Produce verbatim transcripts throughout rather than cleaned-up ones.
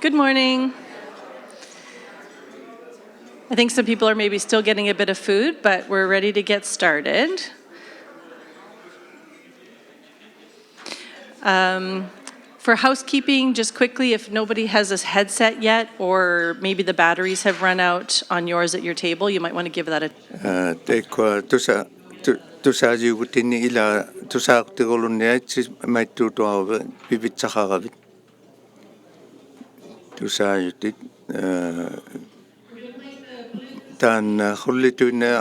Good morning. I think some people are maybe still getting a bit of food, but we're ready to get started. Um, for housekeeping, just quickly, if nobody has a headset yet, or maybe the batteries have run out on yours at your table, you might want to give that a ᐋ, ᑕᐃᒃᑯᐊ ᑐᓵ-, ᑐ-, ᑐᓵᔪᒍᑎᓂᒃ ᐃᓛ ᑐᓵᖅᑎᒍᓗᓐᓂᐊᑦᓯ ᒪᐃᑦᑑᑐᐊᕈᕕᑦ ᐱᕕᑦᓴᖃᕋᕕᑦ. ᑐᓵᔪᑎᑦ, ᐋ, ᑖᓐᓇ ᖁᓪᓕᑐᐃᓐᓇᖅ,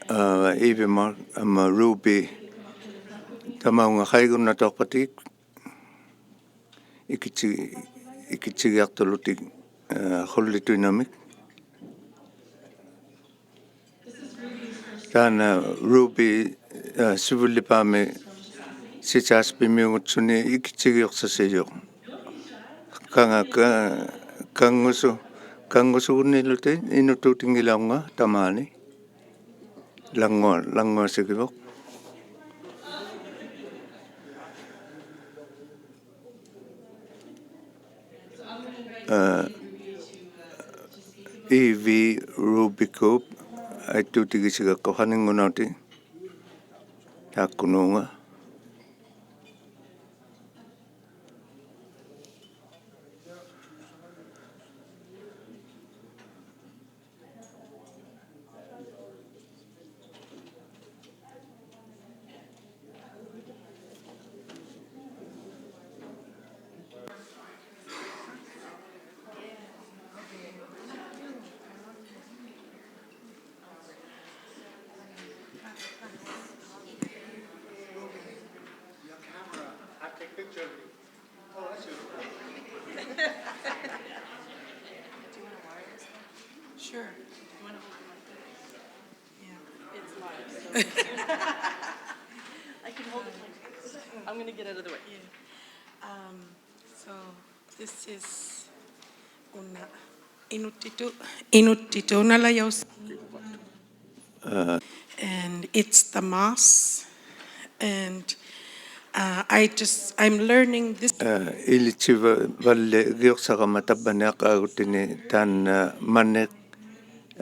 ᐋ, ᐃᕕᒪ ᐊᒻᒪ Ruby ᑕᒪᐅᖓ ᖃᐃᒍᓐᓇᑐᐊᖅᐸᑎᒃ ᐃᑭᑦᓯ-, ᐃᑭᑦᓯᒋᐊᖅᑐᓗᑎᒃ, ᐋ, ᖁᓪᓕᑐᐃᓐᓇᒥᒃ. ᑖᓐᓇ Ruby, ᐋ, ᓯᕗᓪᓕᐹᒥ ᓯᓴᔅᐱᒥᐅᖑᑦᓱᓂ ᐃᑭᑦᓯᒋᐅᖅᓴᓯᔪᖅ. ᑲᖓ-, ᑲ-, ᑲᖑᓱ-, ᑲᖑᓱᒍᓐᓂᓗᑎᑦ ᐃᓄᑑᑎᙱᓚᐅᕐᖓᑦ ᑕᒫᓂ. ᓚᖕᖓ-, ᓚᖕᖓᓯᒋᕗᖅ. ᐋ, Evy Ruby Coop, ᐊᐃᑦᑑᑎᒋᓯᒐᒃᑯ ᖃᓂᙳᓈᑎᑦ ᑖᒃᑯᓄᖓ. Your camera. I take picture of you. Oh, that's you. Do you want to wire this one? Sure. Do you want to hold the mic? Yeah. It's live, so I can hold it like this. I'm gonna get out of the way. Yeah. Um, so this is una. Inuttitut, Inuttitut Nalayaus. ᐋ, And it's the Mass. And, uh, I just, I'm learning this. ᐋ, ᐃᓕᑦᓯᕙᓪᓕᒋᐅᖅᓴᕋᒪ ᑕᕝᕙᓂ ᐊᕐᕌᒍᑎᓂᒃ ᑖᓐᓇ ᒪᓂᖅ,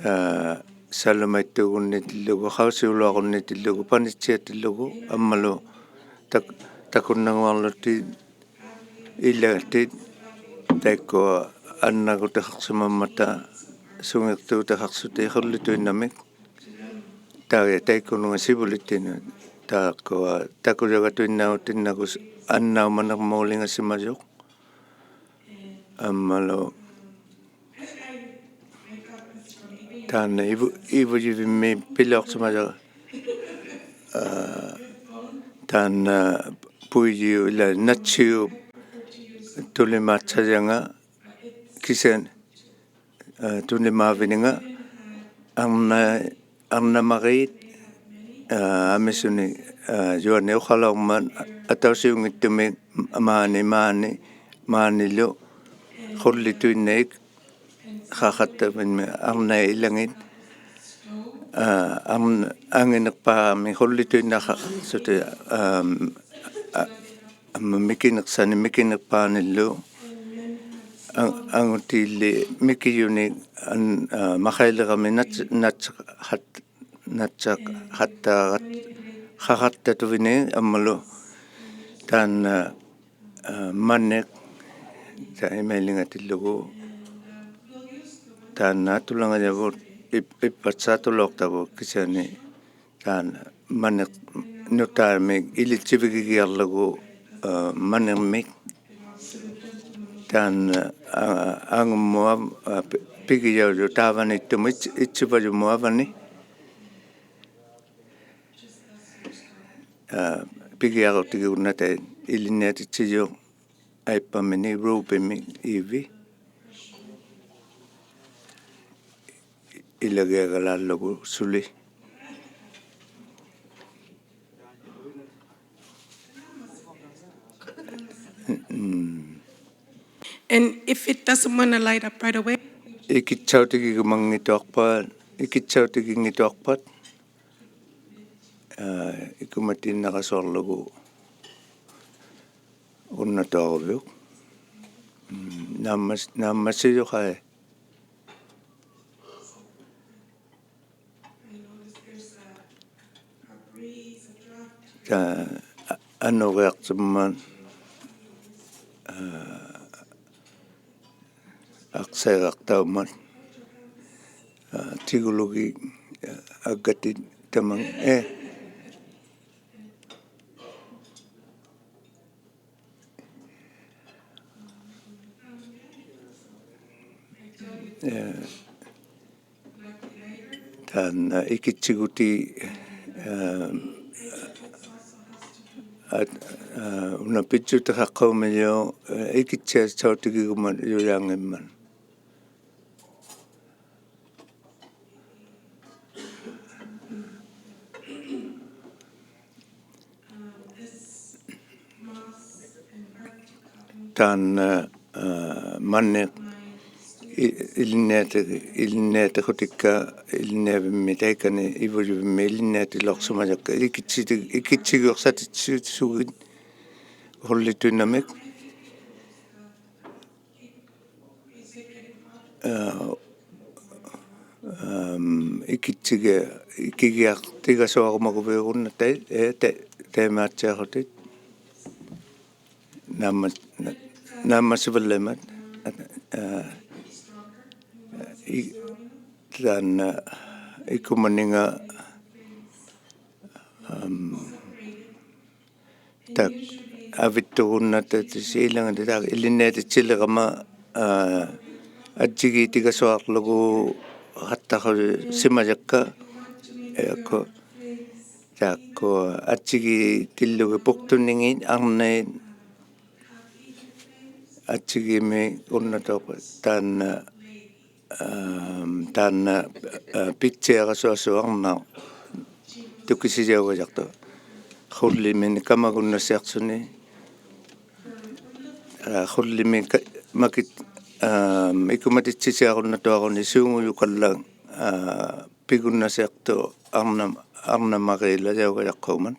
ᐋ, ᓴᓗᒪᐃᑦᑑᒍᓐᓃᑎᓪᓗᒍ, ᖃᐅᓯᐅᓗᐊᕈᓐᓃᑎᓪᓗᒍ, ᐸᓂᑦᓯᐊᑎᓪᓗᒍ, ᐊᒻᒪᓗ ᑕᒃ-, ᑕᑯᓐᓇᙳᐊᕐᓗᑎᑦ ᐃᓚᑎᑦ ᑕᐃᒃᑯᐊ ᐊᓐᓇᒍᑎᖃᖅᓯᒪᒻᒪᑕ ᓱᖏᖅᑑᑎᖃᖅᓱᑎᒃ ᖁᓪᓕᑐᐃᓐᓇᒥᒃ. ᑕᐃ-, ᑕᐃᒃᑯᓄᖓ ᓯᕗᓕᑦᑎᓐᓄᑦ ᑖᒃᑯᐊ ᑕᑯᔭᒐᑐᐃᓐᓇᐅᑎᓐᓇᒍ ᐊᓐᓇᐅᒪᓂᕐᒨᓕᖓᓯᒪᔪᖅ. ᐊᒻᒪᓗ ᑖᓐᓇ ᐃᕗ-, ᐃᕗᔨᕕᒻᒥ ᐱᓕᐅᖅᓯᒪᔭᕋ, ᐋ, ᑖᓐᓇ ᐳᐃᔨᐅᑉ ᐃᓛ ᓇᑦᓯᐅᑉ ᑐᓕᒫᑦᓴᔭᖓ ᑭᓯᐊᓂ, ᐋ, ᑐᓕᒫᕕᓂᖓ ᐊᕐᓇ-, ᐊᕐᓇᒪᕇᑦ, ᐋ, ᐊᒥᓱᓂᒃ, ᐋ, ᔪᐊᓂ ᐅᖃᓚᐅᕐᒪᑦ ᐊᑕᐅᓯᐅᙱᑦᑐᒥᒃ ᒫᓂ, ᒫᓂ, ᒫᓂᓗ ᖁᓪᓕᑐᐃᓐᓇᐃᑦ ᖃᖃᑦᑕᕕᖕᒥ ᐊᕐᓇᐃᑦ ᐃᓚᖏᑦ, ᐋ, ᐊᕐ-, ᐊᖏᓂᖅᐹᒥᒃ ᖁᓪᓕᑐᐃᓐᓇᖃᖅᓱᑎᒃ, ᐊᒻ, ᐊ-, ᐊᒻᒪ ᒥᑭᓂᖅᓴᓂᒃ ᒥᑭᓂᖅᐹᓂᓪᓗ, ᐊᖑ-, ᐊᖑᑏᓪᓕ ᒥᑭᔪᓂᒃ ᐊᓐ-, ᐋ, ᒪᖃᐃᓕᕋᒥᒃ ᓇᑦᓴ-, ᓇᑦᓴ-, ᖃᑦ-, ᓇᑦᓴᖃᑦᑕ-, ᖃᖃᑦᑕᑐᕕᓂᒃ ᐊᒻᒪᓗ ᑖᓐᓇ, ᐋ, ᒪᓂᖅ ᑕᐃᒪᐃᓕᖓᑎᓪᓗᒍ ᑖᓐᓇ ᐊᑐᓚᖓᔭᕗᑦ ᐃᑉ-, ᐃᑉᐸᑦᓴᑐᓚᐅᖅᑕᕗᑦ ᑭᓯᐊᓂ ᑖᓐᓇ ᒪᓂᖅ ᓄᑖᒥᒃ ᐃᓕᑦᓯᕕᒋᒋᐊᕐᓗᒍ, ᐋ, ᒪᓂᕐᒥᒃ. ᑖᓐᓇ, ᐋ, ᐊᖑᒻᒧᑦ ᐊᕙ-, ᐋ, ᐱ-, ᐱᒋᔭᐅᔪᖅ ᑖᕙᓃᑦᑐᒧᑦ ᐃᑦᓯ-, ᐃᑦᓯᕙᔪᒧᑦ ᐊᕙᓂ. ᐋ, ᐱᒋᐊᕈᑎᒋᒍᓐᓇᑕᐃᑦ ᐃᓕᓐᓂᐊᑎᑦᓯᔪᖅ ᐊᐃᑉᐸᒥᓂᒃ Ruby-ᒥᒃ Evy. ᐃᓚᒋᐊᒐᓛᓪᓗᒍ ᓱᓕ. And if it doesn't wanna light up right away, ᐃᑭᑦᓴᐅᑎᒋᒍᒪᙱᑐᐊᖅᐸᑦ, ᐃᑭᑦᓴᐅᑎᒋᙱᑐᐊᖅᐸᑦ, ᐋ, ᐃᑯᒪᑎᓐᓇᒐᓱᐊᕐᓗᒍ ᐅᓐᓇᑐᐊᕈᕕᐅᒃ. ᓇᒻᒪᔅ-, ᓇᒻᒪᓯᔪᖃᐃ. ᑕ-, ᐊ-, ᐊᓄᕆᐊᖅᑐᒻᒪᑦ, ᐋ, ᐊᖅᓴᐃᕋᖅᑕᐅᒻᒪᑦ, ᐋ, ᑎᒍᓗᒋᑦ, ᐋ, ᐊᒡᒐᑎᑦ ᑕᒪᓐ, ᐄ. ᐄ, ᑖᓐᓇ ᐃᑭᑦᓯᒍᑎ, ᐋ, ᐋ, ᐋ, ᐅᓇ ᐱᑦᔪᑎᖃᖅᑲᐅᒻᒥᔪᖅ, ᐋ, ᐃᑭᑦᓯᐊᓴᐅᑎᒋᒍᒪᔪᔮᙱᒻᒪᑦ. ᑖᓐᓇ, ᐋ, ᒪᓐᓂᖅ ᐃ-, ᐃᓕᓐᓂᐊᑎ-, ᐃᓕᓐᓂᐊᑎᖁᑎᒃᑲ, ᐃᓕᓐᓂᐊᕕᒻᒥ ᑕᐃᑲᓂ ᐃᕗᔪᕕᒻᒥ ᐃᓕᓐᓂᐊᑎᓚᐅᖅᓯᒪᔭᒃᑲ, ᐃᑭᑦᓯᑎ-, ᐃᑭᑦᓯᒋᐅᖅᓴᑎᑦᓯ-, ᓱᒋᑦ ᖁᓪᓕᑐᐃᓐᓇᒥᒃ. ᐋ, ᐋᒻ, ᐃᑭᑦᓯᒋ-, ᐃᑭᒋᐊᖅᑎᒐᓱᐊᕈᒪᒍᕕᐅᒍᓐᓇᑦᑕᐃᑦ, ᐄ, ᑕᐃ-, ᑕᐃᒫᑦᓯᐊᖁᑎᑦ. ᓇᒻᒪ-, ᓇ-, ᓇᒻᒪᓯᕙᓪᓚᐃᒻᒪᑦ, ᐋ, ᐃ-, ᑖᓐᓇ, ᐋ, ᐃᑯᒪᓂᖓ, ᐋᒻ, ᑕᒃ, ᐊᕕᑦᑐᒍᓐᓇᑦᑕᑎᑦᓯ ᐃᓚᖏᑦ ᑕᒃ ᐃᓕᓐᓂᐊᑎᑦᓯᓕᕋᒪ, ᐋ, ᐊᔾᔨᒌᑎᒐᓱᐊᕐᓗᒍ ᖃᑦᑕᖁᓯᒪᔭᒃᑲ, ᐄ, ᖁ-, ᑖᒃᑯᐊ ᐊᔾᔨᒌᑎᓪᓗᒋᑦ ᐳᒃᑐᓂᖏᑦ ᐊᕐᓇᐃᑦ ᐊᔾᔨᒌᒥ ᐅᓐᓇᑐᐊᖅ ᑖᓐᓇ ᐋᒻ, ᑖᓐᓇ, ᐋ, ᐱᑦᓯᐊᒐᓱᐊᓲᖅ ᐊᕐᓇᖅ ᑐᑭᓯᔭᐅᒐᔭᖅᑐᖅ. ᖁᓪᓕᒥᓂᒃ ᑲᒪᒍᓐᓇᓯᐊᖅᓱᓂ, ᐋ, ᖁᓪᓕᒥᒃ ᑲ-, ᒪᑭᑦ-, ᐋᒻ, ᐃᑯᒪᑎᑦᓯᓯᐊᕈᓐᓇᑐᐊᕈᓂ ᓲᖑᔪᑲᓪᓚᒃ, ᐋ, ᐱᒍᓐᓇᓯᐊᖅᑐᖅ ᐊᕐᓇ-, ᐊᕐᓇᒪᕇᓚᔭᐅᒐᔭᖅᑲᐅᒻᒪᑦ.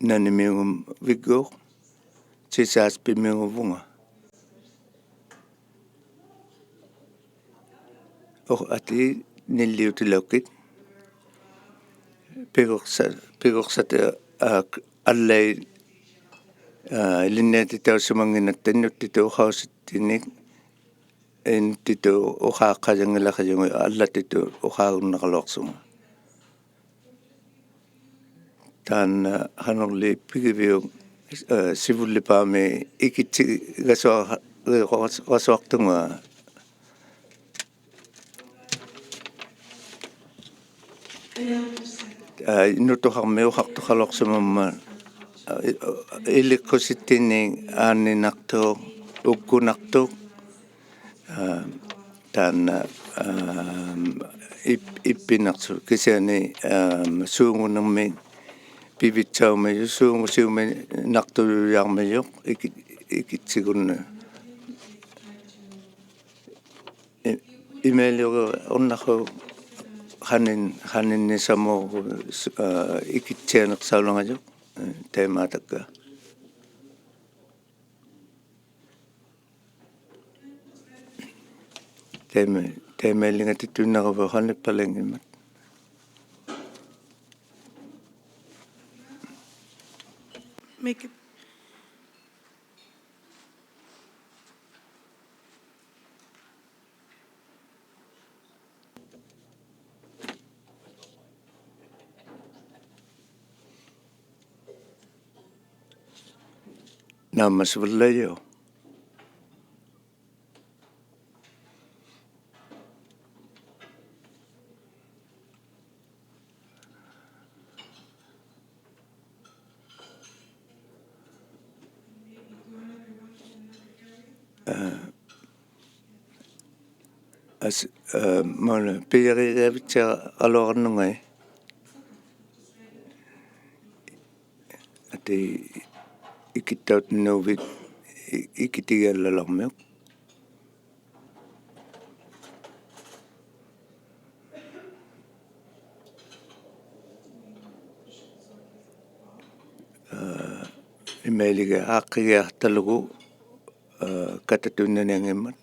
ᓇᓂᒥᐅᖕᒪᕕᒡᒎᖅ, ᔩᓴᔅ ᐱᒥᐅᖕᒪᕗᖓ. ᐆ, ᐊᑏ ᓂᓪᓕᐅᑎᓚᐅᒃᑭᑦ. ᐱᒍᖅᓴ-, ᐱᒍᖅᓴᑎᒃ, ᐋ, ᐊᓪᓚᐃᑦ, ᐋ, ᐃᓕᓐᓂᐊᑎᑕᐅᓯᒪᙱᓐᓇᑦᑕ ᐃᓄᑦᑎᑐᑦ ᐅᖃᐅᓯᑦᑎᓂᒃ, ᐃᓄᑦᑎᑐᑦ ᐅᖄᖅᑲᔭᙱᓚᖃᔪᖓ ᐊᓪᓚᑎᑐᑦ ᐅᖄᒍᓐᓇᕋᓗᐊᖅᓱᖓ. ᑖᓐᓇ, ᐋ, ᖃᓄᕐᓕ ᐱᒋᕕᐅᒃ, ᐋ, ᓯᕗᓪᓕᐹᒥ ᐃᑭᑦᓯᒐᓱᐊ-, ᒐᓱᐊᖅᑐᖓ. ᐋ, ᐃᓄᑐᖃᕐᒥᒃ ᐅᖃᖅᑐᖃᓗᐊᖅᓯᒪᒻᒪᑦ, ᐋ, ᐃ-, ᐃᓕᖅᑯᓯᑦᑎᓂᒃ ᐋᓐᓂᓇᖅᑐᖅ, ᐅᒡᒍᓇᖅᑐᖅ, ᐋ, ᑖᓐᓇ, ᐋ, ᐃᑉ-, ᐃᑉᐱᓇᖅᑐᖅ ᑭᓯᐊᓂ, ᐋ, ᓲᖑᓂᕐᒥᒃ ᐱᕕᑦᓴᐅᒪᔪᖅ, ᓲᖑᓯᐅᒪᓇᖅᑐᔪᔮᕐᒪᔪᖅ, ᐃᑭ-, ᐃᑭᑦᓯᒍᓐᓇ. ᐃ-, ᐃᒪᐃᓕᐅᕆ ᐅᓐᓇᖁ ᖃᓂᓐ-, ᖃᓂᓐᓂᓴᒧ, ᐋ, ᐃᑭᑦᓯᐊᓂᖅᓴᐅᓚᖓᔪᖅ, ᐄ, ᑕᐃᒫᒃ ᑕᒃᑲ. ᑕᐃᒪ-, ᑕᐃᒪᐃᓕᖓᑎᑐᐃᓐᓇᕋᕕᐅᒃ ᖃᓂᑉᐸᓚᙱᒻᒪᑦ. Make it. ᓇᒻᒪᓯᕙᓪᓚᐃᔪᖅ. ᐋ, ᐊᔅ-, ᐋ, ᒪᐅᓇ, ᐱᔭᕇᕆᐊᕕᑦᓯᐊᕋᓗᐊᕋᓐᓄᖓᐃ. ᐊᑏ ᐃᑭᑦᑕᐅᑎᓐᓄᕕᑦ ᐃ-, ᐃᑭᑎᒋᐊᓪᓚᓚᕐᒥᐅᒃ. ᐃᒪᐃᓕᒋᐊᖅ ᐋᖅᑭᒋᐊᖅᑕᓗᒍ, ᐋ, ᑲᑕᑐᐃᓐᓇᓂᐊᙱᒻᒪᑦ.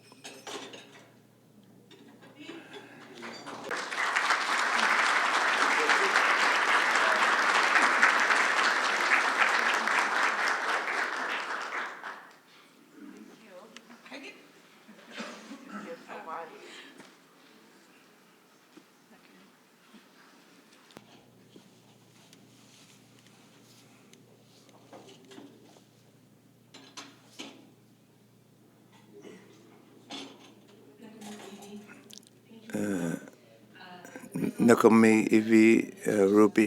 ᐋ, ᓇᑯᕐᒦᒃ ᐃᕖ, ᐋ, Ruby,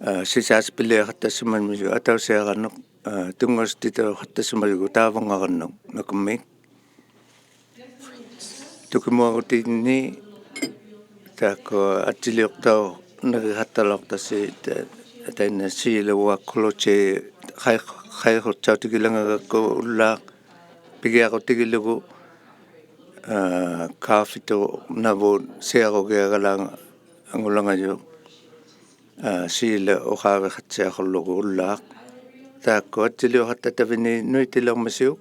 ᐋ, ᓯᓵᓯᐱᓕᖃᑦᑕᓯᒪᙱᒻᒥᔪᖅ ᐊᑕᐅᓯᐊᕋᓐᓄᒃ, ᐋ, ᑐᙵᓱᑎᑕᐅᖃᑦᑕᓯᒪᔪᒍᑦ ᑕᕝᕙᙵᕋᓐᓄᒃ ᓇᑯᕐᒦᒃ. ᑐᑭᒧᐊᒍᑎᓐᓂ ᑖᒃᑯᐊ ᐊᔾᔨᓕᐅᖅᑕᐅ-, ᓇᕿᖃᑦᑕᓚᐅᖅᑕᓯ ᑕ-, ᑕᐃᓐᓇ Sheila Clark Cloutier ᖃᐃ-, ᖃᐃᖁᑦᓴᐅᑎᒋᓚᖓᒐᒃᑯ ᐅᓪᓛᖅ ᐱᒋᐊᕈᑎᒋᓗᒍ, ᐋ, ᑳᕐᕕᑐᕐᓇᕗᑦ ᓯᐊᕈᒋᐊᒐᓚᖓᓗᖓᔪᖅ. ᐋ, Sheila ᐅᖄᕕᖃᑦᓯᐊᖁᓪᓗᒍ ᐅᓪᓛᖅ. ᑖᒃᑯᐊ ᐊᔾᔨᓕᐅᖃᑦᑕᑕᕕᓃᑦ ᓄᐃᑎᓚᐅᕐᒥᓯᐅᒃ.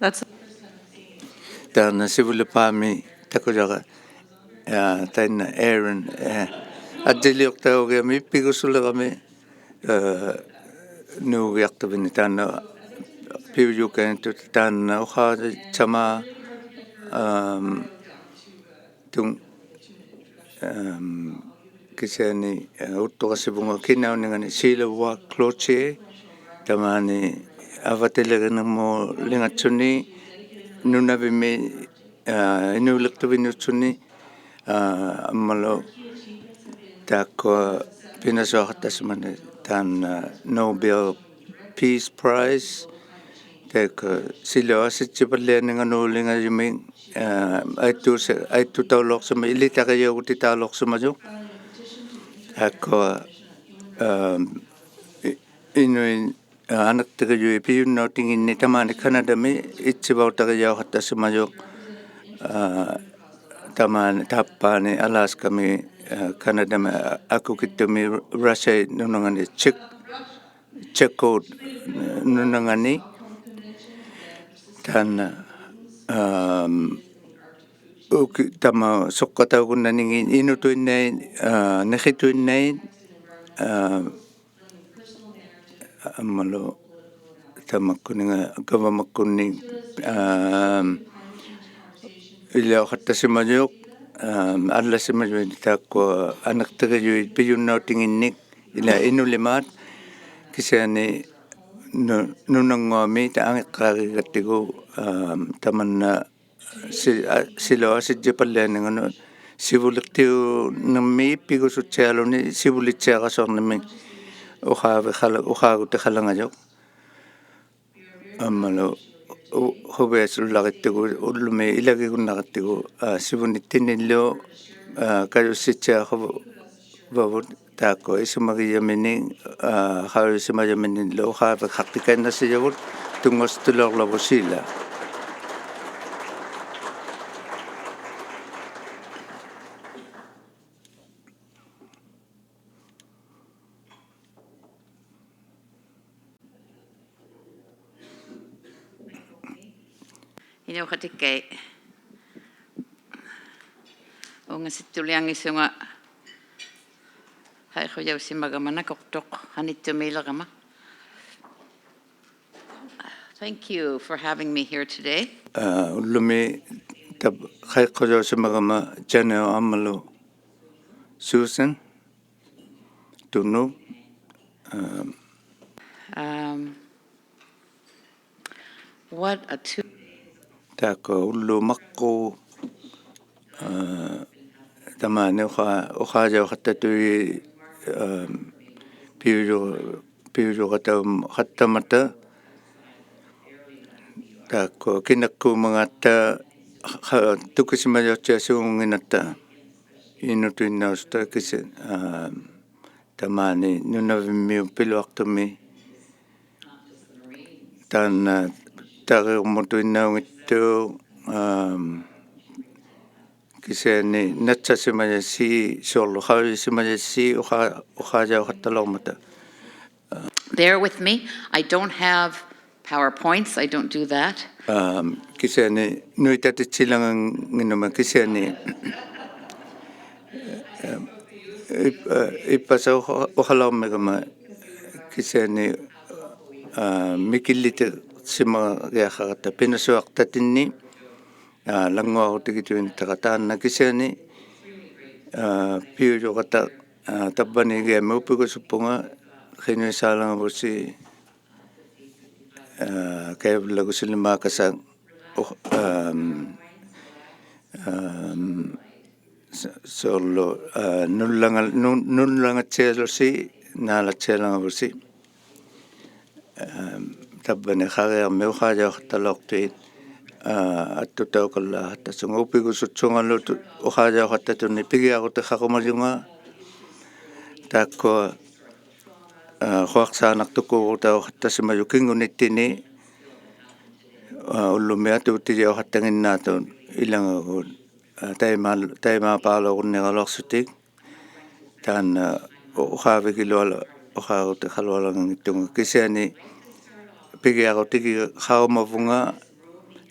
That's ᑖᓐᓇ ᓯᕗᓪᓕᖅᐹᒥ ᑕᑯᔭᕋ, ᐋ, ᑖᓐᓇ Aaron, ᐋ, ᐊᔾᔨᓕᐅᖅᑕᐅᒋᐊᕐᒥ ᐱᒍᓱᓕᕋᒥ, ᐋ, ᓅᒋᐊᖅᑕᕕᓂᒃ ᑖᓐᓇ ᐱᐅᔪᑲᐃᓐᓇᑐᑦ ᑖᓐᓇ ᐅᖄᕋᓱᒃᓴᒫᖅ, ᐊᒻ, ᑐᓐ-, ᐊᒻ, ᑭᓯᐊᓂ, ᐋ, ᐅᑦᑐᕋᓱᕗᖓ ᑭᓇᐅᓂᖓᓂ Sheila Clark Cloutier, ᑕᒫᓂ ᐊᕙᑎᓕᕆᓂᕐᒨᓕᖓᑦᓱᓂ, ᓄᓇᕕᒻᒥ, ᐋ, ᐃᓅᓕᖅᑐᕕᓄᑦᓱᓂ, ᐋ, ᐊᒻᒪᓗ ᑖᒃᑯᐊ ᐱᓇᓱᐊᖃᑦᑕᓯᒪᓂᖅ ᑖᓐᓇ Nobel Peace Prize, Taikku silaup asijjipallianinganuulingajumik, aa, aittusa-, aittutaulauqsima, ilitarijaugutitaalauqsimajuq. Taakkua, aa, i-, inuit, aa, aniqtirijut pijunnautinginni tamaani Kanatami ijjivautarijauqattasimajuq, aa, tamaani, taappaani Alaskami, aa, Kanatami, aa, akukittumi Russia nunangani Czech Chaco nunangani. Taanna, aa, uki-, tamaat sukkataugunnaningit inutuinnait, aa, niqituinnait, aa, ammalu tamakkuninga gavamakkunni, aa, iliuqattasimajuq, aa, allasimajuit taakkua aniqtirijut pijunnautinginnik ilaa inulimaat kisiani nu-, nunannguami taanna angiqqaarigattigu, aa, tamanna si-, aa, silaup asijjipallianinganut sivuliqtiunirmi ippigusuttialuni sivulittiarasuarnirmi uqaaviqala-, uqaagutiqalangajuq. Ammalu u-, quviasullarittigu, ullumi ilagigunnaqittigu, aa, sivunittinillu, aa, kajusittiaquvavut taakkua isumagijaminik, aa, qaujisimajaminillu uqaaviqaqtikainnasijavut tunngasutilauqlavut Sheila. Inuuqatikkai. Ungasittulianngisunga qaiqujausimagama nakuqtuq qanittumiilirama. Thank you for having me here today. Aa, ullumi tap-, qaiqujausimagama Janelle ammalu Susan Tunub. Aa, Um, what a two- Taakkua ullut maqqut, aa, tamaani uqa-, uqaajauqattatuit, aa, piuju-, piujuqattauqattamata. Taakkua kinakkuumangatta, qa-, tukisimajauttiasuunginnatta inutuinnausuta kisi-, aa, tamaani Nunavimmiut piluaqtumi. Taanna tariurmutuinnaunngittuq, aa, kisiani natsasimajassi, suurlu qaujisimajassi uqa-, uqaajauqattalaurmata. Bear with me. I don't have PowerPoints. I don't do that. Aa, kisiani nuitatittilanganginnuma kisiani, aa, ip-, aa, ippasa uqa-, uqalaummigama kisiani, aa, mikillitisimagiaqaqatta pinasuaqtatinni, aa, lannguarutigituinnattaqatta taanna kisiani, aa, piujuqatta, aa, tavvanigiami upigusuppunga qinuisaalangavusi, aa, kaivullagusilimaakkasaq, u-, aam, aam, su-, suurlu, aa, nullanga-, nu-, nullangatsialusi, naalattialangavusi. Aam, tavvani qariarmi uqaajauqattalauqtuit, aa, attutaukallaaqattasunga upigusutsungalu tu-, uqaajauqattatuni pigiarutiqarumajunga. Taakkua, aa, quaqsaanaqtukuurutauqattasimajuq kingunittini, aa, ullumi atuutijauqattanginnaatut ilangagut, aa, taima-, taimaapaalurunniraluaqsutik. Taanna u-, uqaavigiluala-, uqaarutiqalualanganngittunga kisiani pigiarutigiqarumavunga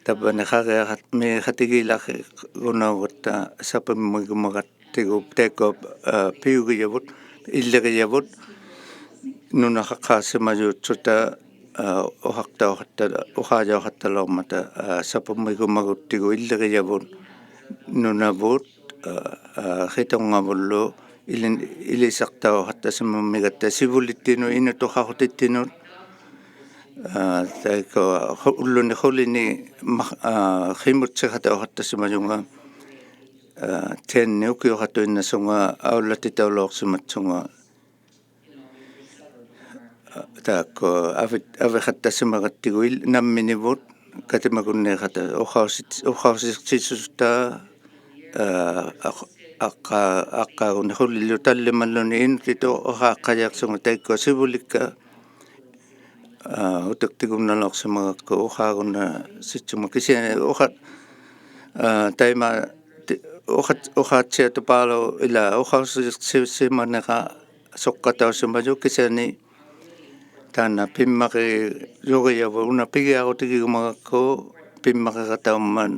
tavvani qariarmiqatigiilaqigunaugatta tappamigumagattigu taikkua, aa, piugijavut, illirijavut, nunaqaqqaasimajuutsuta, aa, uqaqtauqatta-, uqaajauqattalaurmata, aa, tappamigumaguttigu illirijavut, nunavut, aa, aa, qitungavullu ilin-, ilisaqtauqattasimammigatta sivulittinut inutuqaqutittinut, aa, taikkua qu-, ulluni qulini ma-, aa, qimutsiqatauqattasimajunga, aa, ten-ni ukiuqatuinnasunga aulatitaulauqsimatsunga. taakku avi-, aviqattasimagattigu il-, namminivut katimagunniiqata uqausit-, uqausiqsisuta, aa, aq-, aqqa-, aqqaagunniqulillu tallimalluni inutituq uqaqqajiaqsunga taikkua sivulikka, aa, utiqtigunnalauqsimagakku uqaagunnasitsuma kisiani uqa-, aa, taima ti-, uqa-, uqaatsiatupaalu ilaa uqausiqsisimaniqa suqqatausimajuq kisiani taanna pimmaqijurijavut una pigiarutigigumagakku pimmaqiqataummat,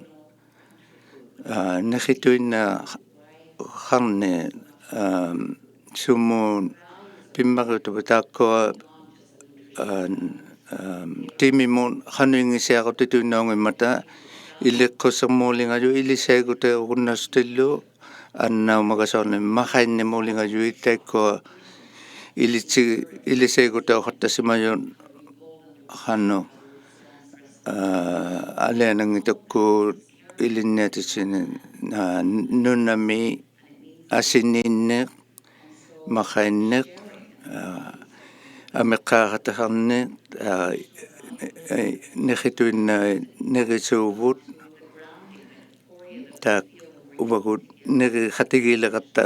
aa, niqituinnaqarni, aa, sumut pimmaqiutiput taakkua, aa, aa, timimut qanuinngisaarutituinnaunngimmata iliqqusirmuulingajuq ilisiaigutaurunnasutillu annaumagasuarni maqainnimuulingajuit taikkua ilitsi-, ilisiaigutauqattasimajuq qanuq, aa, aliananngitukkut ilinniatitsini, aa, nunami asiniinniq, maqainniq, aa, amiqqaaqatiqarniq, aa, niqituinnait nirisuuvut, taak uvagut niriqatigiiliqatta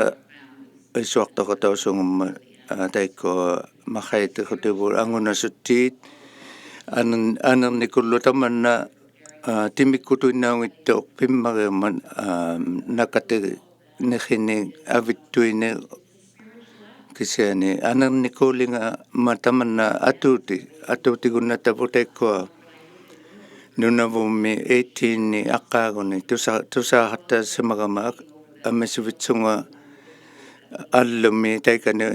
isuaqtuqatausungammat, aa, taikkua maqaitiqutivut angunasuttiit, anir-, anirnikullu tamanna, aa, timikkutuinnaunngittuq pimmariummat, aa, nakati niqinik avittuinik kisiani anirnikuulingammat tamanna atuuti-, atuutigunnattavut taikkua Nunavummi eighteen-ni aqqaaguni tusa-, tusaaqattasimagama ak-, amisivitsunga allumi taikani,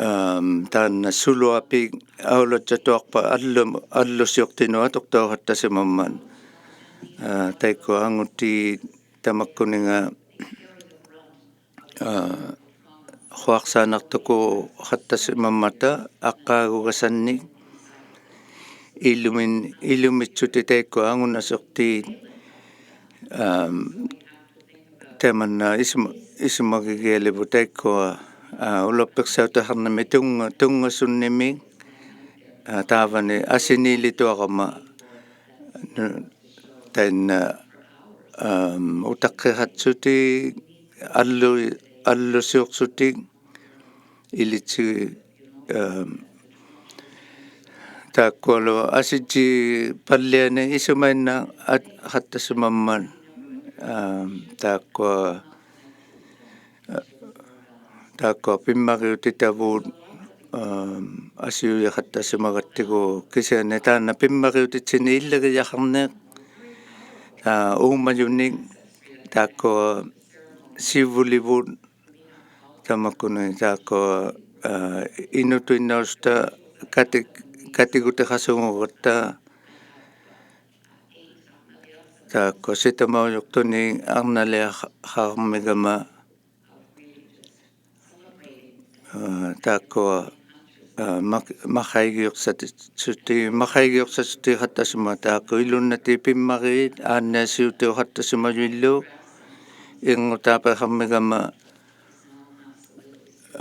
aa, taanna suluapik aulajjatuaqpa allu-, allusiuqtinut atuqtauqattasimammat, aa, taikkua angutit tamakkuninga, aa, quaqsaanaqtukuqattasimammata aqqaagugasannik ilumin-, ilumitsuttit taikkua angunasuttiit, aa, tamanna isum-, isumagigialivut taikkua, aa, ulappiqsautiqarnimi tunnga-, tunngasunnimi, aa, taavani asiniilituarama, nu-, taanna, aa, utaqqiqatsutik, allu-, allusiuqsutik, ilitsi, aa, taakkualu asijjipalliani isumainna at-, qattasimammat, aa, taakkua, aa, taakkua pimmariutitavut, aa, asiujaqattasimagattigu kisiani taanna pimmariutitsini illirijaqarniq, aa, uumajunik, taakkua sivulivut, tamakkuni taakkua, aa, inutuinnausuta kati-, katigutiqasungugutta, taakkua sitamaujuqtunik arnaliaqarmigama, aa, taakkua, aa, maq-, maqaigiuqsatitsuti-, maqaigiuqsatitiqattasimammat taakkua ilunnatiit pimmariit aanniasiutiuqattasimajuillu irngutaapiqarmigama,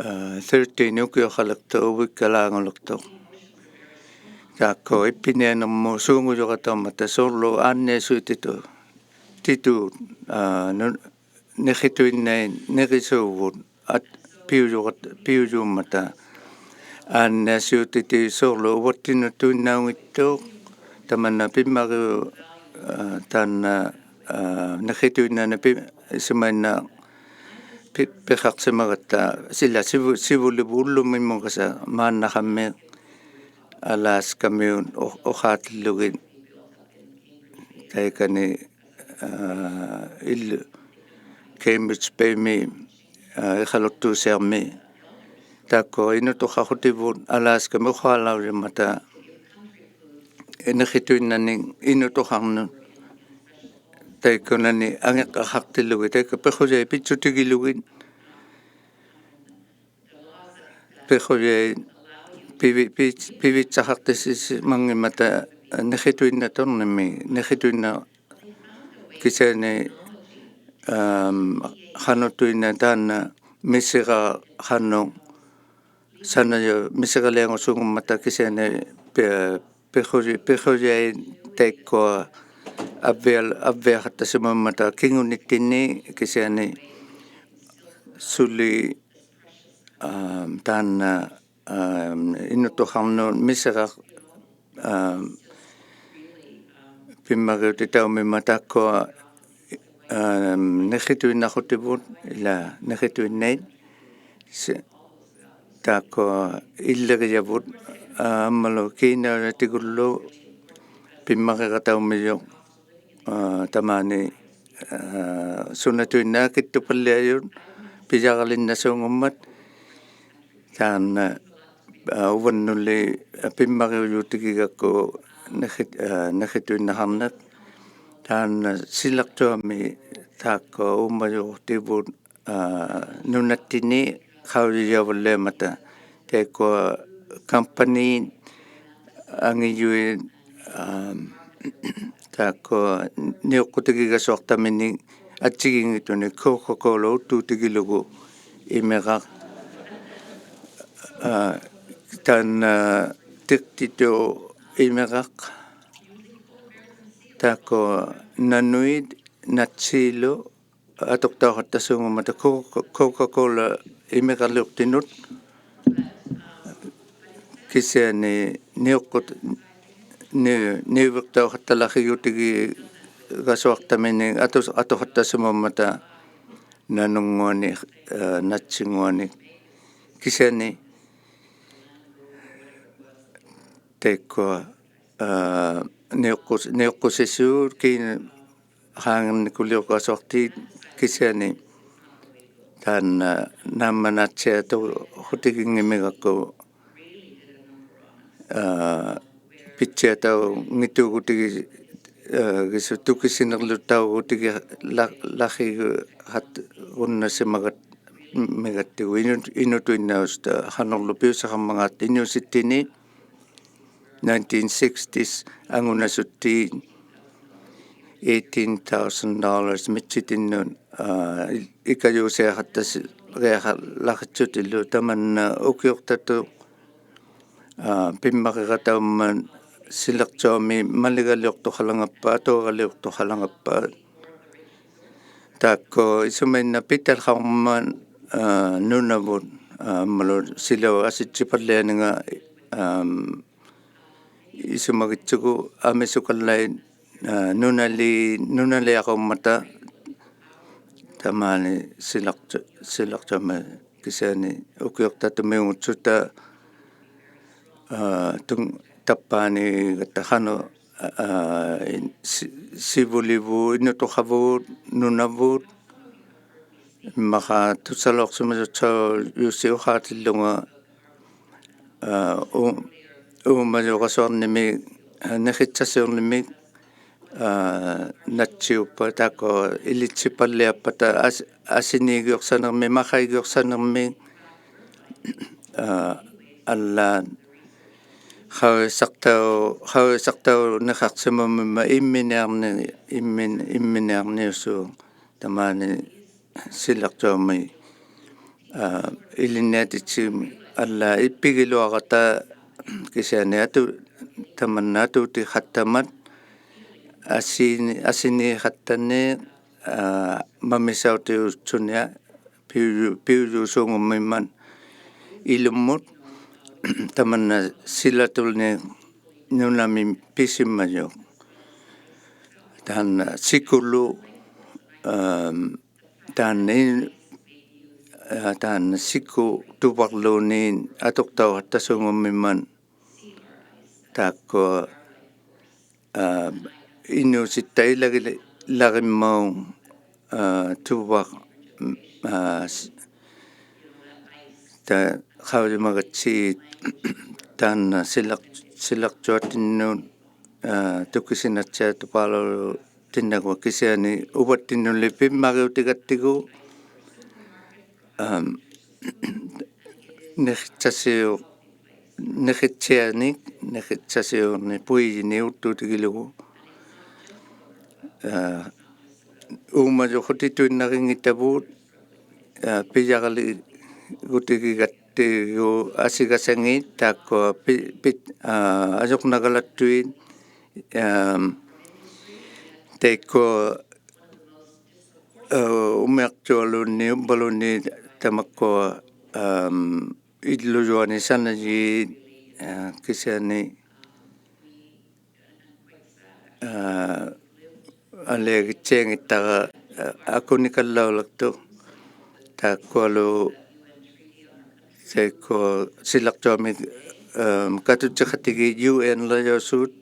aa, thirteen ukiuqaliqtuq uvikkalaanguliqtuq. Taakkua ippinianirmut suungujurataummat suurlu aanniasiutitut, titut, aa, nu-, niqituinnait nirisuuvut at-, piujurat-, piujummata. Aanniasiutitiit suurlu uvattinutuinnaunngittuq, tamanna pimmariu-, aa, taanna, aa, niqituinnani pi-, isumainna pi-, piqaqsimagatta, sila sivu-, sivulivut ullumimugasa maannaqammi Alaskamiut u-, uqaatillugit taikani, aa, illu Cambridge Bay-mi, aa, Iqaluktuusiarmi. Taakkua inutuqaqutivut Alaskami uqaalaujummata niqituinnani inutuqarnut. Taikkunani angiqqaqaqtillugit, taikka piqujait pitsutigilugit, piqujait pivi-, pi-, pivitsaqaqtisisimanngimmata niqituinnaturnimi, niqituinnat kisiani, am, qanutuinnat taanna misiraq qanuq Sanajuq misiraliangusuungummata kisiani pi-, piquji-, piqujait taikkua avvial-, avviaqattasimammata kingunittinni kisiani suli, aa, taanna, aa, inutuqarnut misiraq, aa, pimmariutitaummimmat taakkua, aa, niqituinnaqutivut, ilaa niqituinnait. Si-, taakkua illirijavut, aa, ammalu kiinaujatigullu pimmariqataummiyuq, aa, tamaani, aa, sunatuinnaq akittupalliajut pijaralinasuungummat. Taanna, aa, uvannulli, aa, pimmariujutigigakku niqit-, aa, niqituinnaqarniq. Taanna Silaqtuami taakkua uumajuqtivut, aa, nunattini qaujijavalliammata. Taikkua company angijuit, aa, taakkua niuqqutigigasuaqtaminik attigiinngittunik Coca-Cola uuttuutigilugu imiraq, aa, taanna tiqtituq imiraq, taakkua nanuit natsiilu atuqtauqattasuungummata Coca-, Coca-Cola imiraliuqtinut kisiani niuqqut-, ni-, niuviqtauqattalaqigigutigigasuaqtaminik atu-, atuqattasimammata nanunnguanik, aa, natsinnguanik kisiani taikkua, aa, niuqqus-, niuqqusisuut kiin-, qaanginnikuliuqasuaqtit kisiani taanna, aa, naamma natsiatuqutiginngimigakku, aa, pitchiataunngituugutigi-, aa, -gisut tukisinirluttaugutigila-, -laqigihaqtunnasimagat-, -migattigu inut-, inutuinnausta qanurlu piusaqarmangaat iniusittini. Nineteen sixties angunasuttiit eighteen thousand dollars mitsitinnut, aa, ikajuusiaqattasi-, -riaqalaqitsutillu tamanna ukiuqtatuq, aa, pimmariqataummat Silaqtuami maligaliuqtuqalangappat, atuagaliuqtuqalangappat. Taakkua isumainnaq pitalqaummat, aa, nunavut, aa, ammalu silaup asitsipallianinga, am, isumagitsugu amisukallait, aa, nunali-, nunaliaqummata tamaani Silaqtu-, Silaqtuami kisiani ukiuqtatumiungutsuta, aa, tung-, tappaanigatta qanuq, aa, si-, sivulivut, inutuqavut, nunavut, immaqa tusalauqsimajuqtaujusiuqaatillunga, aa, uu-, uumajuqasuarnimik, aa, niqittsasiurnimik, aa, natsiuppat taakkua ilitsipalliappata as-, asiniigiuqsanirmik, maqaigiuqsanirmik, aa, allaat qaujiqsaqtau-, qaujiqsaqtauniqaqsimammimmat imminiarni-, immin-, imminiarniusuuq tamaani Silaqtuami, aa, ilinniatitsimik allaat ippigiluaqata kisiani atu-, tamanna atuutiqattamat asini-, asiniiqattani, aa, mamisautiutsuniaq piuju-, piujusuungummimmat ilummut tamanna Silaqtuni nunami pisimmajuq. Taanna Sikulu, am, taanna in-, aa, taanna Siku Tuvarluuni atuqtauqattasuungummimmat taakkua, aa, inuusitta ilagi-, ilagimmauq, aa, Tuvaq, aa, s-, ta-, qaujimagattiit taanna Silaq-, Silaqtuatinnut, aa, tukisinattiatupaaluutinnaguaq kisiani uvattinnulli pimmariutigattigu, am, niqitsasiu-, niqitsianik, niqitsasiurnik puijinik uuttuutigilugu, aa, uumajuqutituinnarinngittavut, aa, pijaraligutigigat-, ᑎᒍ ᐊᓯᒐᓴᖏᑦ ᑖᒃᑯᐊ ᐱ-, ᐱᑦ-, ᐋ, ᐊᔪᕐᓇᒐᓚᑦᑐᐃᑦ, ᐋᒻ, ᑕᐃᒃᑯᐊ, ᐋ, ᐅᒥᐊᕐᔪᐊᓘᓐᓃᑦ ᐅᕝᕙᓘᓐᓃᑦ ᑕᒪᒃᑯᐊ, ᐋᒻ, ᐃᓪᓗᔪᐊᓂ ᓴᓇᔩᑦ, ᐋ, ᑭᓯᐊᓂ ᐋ, ᐊᓕᐊᒋᑦᓯᐊᙱᑦᑕᕋ, ᐋ, ᐊᑯᓂᑲᓪᓚᐅᓕᖅᑐᖅ. ᑖᒃᑯᐊᓗ ᑕᐃᒃᑯᐊ ᓯᓚᕐᔪᐊᒥ, ᐋᒻ, ᑲᑐᔾᔨᖃᑎᒌᑦ ᔫ ᐃᓐ ᓚᔪᓲᑦ,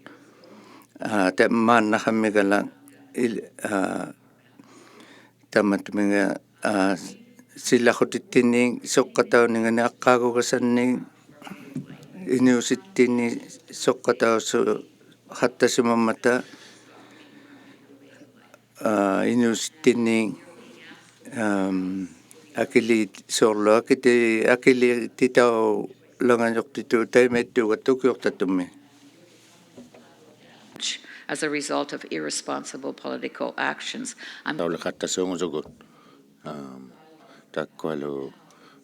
ᐋ, ᑕ-, ᒫᓐᓇᖃᕐᒥᒐᓚᒃ, ᐃᓪ-, ᐋ, ᑕᒪᑐᒥᖓ, ᐋ, ᓯᓚᖁᑎᑦᑎᓐᓂᒃ ᓱᕐᕋᑕᐅᓂᖓᓂᒃ ᐊᕐᕌᒍᒐᓴᓐᓂᒃ ᐃᓅᓯᑦᑎᓐᓂᒃ ᓱᕐᕋᑕᐅᓲᖃᑦᑕᓯᒪᒻᒪᑕ, ᐋ, ᐃᓅᓯᑦᑎᓐᓂᒃ, ᐋᒻ, ᐊᑭᓖᑦ-, ᓲᕐᓗ ᐊᑭᑎ-, ᐊᑭᓖᑎᑕᐅᓚᖓᔪᖅᑎᑐᑦ ᑕᐃᒪᐃᑦᑑᒐᑦᑕ ᐅᑭᐅᕐᑕᑐᒥ. As a result of irresponsible political actions. ᑕᐅᓕᖃᑦᑕᓲᖑᔪᒍᑦ. ᐋᒻ, ᑖᒃᑯᐊᓗ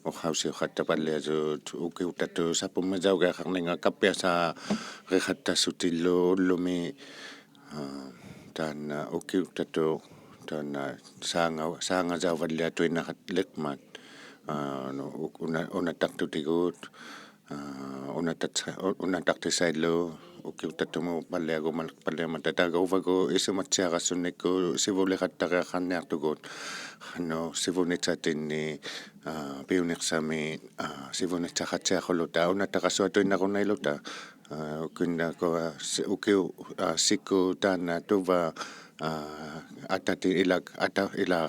ᐅᖃᐅᓯᐅᖃᑦᑕᐸᓪᓕᐊᔪᑦ ᐅᑭᐅᕐᑕᑐᑦ ᓴᐳᒻᒥᔭᐅᒋᐊᖃᕐᓂᖓ ᑲᑉᐱᐊᓵᕆᖃᑦᑕᓱᑎᓪᓗ ᐅᓪᓗᒥ, ᐋ, ᑖᓐᓇ ᐅᑭᐅᕐᑕᑐᑦ, ᑖᓐᓇ ᓵᖓ-, ᓵᖓᔭᐅᕙᓪᓕᐊᑐᐃᓐᓇᕋᓕᕐᒪᑦ, ᐋ, ᐅᓇ-, ᐅᓇ-, ᐅᓇᑕᖅᑐᑎᒍᑦ, ᐋ, ᐅᓇᑕᑦᓴ-, ᐅ-, ᐅᓇᑕᖅᑎᓴᐃᓪᓗ ᐅᑭᐅᕐᑕᑐᒧᑦ ᐸᓪᓕᐊᒍᒪᓕᖅᐸᓪᓕᐊᒪᑕ. ᑕᒐ ᐅᕙᒍᑦ ᐃᓱᒪᑦᓯᐊᕋᓱᓐᓂᒃᑯᑦ ᓯᕗᓕᖃᑦᑕᕆᐊᖃᕐᓂᐊᖅᑐᒍᑦ. ᖃᓄᖅ ᓯᕗᓂᑦᓴᑎᓐᓂ, ᐋ, ᐱᐅᓂᖅᓴᒥ, ᐋ, ᓯᕗᓂᑦᓴᖃᑦᓯᐊᖁᓪᓗᑕ ᐅᓇᑕᕋᓱᐊᑐᐃᓐᓇᕈᓐᓇᐃᓪᓗᑕ, ᐋ, ᐅᑭᓐᓇᑯᐊ ᓯ-, ᐅᑭᐅ-, ᐋ, ᓯᑯ ᑖᓐᓇ ᑐᕙ, ᐋ, ᐊᑕᑎ ᐃᓚᒃ, ᐊᑕ ᐃᓚ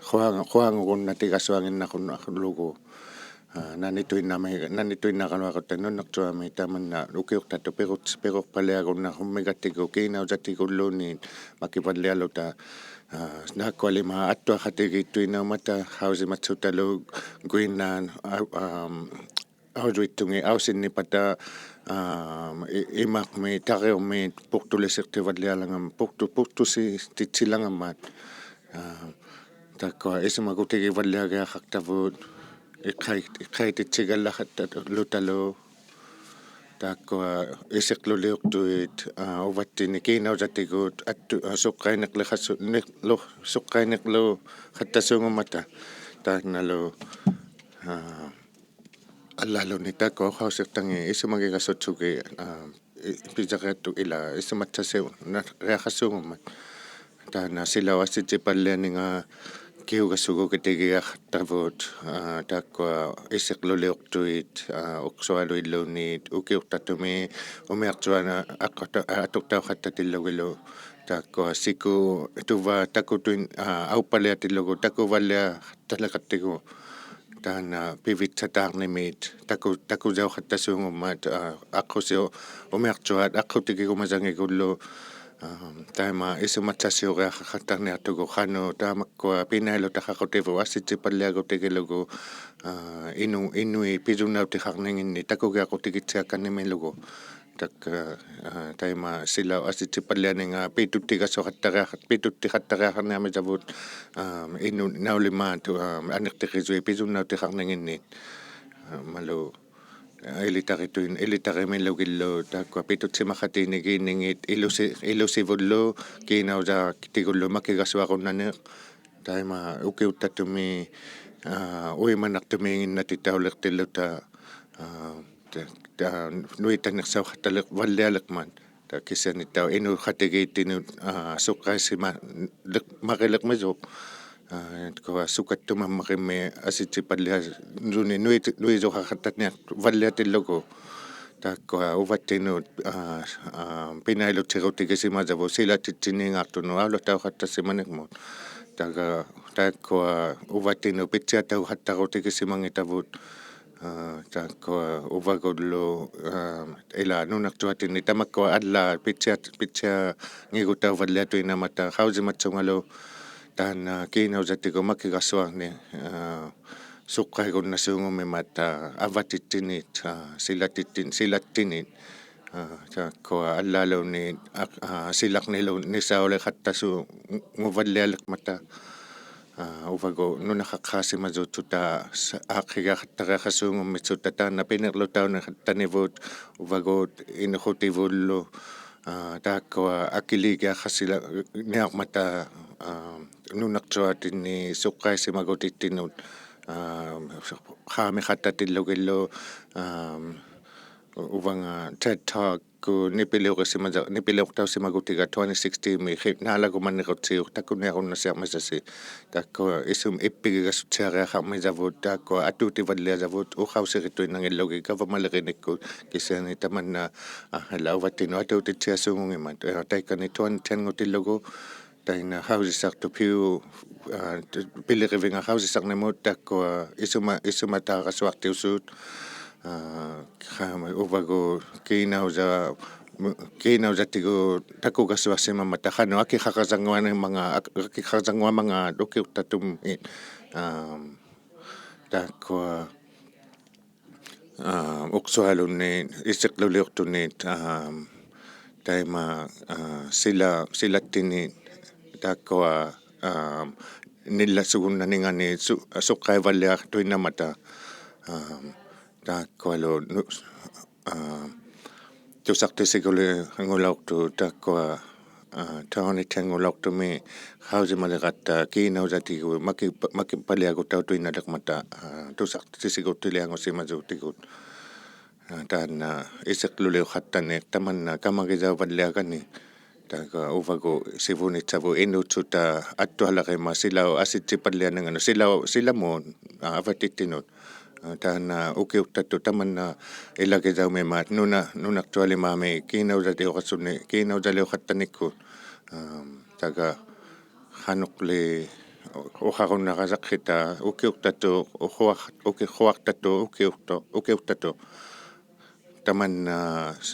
ᖁᐊᖑ-, ᖁᐊᖑᕈᓐᓇᑎᒐᓱᐊᖏᓐᓇᕈᓐᓇᕐᓗᒍ. ᐋ, ᓇᓂᑐᐃᓐᓇᒥ-, ᓇᓂᑐᐃᓐᓇᕋᓗᐊᕈᑦᑕ ᓄᓇᕐᔪᐊᒥ ᑕᒪᓐᓇ ᐅᑭᐅᕐᑕᑐᑦ ᐱᕈᑦ-, ᐱᕈᕐᐸᓪᓕᐊᒍᓐᓇᕈᒻᒥᒐᑦᑎᒍ ᑮᓇᐅᔭᑎᒍᓪᓘᓐᓃᑦ ᒪᑭᕙᓪᓕᐊᓗᑕ, ᐋ, ᓈᒃᑯᐊᓕᒫᑦ ᐊᑦᑐᐊᖃᑎᒌᑦᑐᐃᓐᓇᐅᒻᒪᑕ ᖃᐅᔨᒪᑦᓱᑕᓗ ᖁᐃᓐᓈᓐ, ᐋ, ᐋᒻ, ᐊᐅᔪᐃᑦᑐᖏᑦ ᐊᐅᓯᓐᓂᐸᑕ, ᐋᒻ, ᐃ-, ᐃᒪᕐᒥ ᑕᕆᐅᕐᒥ ᐳᖅᑐᓕᓯᖅᑎᕙᓪᓕᐊᓚᖓᒻ-, ᐳᖅᑐ-, ᐳᖅᑐᓯᑎᑦᓯᓚᖓᒻᒪᑦ. ᐋ, ᑖᒃᑯᐊ ᐃᓱᒪᒍᑎᒋᕙᓪᓕᐊᒋᐊᖃᖅᑕᕗᑦ ᐃᖅᑲᐃ-, ᐃᖅᑲᐃᑎᑦᓯᒐᓪᓚᖃᑦᑕᓗᑕᓗ. ᑖᒃᑯᐊ ᐃᓯᕐᓗᓕᐅᖅᑐᐃᑦ, ᐋ, ᐅᕙᑦᑎᓐᓂ ᑮᓇᐅᔭᑎᒍᑦ ᐊᑦᑐ-, ᐋ, ᓱᕐᕋᐃᓂᕐᓕᖃᓱ-, ᓂ-, ᓗ-, ᓱᕐᕋᐃᓂᕐᓗᖃᑦᑕᓲᖑᒻᒪᑕ. ᑖᓐᓇᓗ, ᐋ, ᐊᓪᓛᓘᓐᓃᑦ ᑖᒃᑯᐊ ᐅᖃᐅᓯᖅᑕᖏᑦ ᐃᓱᒪᒋᒐᓱᑦᓱᒋᑦ, ᐋ, ᐃ-, ᐱᔭᕇᑦᑐ ᐃᓛ ᐃᓱᒪᑦᓴᓯᐅᓇᕆᐊᖃᓲᖑᒻᒪᑦ. ᑖᓐᓇ ᓯᓚᐅᑉ ᐊᓯᔾᔨᐸᓪᓕᐊᓂᖓ ᑭᐅᒐᓱᒍ ᑭᑎᒋᐊᖃᖅᑕᕗᑦ, ᐋ, ᑖᒃᑯᐊ ᐃᓯᕐᓗᓕᐅᖅᑐᐃᑦ, ᐋ, ᐅᖅᓱᐊᓗᐃᓪᓘᓐᓃᑦ ᐅᑭᐅᕐᑕᑐᒥ ᐅᒥᐊᕐᔪᐊᓇ ᐊᖅᑲᑕ-, ᐋ, ᐊᑐᖅᑕᐅᖃᑦᑕᑎᓪᓗᒋᓗ. ᑖᒃᑯᐊ ᓯᑯ ᑐᕙ ᑕᑯᑐᐃᓐ-, ᐋ, ᐊᐅᑉᐸᓪᓕᐊᑎᓪᓗᒍ ᑕᑯᕙᓪᓕᐊᖃᑦᑕᓕᖃᑦᑎᒍ. ᑖᓐᓇ ᐱᕕᑦᓴᑖᕐᓂᒦᑦ ᑕᑯ-, ᑕᑯᔭᐅᖃᑦᑕᓲᖑᒻᒪᑦ, ᐋ, ᐊᖅᑯᓯᐅ-, ᐅᒥᐊᕐᔪᐊᑦ ᐊᖅᑯᑎᒋᒍᒪᔭᖏᒍᓪᓗ, ᐋ, ᑕᐃᒪ ᐃᓱᒪᑦᓴᓯᐅᕆᐊᖃᖃᑦᑕᕐᓂᐊᖅᑐᒍ ᖃᓄᖅ ᑕᒪᒃᑯᐊ ᐱᓇᐃᓗᑕᖃᕈᑎᕗᑦ ᐊᓯᔾᔨᐸᓪᓕᐊᒍᑎᒋᓗᒍ, ᐋ, ᐃᓄ-, ᐃᓄᐃᑦ ᐱᔪᓐᓇᐅᑎᖃᕐᓂᖏᓐᓂᒃ ᑕᑯᒋᐊᕈᑎᒋᑦᓯᐊᒃᑲᓐᓂᕐᒥᓗᒍ. ᑕᒃ-, ᐋ, ᑕᐃᒪ ᓯᓚᐅᑉ ᐊᓯᔾᔨᐸᓪᓕᐊᓂᖓ ᐱᑐᑦᑎᒐᓱᖃᑦᑕᕆᐊᖃ-, ᐱᑐᑦᑎᖃᑦᑕᕆᐊᖃᕐᓂᐊᒥᔭᕗᑦ, ᐋ, ᐃᓄ-, ᓇᐅᓕᒫᑦ, ᐋ, ᐊᓂᖅᑎᕆᔪᐃᑦ ᐱᔪᓐᓇᐅᑎᖃᕐᓂᖏᓐᓂᒃ. ᐋ, ᒪᓗ, ᐃᓕᑕᕆᑐᐃᓐ-, ᐃᓕᑕᕆᒥᓗᒋᓪᓗ ᑖᒃᑯᐊ ᐱᑐᑦᓯᒪᖃᑎᓐᓂᒌᓐᓂᖏᑦ ᐃᓗᓯ-, ᐃᓗᓯᕗᓪᓗ ᑮᓇᐅᔭᑎᒍᓪᓗ ᒪᑭᒐᓱᐊᕈᓐᓇᓂᖅ. ᑕᐃᒪ ᐅᑭᐅᕐᑕᑐᒥ, ᐋ, ᐅᐃᒪᓇᖅᑐᒥᖏᓐᓇᑎᑕᐅᓕᖅᑎᓪᓗᑕ, ᐋ, ᑕ-, ᑕ-, ᓄᐃᑦᑕᓐᓂᖅᓴᐅᖃᑦᑕᓕᕙᓪᓕᐊᓕᕐᒪᑦ. ᑕ ᑭᓯᐊᓂᑦᑕᐅᖅ ᐃᓅᖃᑎᒌᑦᑎᓐᓄᑦ, ᐋ, ᓱᕐᕋᐃᓯᒪ-, ᓕ-, ᒪᕆᓕᕐᒥᔪᖅ. ᐋ, ᑖᒃᑯᐊ ᓱᑲᑦᑐᒪᒻᒪᕆᒻᒥ ᐊᓯᔾᔨᐸᓪᓕᐊᓗᓂ ᓄᐃᑦ-, ᓄᐃᔪᖃᖃᑦᑕᕐᓂᐊᕙᓪᓕᐊᑎᓪᓗᒍ. ᑖᒃᑯᐊ ᐅᕙᑦᑎᓐᓄᑦ, ᐋ, ᐋ, ᐱᓇᐃᓗᑦᓯᒍᑎᒋᓯᒪᔭᕗᑦ ᓯᓚᑎᑦᑎᓐᓂᙶᖅᑐᓄᑦ ᐊᐅᓚᑕᐅᖃᑦᑕᓯᒪᓂᕐᒧᑦ. ᑕᒐ, ᑖᒃᑯᐊ ᐅᕙᑦᑎᓐᓄᑦ ᐱᑦᓯᐊᑕᐅᖃᑦᑕᕈᑎᒋᓯᒪᙱᑕᕗᑦ, ᐋ, ᑖᒃᑯᐊ ᐅᕙᒍᓪᓗ, ᐋ, ᐃᓛ ᓄᓇᕐᔪᐊᑎᓐᓂ ᑕᒪᒃᑯᐊ ᐊᓪᓛᑦ ᐱᑦᓯᐊ-, ᐱᑦᓯᐊᙱᒍᑕᐅᕙᓪᓕᐊᑐᐃᓐᓇᒪᑕ ᖃᐅᔨᒪᑦᓱᖓᓗ ᑖᓐᓇ ᑮᓇᐅᔭᑎᒍ ᒪᑭᒐᓱᐊᕐᓂᖅ, ᐋ, ᓱᕐᕋᐃᒍᓐᓇᓲᖑᒻᒥᒪᑦ, ᐋ, ᐊᕙᑎᑦᑎᓐᓂᑦ, ᐋ, ᓯᓚᑎᑦᑎᓐ-, ᓯᓚᑦᑎᓐᓂᑦ, ᐋ, ᑖᒃᑯᐊ ᐊᓪᓛᓘᓐᓃᑦ, ᐋ, ᐋ, ᓯᓚᕐᓂᓗ ᓂᓴᐅᓕᖃᑦᑕᓲᖑᕙᓪᓕᐊᓕᕐᒪᑕ, ᐋ, ᐅᕙᒍᑦ ᓄᓇᖃᖅᑳᓯᒪᔪᑦᓱᑕ ᐋ-, ᐋᖅᑭᒐᖃᑦᑕᕆᐊᖃᓲᖑᒻᒥᑦᓱᑕ ᑖᓐᓇ ᐱᓂᕐᓗᑕᐅᓂᖃᑦᑕᓂᕗᑦ ᐅᕙᒍᑦ ᐃᓄᖁᑎᕗᓪᓗ, ᐋ, ᑖᒃᑯᐊ ᐊᑭᓖᒋᐊᖃᓯᓚᓂᐊᕐᒪᑕ, ᐋ, ᓄᓇᕐᔪᐊᑎᓐᓂ ᓱᕐᕋᐃᓯᒪᒍᑎᑦᑎᓄᑦ, ᐋ, ᖄᒥᖃᑦᑕᑎᓪᓗᒋᓪᓗ, ᐋ, ᐅᕙᖓ TED Talk ᑯ ᓂᐱᓕᐅᕆᓯᒪᔭ-, ᓂᐱᓕᐅᕐᑕᐅᓯᒪᒍᑎᒐ twenty sixteen-ᒥ ᕿ-, ᓈᓚᒍᒪᓂᕈᑦᓯᐅᒃ ᑕᑯᓂᐊᕈᓐᓇᓯᐊᕐᒥᓴᓯ. ᑖᒃᑯᐊ ᐃᓱᒻ ᐃᑉᐱᒋᒐᓱᑦᓯᐊᕆᐊᖃᕐᒥᔭᕗᑦ, ᑖᒃᑯᐊ ᐊᑑᑎᕙᓪᓕᐊᔭᕗᑦ, ᐅᖃᐅᓯᕆᑐᐃᓐᓇᙱᓪᓗᒋᑦ ᒐᕙᒪᓕᕆᓂᒃᑯᑦ, ᑭᓯᐊᓂ ᑕᒪᓐᓇ, ᐋ, ᐃᓛ ᐅᕙᑦᑎᓄᑦ ᐊᑑᑎᑦᓯᐊᓲᖑᙱᒻᒪᑦ. ᐋ, ᑕᐃᑲᓂ twenty ten-ᖑᑎᓪᓗᒍ, ᑕᐃᓐᓇ ᖃᐅᔨᓴᖅᑐᑦ ᐱᐅ-, ᐋ, ᐱᓕᕆᕕᖓ ᖃᐅᔨᓴᕐᓂᒧᑦ ᑖᒃᑯᐊ ᐃᓱᒪ-, ᐃᓱᒪᑖᕋᓱᐊᖅᑎᐅᓲᑦ, ᐋ, ᖃ-, ᐅᕙᒍᑦ ᑮᓇᐅᔭ-, ᒧ-, ᑮᓇᐅᔭᑎᒍᑦ ᑕᑯᒐᓱᐊᖅᓯᒪᒻᒪᑕ ᖃᓄᖅ ᐊᑭᖃᕋᓴᙳᐊᓂᒻᒪᖔᑦ, ᐊᒃ-, ᐊᑭᖃᕋᓴᙳᐊᒻᒪᖔᑦ ᐅᑭᐅᖅᑕᑐᒥᒃ, ᐋ, ᑖᒃᑯᐊ ᐋ, ᐅᖅᓱᐊᓗᓐᓂ ᐃᓯᕐᓗᓕᐅᖅᑐᓂ, ᐋ, ᑕᐃᒪ, ᐋ, ᓯᓚ-, ᓯᓚᑦᑎᓂ ᑖᒃᑯᐊ, ᐋ, ᓂᓪᓚᓱᒍᓐᓇᓂᖓᓂ ᓱ-, ᓱᕐᕋᐃᕙᓪᓕᐊᑐᐃᓐᓇᒪᑕ, ᐋ, ᑖᒃᑯᐊᓗ ᓄ-, ᐋ, ᑐᓴᖅᑎᓯᒍᓕᖑᓚᐅᖅᑐᑦ ᑖᒃᑯᐊ ᐋ, twenty ten-ᖑᓚᐅᖅᑐᒥ ᖃᐅᔨᒪᓕᕋᑦᑕ ᑮᓇᐅᔭᑎᒍᑦ ᒪᑭ-, ᒪᑭᐸᓪᓕᐊᒍᑕᐅᑐᐃᓐᓇᓕᕐᒪᑕ, ᐋ, ᑐᓴᖅᑎᓯᒍᑎᓕᐊᖑᓯᒪᔪᑎᒍᑦ. ᐋ, ᑖᓐᓇ ᐃᓯᕐᓗᓕᐅᖃᑦᑕᓂᖅ ᑕᒪᓐᓇ ᑲᒪᒋᔭᐅᕙᓪᓕᐊᒐᓂ. ᑕᒐ ᐅᕙᒍᑦ ᓯᕗᓂᑦᓴᕗᑦ ᐃᓅᑦᓱᑕ ᐊᑦᑐᐊᓚᕆᒪ ᓯᓚᐅᑉ ᐊᓯᑦᔨᐸᓪᓕᐊᓂᖓᓄᑦ, ᓯᓚᐅᑉ, ᓯᓚᒧᑦ, ᐋ, ᐊᕙᑎᑦᑎᓄᑦ. ᐋ, ᑖᓐᓇ ᐅᑭᐅᖅᑕᑐᑦ ᑕᒪᓐᓇ ᐃᓚᒋᔭᐅᒥᒻᒪᑦ ᓄᓇ-, ᓄᓇᕐᔪᐊᓕᒫᒥ ᑮᓇᐅᔭᓕᐅᕋᓱᓂ, ᑮᓇᐅᔭᓕᐅᖃᑦᑕᓂᒃᑯᑦ. ᐋ, ᑕᒐ ᖃᓄᕐᓕ ᐅᖃᕈᓐᓇᕋᔭᖅᑭᑕ ᐅᑭᐅᖅᑕᑐᑦ, ᐅᖁᐊᖅ-, ᐅᑭ-, ᐅᖁᐊᖅᑕᑐᑦ, ᐅᑭᐅᖅᑕ-, ᐅᑭᐅᖅᑕᑐᑦ. ᑕᒪᓐᓇ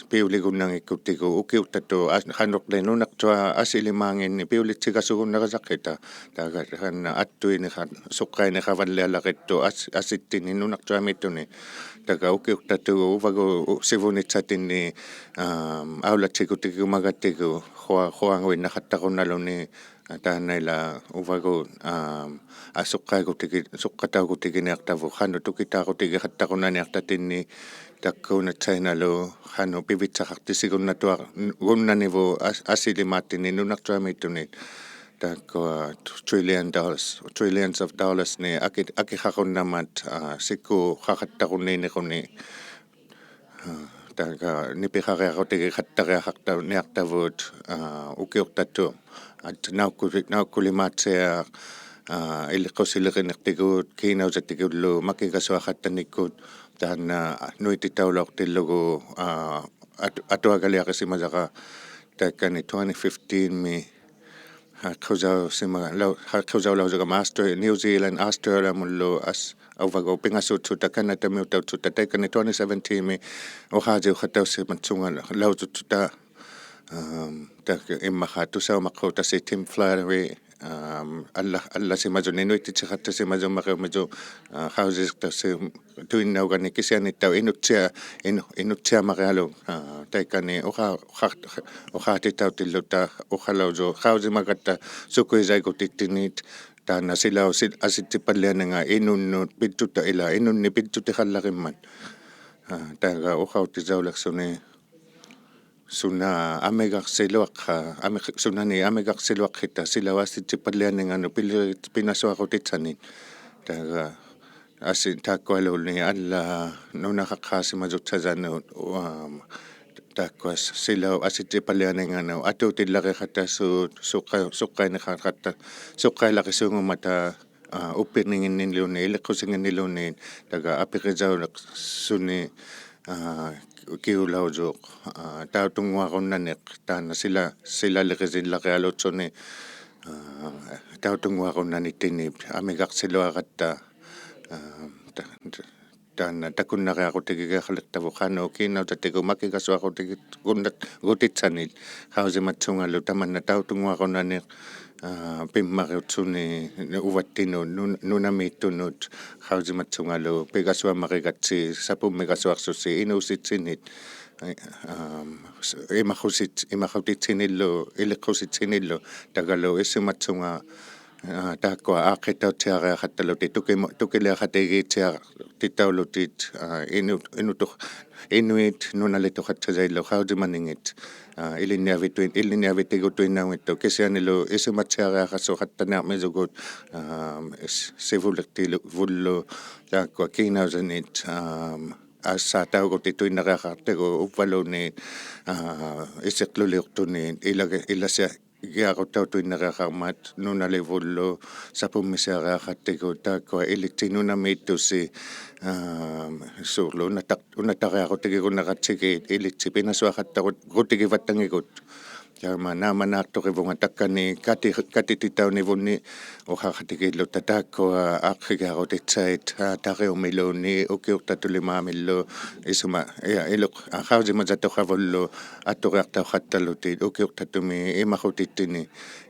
ᐱᐅᓕᒍᓐᓇᙱᒃᑯᑦᑎᒍ ᐅᑭᐅᖅᑕᑐᑦ, ᐋ, ᖃᓄᕐᓕ ᓄᓇᕐᔪᐊᑉ ᐊᓯᓕᒫᖏᓐᓂ ᐱᐅᓕᑦᓯᒐᓱᒍᓐᓇᕋᔭᖅᑭᑕ. ᑕᒐ ᑖᓐᓇ ᐊᑦᑐᐃᓂᖃ-, ᓱᕐᕋᐃᓂᖃᕙᓪᓕᐊᓚᕆᑦᑐᑦ ᐊᓯ-, ᐊᓯᑦᑎᓂᒃ ᓄᓇᕐᔪᐊᒦᑦᑐᓂᒃ. ᑕᒐ ᐅᑭᐅᖅᑕᑐᑦ ᐅᕙᒍᑦ ᓯᕗᓂᑦᓴᑎᓐᓂ, ᐋ, ᐊᐅᓚᑦᓯᒍᑎᒋᒍᒪᒐᑦᑎᒍ ᖁᐊ-, ᖁᐊᖑᐃᓐᓇᖃᑦᑕᕈᓐᓇᓗᓂ, ᐋ, ᑖᓐᓇ ᐃᓛ ᐅᕙᒍᑦ, ᐋ, ᐊᓱᕐᕋᐃᒍᑎᒋ-, ᓱᕐᕋᑕᐅᒍᑎᒋᓂᐊᖅᑕᕗᑦ ᖃᓄᖅ ᑐᑭᑖᕈᑎᒋᖃᑦᑕᕈᓐᓇᓂᐊᖅᑕᑎᓐᓂ ᑕᒃᑯᓇᑦᓴᐃᓇᓗ ᖃᓄᖅ ᐱᕕᑦᓴᖃᖅᑎᓯᒍᓐᓇᑐᐊ-, ᐊᓯ-, ᐊᓯᓕᒫᑦᑎᓐᓂ ᓄᓇᕐᔪᐊᒦᑦᑐᓂᒃ. ᑖᒃᑯᐊ trillion dollars, trillions of dollars-ᓂᒃ ᐊᑭ-, ᐊᑭᖃᕈᓐᓇᒪᑦ, ᐋ, ᓯᑯᖃᖃᑦᑕᕈᓐᓃᓂᕈᓂ. ᐋ, ᑕᒐ ᓂᐱᖃᕆᐊᕈᑎᒋᖃᑦᑕᕆᐊᖃᖅᑕ-, ᓂᐊᖅᑕᕗᑦ, ᐋ, ᐅᑭᐅᖅᑕᑐᑦ, ᐊᑦ-, ᓇᐅᒃᑯᓕ-, ᓇᐅᒃᑯᓕᒫᑦᓯᐊᖅ, ᐋ, ᐃᓕᖅᑯᓯᓕᕆᓂᖅᑎᒍᑦ, ᑮᓇᐅᔭᑎᒍᓪᓗ ᒪᑭᒐᓱᐊᖃᑦᑕᓂᒃᑯᑦ, ᑖᓐᓇ ᓄᐃᑎᑕᐅᓚᐅᖅᑎᓪᓗᒍ, ᐋ, ᐊᑐ-, ᐊᑐᐊᒐᓕᐊᕆᓯᒪᔭᕋ, ᑕᐃᑲᓂ twenty fifteen-ᒥ, ᖃᖅᑯᓴᐅᓯᒪ-, ᓚᐅ-, ᖃᖅᑯᓴᐅᓚᐅᔪᒐᒪ Austra-, New Zealand, Australia-ᒧᓪᓗ ᐊᔅ-, ᐅᕙᒍᑦ ᐱᖓᓲᑦᓱᑕ, Canada-ᒥᐅᑕᐅᑦᓱᑕ, ᑕᐃᑲᓂ twenty seventeen-ᒥ ᐅᖃᔪᖃᑕᐅᓯᒪᑦᓱᖓᓚᐅᔪᑦᓱᑕ, ᐋᒻ, ᑕ-, ᐃᒻᒪᖄ ᑐᓴᐅᒪᖅᑰᑕᓯ Tim Flattery, ᐋᒻ, ᐊᓪᓚ-, ᐊᓪᓚᓯᒪᔪᓂᒃ ᓄᐃᑎᑦᓯᖃᑦᑕᓯᒪᔪᒻᒪᕆᐅᒻᒥᔪᖅ, ᐋ, ᖃᐅᔨᓴᖅᑕᓯ ᑐᐃᓐᓇᐅᒐᓂᒃ ᑭᓯᐊᓂᑦᑕᐅᖅ ᐃᓄᑦᑎᐊ-, ᐃᓄ-, ᐃᓄᑦᑎᐊᒻᒪᕆᐊᓗᒃ, ᐋ, ᑕᐃᑲᓂ ᐅᖃ-, ᐅᖃ-, ᐅᖃᑎᑕᐅᑎᓪᓗᑕ ᐅᖃᓚᐅᔪᖅ ᖃᐅᔨᒪᒐᑦᑕ ᓱᑯᐃᔭᐃᒍᑎᑦᑎᓐᓂ, ᑖᓐᓇ ᓯᓚᐅᑉ ᐊᓯᑦ-, ᐊᓯᑦᔨᐸᓪᓕᐊᓂᖓ ᐃᓄᓐᓄᑦ ᐱᑦᑐᑕ ᐃᓛ, ᐃᓄᓐᓂᒃ ᐱᑦᑐᑎᖃᓪᓚᕆᒻᒪᑦ. ᐋ, ᑕᒐ ᐅᖃᐅᑎᔭᐅᓕᖅᓱᓂ ᓱᓇ ᐊᒥᒐᖅᓯᓗᐊᖅᑲ-, ᐊᒥ-, ᓱᓇᓂᒃ ᐊᒥᒐᖅᓯᓗᐊᖅᑭᑕ ᓯᓚᐅᑉ ᐊᓯᑦᔨᐸᓪᓕᐊᓂᖓᓄᑦ ᐱᓕ-, ᐱᓇᓱᐊᕈᑎᑦᓴᓂᒃ. ᑕᒐ ᐊᓯ-, ᑖᒃᑯᐊᓘᓐᓃᑦ ᐊᓪᓚ ᓄᓇᖃᖅᑳᓯᒪᔪᑦᓴᔭᓄᑦ, ᐋᒻ, ᑖᒃᑯᐊ ᓯᓚᐅᑉ ᐊᓯᑦᔨᐸᓪᓕᐊᓂᖓᓄᑦ ᐊᑑᑎᓪᓚᕆᖃᑦᑕᓲᑦ, ᓱᕐᕋ-, ᓱᕐᕋᐃᓂᖃᑦᑕ-, ᓱᕐᕋᐃᓚᕆᓲᖑᒻᒪᑕ, ᐋ, ᐅᑉᐱᕐᓂᖏᓐᓂᓘᓐᓃᑦ, ᐃᓕᖅᑯᓯᖏᓐᓂᓘᓐᓃᑦ, ᑕᒐ ᐊᐱᕆᔭᐅᓕᖅᓱᓂ, ᐋ, ᑭᐅᓚᐅᔪᖅ, ᐋ, ᑕᐅᑐᙳᐊᕈᓐᓇᓂᖅ, ᑖᓐᓇ ᓯᓚ-, ᓯᓚᓕᕆᓯᓪᓚᕆᐊᓘᑦᓱᓂ, ᐋ, ᑕᐅᑐᙳᐊᕈᓐᓇᓂᑦᑎᓐᓂ ᐊᒥᒐᖅᓯᓗᐊᕋᑦᑕ, ᐋ, ᑕ-, ᑕ-, ᑖᓐᓇ ᑕᑯᓐᓇᕆᐊᕈᑎᒋᒋᐊᖃᓕᖅᑕᕗᑦ ᖃᓄᖅ ᑮᓇᐅᔭᑎᒍᑦ ᒪᑭᒐᓱᐊᕈᑎᒋ-, ᒍᓐᓇ-, ᒍᑎᑦᓴᓂᒃ ᖃᐅᔨᒪᑦᓱᖓᓗ ᑕᒪᓐᓇ ᑕᐅᑐᙳᐊᕈᓐᓇᓂᖅ, ᐋ, ᐱᒻᒪᕆᐅᑦᓱᓂ ᐅᕙᑦᑎᓄᑦ ᓄᓇ-, ᓄᓇᒦᑦᑐᓄᑦ ᖃᐅᔨᒪᑦᓱᖓᓗ ᐱᒐᓱᐊᒻᒪᕆᒐᑦᓯ ᓴᐳᒻᒥᒐᓱᐊᕐᓱᓯ ᐃᓅᓯᑦᓯᓂᒃ, ᐋ, ᐋᒻ, ᐃᒪᖁᓯᑦ-, ᐃᒪᖁᑎᑦᓯᓂᓪᓗ, ᐃᓕᖅᑯᓯᑦᓯᓂᓪᓗ, ᑕᒐᓗ ᐃᓱᒪᑦᓱᖓ ᐋ, ᑖᒃᑯᐊ ᐋᖅᑭᑕᐅᑦᓯᐊᕆᐊᖃᑦᑕᓗᑎᑦ ᑐᑭᒧ-, ᑐᑭᓕᐊᖃᑎᒌᑦᓯᐊᖅᑎᑕᐅᓗᑎᑦ, ᐋ, ᐃᓄ-, ᐃᓄᑐ-, ᐃᓄᐃᑦ ᓄᓇᓕᑐᖃᑦᓴᔭᐃᓪᓗ ᖃᐅᔨᒪᓂᖏᑦ, ᐋ, ᐃᓕᓐᓂᐊᕕᑐᐃ-, ᐃᓕᓐᓂᐊᕕᑎᒍᑐᐃᓐᓇᐅᙱᑦᑐᖅ ᑭᓯᐊᓂᓗ ᐃᓱᒪᑦᓯᐊᕆᐊᖃᓲᖃᑦᑕᓂᐊᕐᒥᔪᒍᑦ, ᐋ, ᓯ-, ᓯᕗᓕᖅᑎᓪᓗ-, ᕗᓪᓗ ᑖᒃᑯᐊ ᑮᓇᐅᔭᓂᑦ, ᐋ, ᐊᒃᓵᑕᐅᒍᑎᑐᐃᓐᓇᕆᐊᖃᖅᑕᒍ ᐅᕝᕙᓘᓐᓃᑦ, ᐋ, ᐃᓯᕐᓗᓕᐅᖅᑐᓂ ᐃᓚᒋ-, ᐃᓚᓯᐊ-, ᒋᐊᕈᑕᐅᑐᐃᓐᓇᕆᐊᖃᕐᒪᑦ ᓄᓇᓕᕗᓪᓗ ᓴᐳᒻᒥᓯᐊᕆᐊᖃᑦᑎᒍ ᑖᒃᑯᐊ ᐃᓕᑦᓯ ᓄᓇᒦᑦᑐᓯ, ᐋ, ᓲᕐᓗ ᐅᓇᑕᖅ-, ᐅᓇᑕᕆᐊᕈᑎᒋᒍᓐᓇᕋᑦᓯᒌᑦ ᐃᓕᑦᓯ ᐱᓇᓱᐊᖃᑦᑕᕈ-, ᕈᑎᒋᕙᑦᑕᙱᒍᑦ. ᑕᒪ ᓈᒻᒪᓈᖅᑐᕆᕗᖓ ᑕᒃᑲᓂ ᑲᑎ-, ᑲᑎᑎᑕᐅᓂᕗᓐᓂ ᐅᖃᖃᑎᒌᓪᓗᑕ ᑖᒃᑯᐊ ᐋᖅᑭᒋᐊᕈᑎᑦᓴᐃᑦ, ᐋ, ᑕᕆᐅᒥᓘᓐᓃᑦ ᐅᑭᐅᖅᑕᑐᓕᒫᒥᓪᓗ ᐃᓱᒪ-, ᐃᐊ, ᐃᓗᖅ-, ᐋ, ᖃᐅᔨᒪᔭᑐᖃᕗᓪᓗ ᐊᑐᕆᐊᖅᑕᐅᖃᑦᑕᓗᑎᑦ ᐅᑭᐅᖅᑕᑐᒥ ᐃᒪᖁᑎᑦᑎᓂ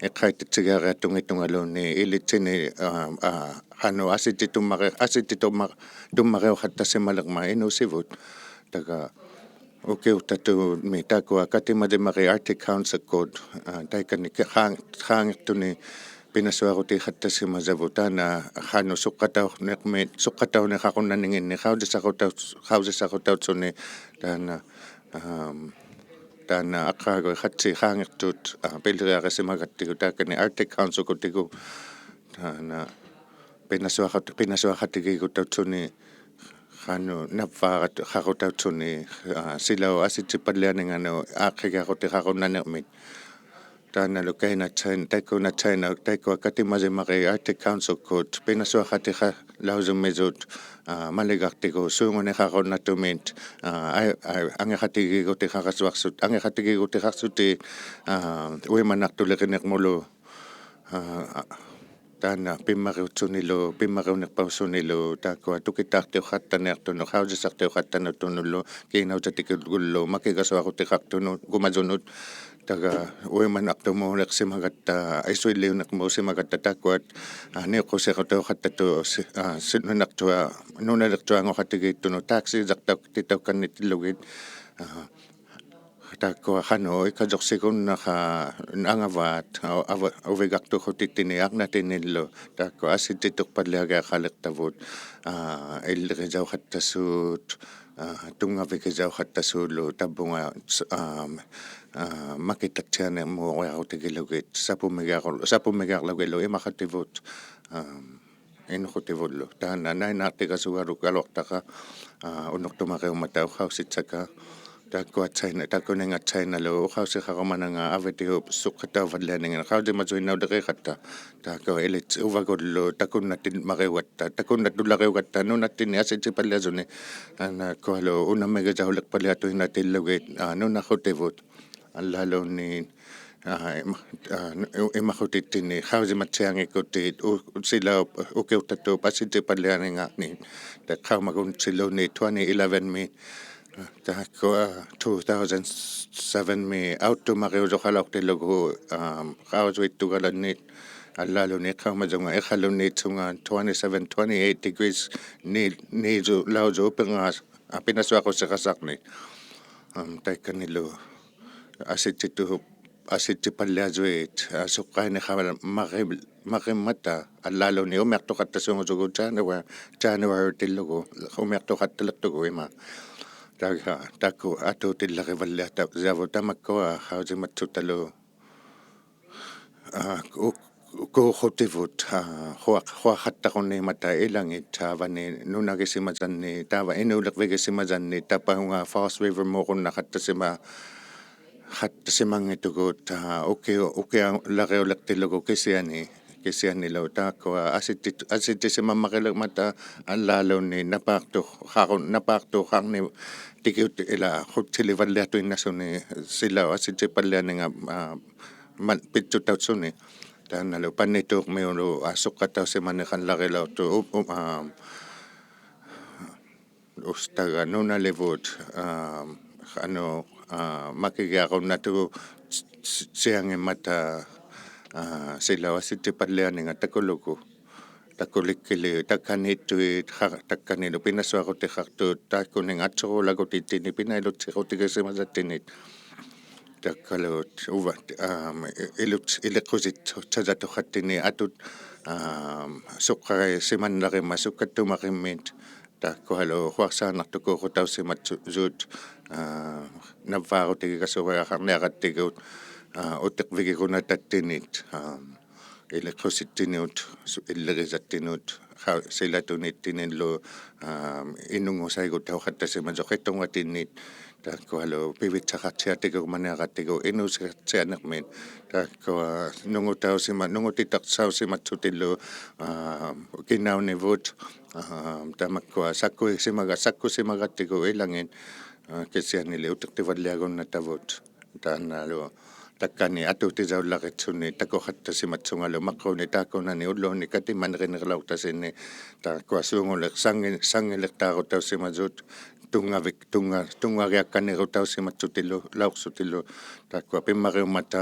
ᐃᖅᑲᐃᑦᑎᑦᓯᒋᐊᕆᐊᖅᑐᙱᑦᑐᖓᓘᓐᓃᑦ ᐃᓕᑦᓯᓂ, ᐋ, ᐋ, ᖃᓄᖅ ᐊᓯᔾᔨᑐᒻᒪᕆ-, ᐊᓯᔾᔨᑐᒻᒪ-, ᑐᒻᒪᕆᐅᖃᑦᑕᓯᒪᓕᕐᒪᑦ ᐃᓅᓯᕗᑦ. ᑕᒐ ᐅᑭᐅᖅᑕᑐᒥ ᑖᒃᑯᐊ ᑲᑎᒪᔪᒻᒪᕆᒃ Arctic Council-ᑯᑦ, ᐋ, ᑕᐃᑲᓂ ᖃ-, ᖃᖓ-, ᖃᖏᖅᑐᓂ ᐱᓇᓱᐊᕈᑎᖃᑦᑕᓯᒪᔭᕗᑦ ᑖᓐᓇ ᖃᓄᖅ ᓱᖅᑲᑕᐅᓂᕐᒥ-, ᓱᖅᑲᑕᐅᓂᖃᕈᓐᓇᓂᖏᓐᓂᒃ ᖃᐅᔨᓴᕈᑕᐅ-, ᖃᐅᔨᓴᕈᑕᐅᑦᓱᓂ ᑖᓐᓇ, ᐋᒻ, ᑖᓐᓇ ᐊᕐᕌᒍᐃ ᖃᑦᓯ ᖃᖏᖅᑐᑦ, ᐋ, ᐱᓕᕆᐊᕆᓯᒪᒐᑦᑎᒍ ᑖᒃᑲᓂ Arctic Council-ᑯᑎᒍ ᑖᓐᓇ ᐱᓇᓱᐊᖃᑦ-, ᐱᓇᓱᐊᖃᑎᒌᒍᑕᐅᑦᓱᓂ ᖃᓄᖅ ᓇᕝᕚᕋᑦ-, ᖃᕈᑕᐅᑦᓱᓂ, ᐋ, ᓯᓚᐅᑉ ᐊᓯᔾᔨᐸᓪᓕᐊᓂᖓᓄᑦ ᐋᖅᑭᒋᐊᕈᑎᖃᕈᓐᓇᓂᕐᒥᑦ. ᑖᓐᓇᓗ ᑲᐃᓇ China, ᑕᐃᒃᑯᓇ China, ᑕᐃᒃᑯᐊ ᑲᑎᒪᔪᒻᒪᕆᒃ Arctic Council-ᑯᑦ ᐱᓇᓱᐊᖃᑎᖃᓚᐅᔪᒻᒥᔪᑦ, ᐋ, ᒪᓕᒐᖅᑎᒍᑦ ᓲᖑᓂᖃᕈᓐᓇᑐᒥᑦ, ᐋ, ᐊᐃ-, ᐊᐃ-, ᐊᖏᖃᑎᒌᒍᑎᖃᕋᓱᐊᖅᓱᑦ-, ᐊᖏᖃᑎᒌᒍᑎᖃᖅᓱᑎᒃ, ᐋ, ᐅᐃᒪᓇᖅᑐᓕᕆᓂᕐᒧᓗ, ᐋ, ᑖᓐᓇ ᐱᒻᒪᕆᐅᑦᓱᓂᓗ, ᐱᒻᒪᕆᐅᓂᖅᐸᐅᓱᓂᓗ, ᑖᒃᑯᐊ ᑐᑭᑖᖅᑎᐅᖃᑦᑕᓂᐊᖅᑐᓄᑦ, ᖃᐅᔨᓴᖅᑎᐅᖃᑦᑕᓐᓇᑐᓄᓪᓗ, ᑮᓇᐅᔭᑎᒃᑯᓪᓗ, ᒪᑭᒐᓱᐊᕈᑎᖃᖅᑐᓄᑦ ᖁᒪᔪᓄᑦ, ᑕᒐ ᐅᐃᒪᓇᖅᑐᒨᓕᖅᓯᒪᒐᑦᑕ, ᐃᓱᐃᓪᓕᐅᓂᕐᒨᓯᒪᒐᑦᑕ ᑖᒃᑯᐊᑦ, ᐋ, ᓂᐅᖅᑯᓯᕈᑕᐅᖃᑦᑕᑐᑦ ᓯ-, ᐋ, ᓯ-, ᓄᓇᕐᔪᐊ-, ᓄᓇᓕᕐᔪᐊᖑᖃᑎᒌᑦᑐᓄᑦ ᑖᒃᓰᔭᖅᑕᐅ-, ᑎᑕᐅᒃᑲᓐᓂᑎᓪᓗᒋᑦ, ᐋ, ᑖᒃᑯᐊ ᖃᓄᖅ ᐃᑲᔪᖅᓯᒍᓐᓇᖃ ᐊᖓᕚᑦ, ᐊ-, ᐊᕙ-, ᐅᕕᒐᖅᑐᖁᑎᑦᑎᓂᒃ ᐊᕐᓇᑎᓂᓪᓗ, ᑖᒃᑯᐊ ᐊᓯᔾᔨᑐᖅᐸᓪᓕᐊᒋᐊᖃᓕᖅᑕᕗᑦ, ᐋ, ᐃᓪᓕᕆᔭᐅᖃᑦᑕᓲᑦ, ᐋ, ᑐᙵᕕᒋᔭᐅᖃᑦᑕᓲᓪᓗ, ᑕᑉᐳᖓ, ᐋ, ᐋ, ᒪᑭᑕᑦᓯᐊᓂᕐᒨᕆᐊᕈᑎᒋᓗᒋᑦ, ᓴᐳᒻᒥᒋᐊᕈ-, ᓴᐳᒻᒥᒋᐊᕐᓗᒋᓪᓗ ᐃᒪᖃᑎᕗᑦ, ᐋ, ᐃᓄᖁᑎᕗᓪᓗ. ᑖᓐᓇ ᓇᐃᓈᖅᑎᒐᓱᒐᓗᐊᖅᑕᖃ, ᐋ, ᐅᓄᖅᑐᒻᒪᕆᐅᒻᒪᑕ ᐅᖃᐅᓯᑦᓴᒃᑲ. ᑖᒃᑯᐊᑦᓴᐃᓇ, ᑖᒃᑯᓂᖓᑦᓴᐃᓇᓗ ᐅᖃᐅᓯᖃᕈᒪᓇᖓ ᐊᕕᑎᐅᑉ ᓱᖅᑲᑕᐅᕙᓪᓕᐊᓂᖏᓐ ᖃᐅᔨᒪᔪᐃᓐᓇᐅᓕᕇᖃᑦᑕ. ᑖᒃᑯᐊ ᐃᓕᑦᓯ ᐅᕙᒍᓪᓗ ᑕᑯᓐᓇᑎᒻᒪᕆᐅᒐᑦᑕ, ᑕᑯᓐᓇᑐᓪᓚᕆᐅᒐᑦᑕ ᓄᓇᑦᑎᓐᓂ ᐊᓯᔾᔨᐸᓪᓕᐊᔪᓂᒃ. ᑖᓐᓇ ᑖᒃᑯᐊᓗ ᐅᓇᒥᒋᔭᐅᓕᖅᐸᓪᓕᐊᑐᐃᓐᓇᑎᓪᓗᒋᑦ, ᐋ, ᓄᓇᖁᑎᕗᑦ. ᐊᓪᓛᓘᓐᓃᑦ, ᐋ, ᐃᒪ-, ᐋ, ᐃ-, ᐃᒪᖁᑎᑦᑎᓂᒃ ᖃᐅᔨᒪᑦᓯᐊᙱᒃᑯᑎᑦ ᐅ-, ᓯᓚᐅᑉ ᐅᑭᐅᖅᑕᑑᑉ ᐊᓯᔾᔨᐸᓪᓕᐊᓂᖓᓂᒃ. ᑕ ᖃᐅᒪᒍᓐᓱᓘᓐᓃᑦ twenty eleven-ᒥ, ᑖᒃᑯᐊ two thousand seven-ᒥ ᐊᐅᑦᑐᒻᒪᕆᐅᔪᖃᓚᐅᖅᑎᓪᓗᒍ, ᐋ, ᖃᐅᔪᐃᑦᑐᒐᓚᓐᓂᒃ. ᐊᓪᓛᓘᓐᓃᑦ ᖃᐅᒪᔪᖓ ᐃᖃᓗᓐᓃᑦᓱᖓ twenty-seven, twenty-eight degrees ᓂ-, ᓂᔪᓚᐅᔪᑦ ᐅᐱᕐᖔᖅ, ᐋ, ᐱᓇᓱᐊᕈᓯᖃᓴᕐᓂᒃ. ᐊᒻ, ᑕᐃᑲᓂᓗ ᐊᓯᔾᔨᑐ-, ᐊᓯᔾᔨᐸᓪᓕᐊᔪᐃᑦ, ᐋ, ᓱᕐᕋᐃᓂᖃᕐᒪ-, ᒪᕆᒻ-, ᒪᕆᒻᒪᑕ, ᐊᓪᓛᓘᓐᓃᑦ ᐅᒥᐊᖅᑐᖃᑦᑕᓲᖑᔪᒍᑦ January, January-ᑎᓪᓗᒍ, ᐅᒥᐊᖅᑐᖃᑦᑕᓕᖅᑐᒍᑦ ᐃᒫᒃ. ᑕᒐ, ᑖᒃᑯᐊ ᐊᑑᑎᓪᓚᕆᕙᓪᓕᐊᑕ-, ᔭᕗᑦ ᑕᒪᒃᑯᐊ ᖃᐅᔨᒪᑦᓱᑕᓗ, ᐋ, ᐅ-, ᐅᑰᖁᑎᕗᑦ, ᐋ, ᖁᐊ-, ᖁᐊᖃᑦᑕᕈᓐᓃᒻᒪᑕ ᐃᓚᖏᑦ ᑖᕙᓂ ᓄᓇᒋᓯᒪᔭᓐᓂᒃ, ᑖᕙ ᐃᓅᓕᕐᕕᒋᓯᒪᔭᓐᓂᒃ, ᑕᑉᐸᐅᖓ False River-ᒨᕈᓐᓇᖃᑦᑕᓯᒪ-, ᖃᑦᑕᓯᒪᙱᑦᑐᒍᑦ, ᐋ, ᐅᑭᐅ-, ᐅᑭᐅᓚᕆᐅᓕᖅᑎᓪᓗᒍ ᑭᓯᐊᓂ, ᑭᓯᐊᓂᓗ ᑖᒃᑯᐊ ᐊᓯᔾᔨᑦ-, ᐊᓯᔾᔨᓯᒪᒻᒪᕆᓕᕐᒪᑕ ᐊᓪᓛᓘᓐᓃᑦ ᓇᐹᖅᑐᖃᕈ-, ᓇᐹᖅᑐᖃᕐᓂ ᑎᑭᐅᑦ ᐃᓛ ᖁᑦᓯᓕᕙᓪᓕᐊᑐᐃᓐᓇᓱᓂ ᓯᓚᐅᑉ ᐊᓯᔾᔨᐸᓪᓕᐊᓂᖓ, ᐋ, ᒪ-, ᐱᑦᔪᑕᐅᑦᓱᓂ. ᑖᓐᓇᓗ ᐸᓐᓂᑑᕐᒥᐅᓗ, ᐋ, ᓱᖅᑲᑕᐅᓯᒪᓂᖃᓪᓚᕆᓚᐅᖅᑐᖅ ᐅ-, ᐅ-, ᐋ, ᐅᔅᑕᒐ ᓄᓇᓕᕗᑦ, ᐋ, ᖃᓄᖅ, ᐋ, ᒪᑭᒋᐊᕈᓐᓇᑐᒍ ᓯ-, ᓯ-, ᓯᐊᙱᒻᒪᑕ, ᐋ, ᓯᓚᐅᑉ ᐊᓯᔾᔨᐸᓪᓕᐊᓂᖓ ᑕᑯᓗᒍ. ᑕᑯᓕᒃᑭᓕ, ᑕᑲᓃᑦᑐᐃᑦ, ᖃ-, ᑕᑲᓃᓗ ᐱᓇᓱᐊᕈᑎᖃᖅᑐᑦ, ᑖᒃᑯᓂᖓ ᐊᑦᓱᕈᓚᒍᑎᑦᑎᓂᒃ, ᐱᓇᐃᓗᑦᓯᕈᑎᒋᓯᒪᔭᑦᑎᓂᒃ. ᑕᒃᑲᓗ ᐅᕙᑦ, ᐋᒻ, ᐃ-, ᐃᓗᑦ-, ᐃᓕᖅᑯᓯᑦᓴᖅᑕᑐᖃᑦᑎᓐᓂ ᐊᑐᑦ, ᐋᒻ, ᓱᕐᕋᕆᓯᒪᓐᓇᕆᒻᒪᑦ ᓱᒃᑲᑦᑐᒪᕆᒻᒥᑦ, ᑕᒃᑯᐊᓗ ᖁᐊᖅᓵᓐᓇᖅᑐᒃᑰᖁᑕᐅᓯᒪᑦᓱ-, ᓱᑦ, ᐋ, ᓇᕝᕚᕈᑎᒋᒐᓱᕆᐊᖃᕐᓂᐊᕋᑦᑎᒍᑦ, ᐋ, ᐅᑎᕐᕕᒋᒍᓐᓇᑕᑦᑎᓐᓂᑦ, ᐋ, ᐃᓕᖅᑯᓯᑦᑎᓐᓄᑦ, ᓱ-, ᐃᓪᓕᕆᓴᑦᑎᓐᓄᑦ, ᖃ-, ᓯᓚᑐᓐᓃᑦᑎᓐᓂᓪᓗ, ᐋ, ᐃᓄᙳᓴᐃᒍᑕᐅᖃᑦᑕᓯᒪᔪᖅ ᕿᑐᕐᖓᑎᓐᓂᑦ, ᑕᒃᑯᐊᓗ ᐱᕕᑦᓴᖃᑦᓯᐊᑎᒍᒪᓂᐊᕋᑦᑎᒍ ᐃᓅᓯᖃᑦᓯᐊᓂᕐᒥᑦ, ᑕᒃᑯᐊ ᓄᖑᑕᐅᓯᒪ-, ᓄᖑᑎᑕᖅᓴᐅᓯᒪᑦᓱᑎᓪᓗ, ᐋ, ᑭᓇᐅᓂᕗᑦ, ᐋ, ᑕᒪᒃᑯᐊ ᓴᒃᑯᓯᒪᒐ-, ᓴᒃᑯᓯᒪᒐᑦᑎᒍ ᐃᓚᖏᑦ, ᐋ, ᑭᓯᐊᓂᓕ ᐅᑎᖅᑎᕙᓪᓕᐊᒍᓐᓇᑕᕗᑦ. ᑖᓐᓇᓗ ᑕᒃᑲᓂ ᐊᑑᑎᓴᐅᓪᓚᕆᑦᓱᓂ ᑕᑯᖃᑦᑕᓯᒪᑦᓱᖓᓗ ᒪᕐᕉᓂ ᑖᒃᑯᓇᓂ ᐅᓪᓘᓂ ᑲᑎᒪᓂᕆᓂᕐᓚᐅᖅᑕᓯᓐᓂ, ᑕᒃᑯᐊ ᓲᖑᓕᖅ ᓴᙱ-, ᓴᙱᓕᖅᑖᕈᑕᐅᓯᒪᔪᑦ, ᑐᙵᕕᒃ-, ᑐᙵ-, ᑐᙵᕆᐊᒃᑲᓐᓂᕈᑕᐅᓯᒪᑦᓱᑎᓪᓗ, ᓚᐅᖅᓱᑎᓪᓗ, ᑕᒃᑯᐊ ᐱᒻᒪᕆᐅᒻᒪᑕ,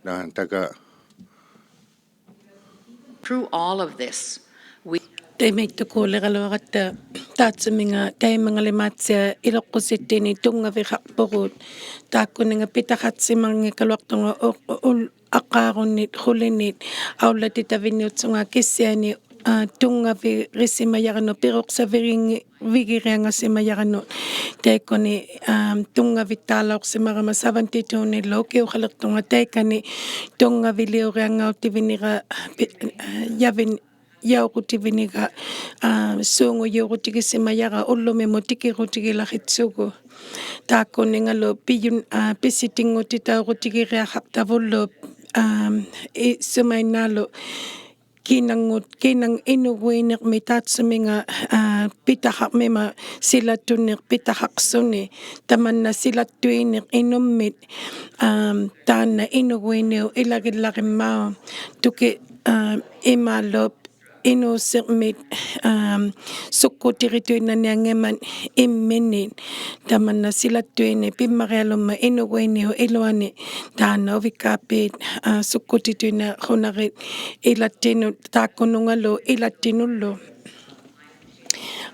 ᐋ, ᑕᒐ Through all of this, we ᑕᐃᒪᐃᑦᑐᑰᓕᕋᓗᐊᕋᑦᑕ ᑖᑦᓱᒥᖓ ᑕᐃᒪᙵᓕᒫᑦᓯᐊᖅ ᐃᓗᖅᑯᓯᑦᑎᓐᓂ ᑐᙵᕕᖃᖅᐳᒍᑦ. ᑖᒃᑯᓂᖓ ᐱᑕᖃᑦᓯᒪᙱᒃᑲᓗᐊᖅᑐᖓ ᐅ-, ᐅ-, ᐅᓪ-, ᐊᕐᕌᒍᓐᓂᑦ ᖁᓕᓂᑦ ᐊᐅᓪᓚᑎᑕᕕᓐᓂᐅᑦᓱᖓ ᑭᓯᐊᓂ, ᐋ, ᑐᙵᕕᕆᓯᒪᔭᕋᓄᑦ ᐱᕈᖅᓴᕕᕆᙱ-, ᕕᒋᕆᐊᖓᓯᒪᔭᕋᓄᑦ. ᑕᐃᒃᑯᓂ, ᐋ, ᑐᙵᕕᑦᑖᓚᐅᖅᓯᒪᒐᒪ seventy-two-ᓂᓪᓗ ᐅᑭᐅᖃᓕᖅᑐᖓ ᑕᐃᑲᓂ ᑐᙵᕕᓕᐅᕆᐊᖓᐅᑎᕕᓂᕋ ᐱ-, ᐋ, ᔭᕕᓐ-, ᔭᐅᕈᑎᕕᓂᕋ, ᐋ, ᓲᖑᔫᕈᑎᒋᓯᒪᔭᕋ ᐅᓪᓗᒥᒧᑦ ᑎᑭᕈᑎᒋᓚᕿᑦᓱᒍ. ᑖᒃᑯᓂᖓᓗ ᐱᔪᓐ-, ᐋ, ᐱᓯᑎᙳᑎᑕᐅᕈᑎᒋᕆᐊᖃᖅᑕᕗᓪᓗ, ᐋ, ᐃ-, ᓱᒪᐃᓐᓈᓗ ᑮᓇᙳᑦ-, ᑮᓇᖕ ᐃᓄᒍᐃᓂᕐᒥ ᑖᑦᓱᒥᖓ, ᐋ, ᐱᑕᖃᕐᒥᒪ ᓯᓚᑐᓂᖅ ᐱᑕᖃᖅᓱᓂ, ᑕᒪᓐᓇ ᓯᓚᑐᐃᓂᖅ ᐃᓄᒻᒥᑦ, ᐋ, ᑖᓐᓇ ᐃᓄᒍᐃᓂᐅᑉ ᐃᓚᒋᓪᓚᕆᒻᒪᐅᑉ, ᑐᑭ-, ᐋ, ᐃᒫᓗ ᐃᓅᓯᕐᒥᑦ, ᐋ, ᓱᒃᑯᑎᕆᑐᐃᓐᓇᓂᐊᙱᒻᒪᑦ ᐃᒻᒥᓂᑦ, ᑕᒪᓐᓇ ᓯᓚᑐᐃᓂᖅ ᐱᒻᒪᕆᐊᓗᒻᒪᑦ ᐃᓄᒍᐃᓂᐅᑉ ᐃᓗᐊᓂ, ᑖᓐᓇ ᐅᕕᒃᑳᐲᑦ, ᐋ, ᓱᒃᑯᑎᑐᐃᓐᓇᖁᓇᕆᑦ ᐃᓚᑦᑎᓄᑦ ᑖᒃᑯᓄᖓᓗ ᐃᓚᑦᑎᓄᓪᓗ.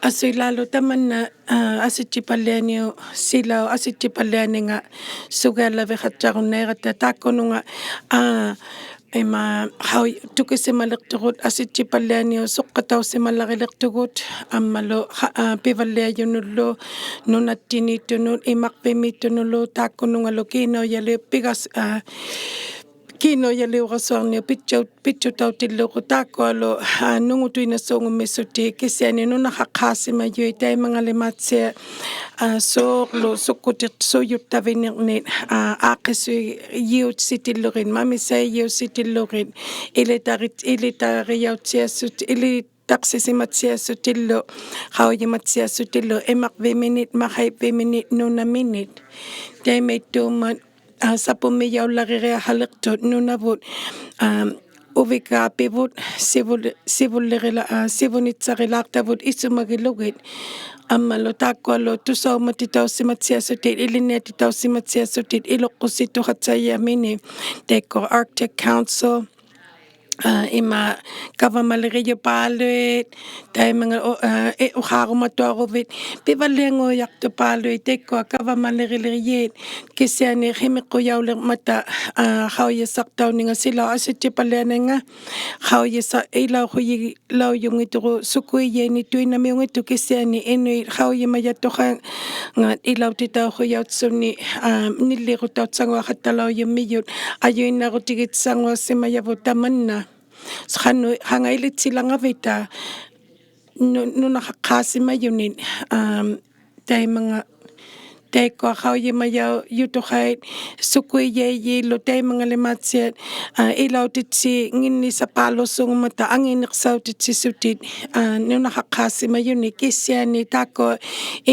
ᐊᓱᐃᓛᓗ ᑕᒪᓐᓇ, ᐋ, ᐊᓯᑦᔨᐸᓪᓕᐊᓂᐅᑉ ᓯᓚᐅᑉ ᐊᓯᑦᔨᐸᓪᓕᐊᓂᖓ ᓱᒋᐊᓪᓚᕕᖃᑦᑕᕈᓐᓇᐃᕋᑦᑕ ᑖᒃᑯᓄᖓ, ᐋ, ᐃᒫ, ᖃᐅ-, ᑐᑭᓯᒪᓕᖅᑐᒍᑦ ᐊᓯᑦᔨᐸᓪᓕᐊᓂᐅᑉ ᓱᖅᑲᑕᐅᓯᒪᓪᓚᕆᓕᖅᑐᒍᑦ, ᐊᒻᒪᓗ ᖃ-, ᐋ, ᐱᕙᓪᓕᐊᔪᓄᓪᓗ, ᓄᓇᑦᑎᓃᑦᑐᓄᑦ, ᐃᒪᕐᕕᒦᑦᑐᓄᓪᓗ, ᑖᒃᑯᓄᖓᓗ ᑮᓇᐅᔭᓕᐅᑉ ᐱᒐᔅ-, ᐋ, ᑮᓇᐅᔭᓕᐅᕋᓱᐊᕐᓂᐅᑉ ᐱᑦᔪ-, ᐱᑦᔪᑕᐅᑎᓪᓗᒍ ᑖᒃᑯᐊᓗ, ᐋ, ᓄᖑᑐᐃᓐᓇᓲᖑᒻᒥᓱᑎᒃ ᑭᓯᐊᓂ ᓄᓇᖃᖅᑳᓯᒪᔪᐃᑦ ᑕᐃᒪᙵᓕᒫᑦᓯᐊᖅ, ᐋ, ᓲᕐᓗ ᓱᒃᑯᑎᖅ ᓱᔪᑦᑕᕕᓂᕐᓂᑦ, ᐋ, ᐋᖅᑭᓱᐃᔨᐅᓯᑎᓪᓗᒋᑦ, ᒪᒥᓴᐃᔨᐅᓯᑎᓪᓗᒋᑦ, ᐃᓕᑕᕆ-, ᐃᓕᑕᕆᔭᐅᑦᓯᐊᓱᑦ-, ᐃᓕᑕᖅᓯᓯᒪᑦᓯᐊᓱᑎᓪᓗ, ᖃᐅᔨᒪᑦᓯᐊᓱᑎᓪᓗ, ᐃᒪᕐᕕᒥᓂᑦ, ᒪᖃᐃᕝᕕᒥᓂᑦ, ᓄᓇᒥᓂᑦ. ᑕᐃᒪᐃᑦᑑᒻᒪᑦ, ᐋ, ᓴᐳᒻᒥᔭᐅᓪᓚᕆᕆᐊᖃᓕᖅᑐᑦ ᓄᓇᕗᑦ, ᐋ, ᐅᕕᒃᑳᐱᕗᑦ, ᓯᕗᓪ-, ᓯᕗᓪᓕᕆᓚ-, ᐋ, ᓯᕗᓂᑦᓴᕆᓛᖅᑕᕗᑦ ᐃᓱᒪᒋᓗᒋᑦ. ᐊᒻᒪᓗ ᑖᒃᑯᐊᓗ ᑐᓴᐅᒪᑎᑕᐅᓯᒪᑦᓯᐊᓱᑎᒃ, ᐃᓕᓐᓂᐊᑎᑕᐅᓯᒪᑦᓯᐊᓱᑎᒃ, ᐃᓗᖅᑯᓯᑐᖃᑦᓴᔭᒥᓂ, ᑕᐃᒃᑯᐊ Arctic Council, ᐋ, ᐃᒫ ᑲᕙᒪᓕᕆᔪᐹᓗᐃᑦ, ᑕᐃᒪᙵ-, ᐅ-, ᐋ, ᐃ-, ᐅᖄᕈᒪᑐᐊᕈᕕᑦ, ᐱᕙᓪᓕᐊᖑᔭᖅᑐᐹᓗᐃᑦ ᑕᐃᒃᑯᐊ ᑲᕙᒪᓕᕆᓕᕆᔩᑦ, ᑭᓯᐊᓂ ᕿᒥᖁᔭᐅᓕᕐᒪᑕ, ᐋ, ᖃᐅᔨᓴᖅᑕᐅᓂᖓ ᓯᓚ ᐊᓯᑦᔨᐸᓪᓕᐊᓂᖓ, ᖃᐅᔨᓴ-, ᐃᓚᐅᖁᔨ-, ᓚᐅᔪᙱᑦᑐᒍ ᓱᑯᐃᔭᐃᓂᑐᐃᓐᓇᒥᐅᙱᑦᑐᖅ ᑭᓯᐊᓂ ᐃᓄᐃᑦ ᖃᐅᔨᒪᔭᑐᖃᖓᑦ ᐃᓚᐅᑎᑕᐅᖁᔭᐅᑦᓱᓂ, ᐋ, ᓂᓪᓕᕈᑕᐅᑦᓴᙳᐊᖃᑦᑕᓚᐅᔪᒻᒥᔪᑦ, ᐊᔪᐃᓐᓇᕈᑎᒋᑦᓴᙳᐊᓯᒪᔭᕗᑦ ᑕᒪᓐᓇ. ᖃᓄ-, ᖃᖓ ᐃᓕᑦᓯᓚᖓᕕᑕ ᓄ-, ᓄᓇᖃᖅᑳᓯᒪᔪᓂᑦ, ᐋ, ᑕᐃᒪᙵ-, ᑕᐃᒃᑯᐊ ᖃᐅᔨᒪᔭᐅᔪᑐᖃᐃᑦ ᓱᑯᐃᔭᐃᔩᓪᓗ ᑕᐃᒪᙵᓕᒫᑦᓯᐊᑦ, ᐋ, ᐃᓚᐅᑎᑦᓯᖏᓐᓂᓴᐹᓗᓲᖑᒻᒪᑕ ᐊᖏᓂᖅᓴᐅᑎᑦᓯᓱᑎᒃ, ᐋ, ᓄᓇᖃᖅᑳᓯᒪᔪᓂᑦ ᑭᓯᐊᓂ ᑖᒃᑯᐊ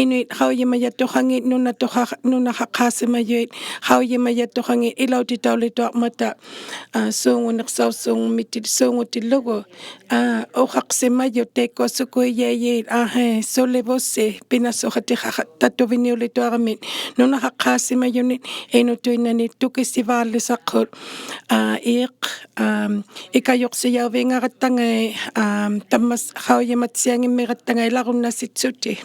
ᐃᓄᐃᑦ ᖃᐅᔨᒪᔭᑐᖃᖏᑦ ᓄᓇᑐᖃ-, ᓄᓇᖃᖅᑳᓯᒪᔪᐃᑦ ᖃᐅᔨᒪᔭᑐᖃᖏᑦ ᐃᓚᐅᑎᑕᐅᓕᑐᐊᕐᒪᑕ, ᐋ, ᓲᖑᓂᖅᓴᐅᓲᖑᒥᑎ-, ᓲᖑᑎᓪᓗᒍ. ᐋ, ᐅᖃᖅᓯᒪᔪᑦ ᑕᐃᒃᑯᐊ ᓱᑯᐃᔭᐃᔩᑦ, ᐋ, ᕼᐊᐃ, ᓱᓕᕗᓯ, ᐱᓇᓱᖃᑎᖃᖃᑦᑕᑐᕕᓂᐅᓕᑐᐊᕋᒥᒃ, ᓄᓇᖃᖅᑳᓯᒪᔪᓂᑦ, ᐃᓄᑐᐃᓐᓇᓂ ᑐᑭᓯᕚᓪᓕᓴᖅᑯᑦ, ᐋ, ᐃᖅ-, ᐋ, ᐃᑲᔪᖅᓯᔭᐅᕕᖓᒐᑦᑕᖓᐃ, ᐋ, ᑕᒪᔅ-, ᖃᐅᔨᒪᑦᓯᐊᙱᒻᒥᒐᑦᑕᖓᐃ ᓚᒍᓐᓇᓯᑦᓱᑎᒃ.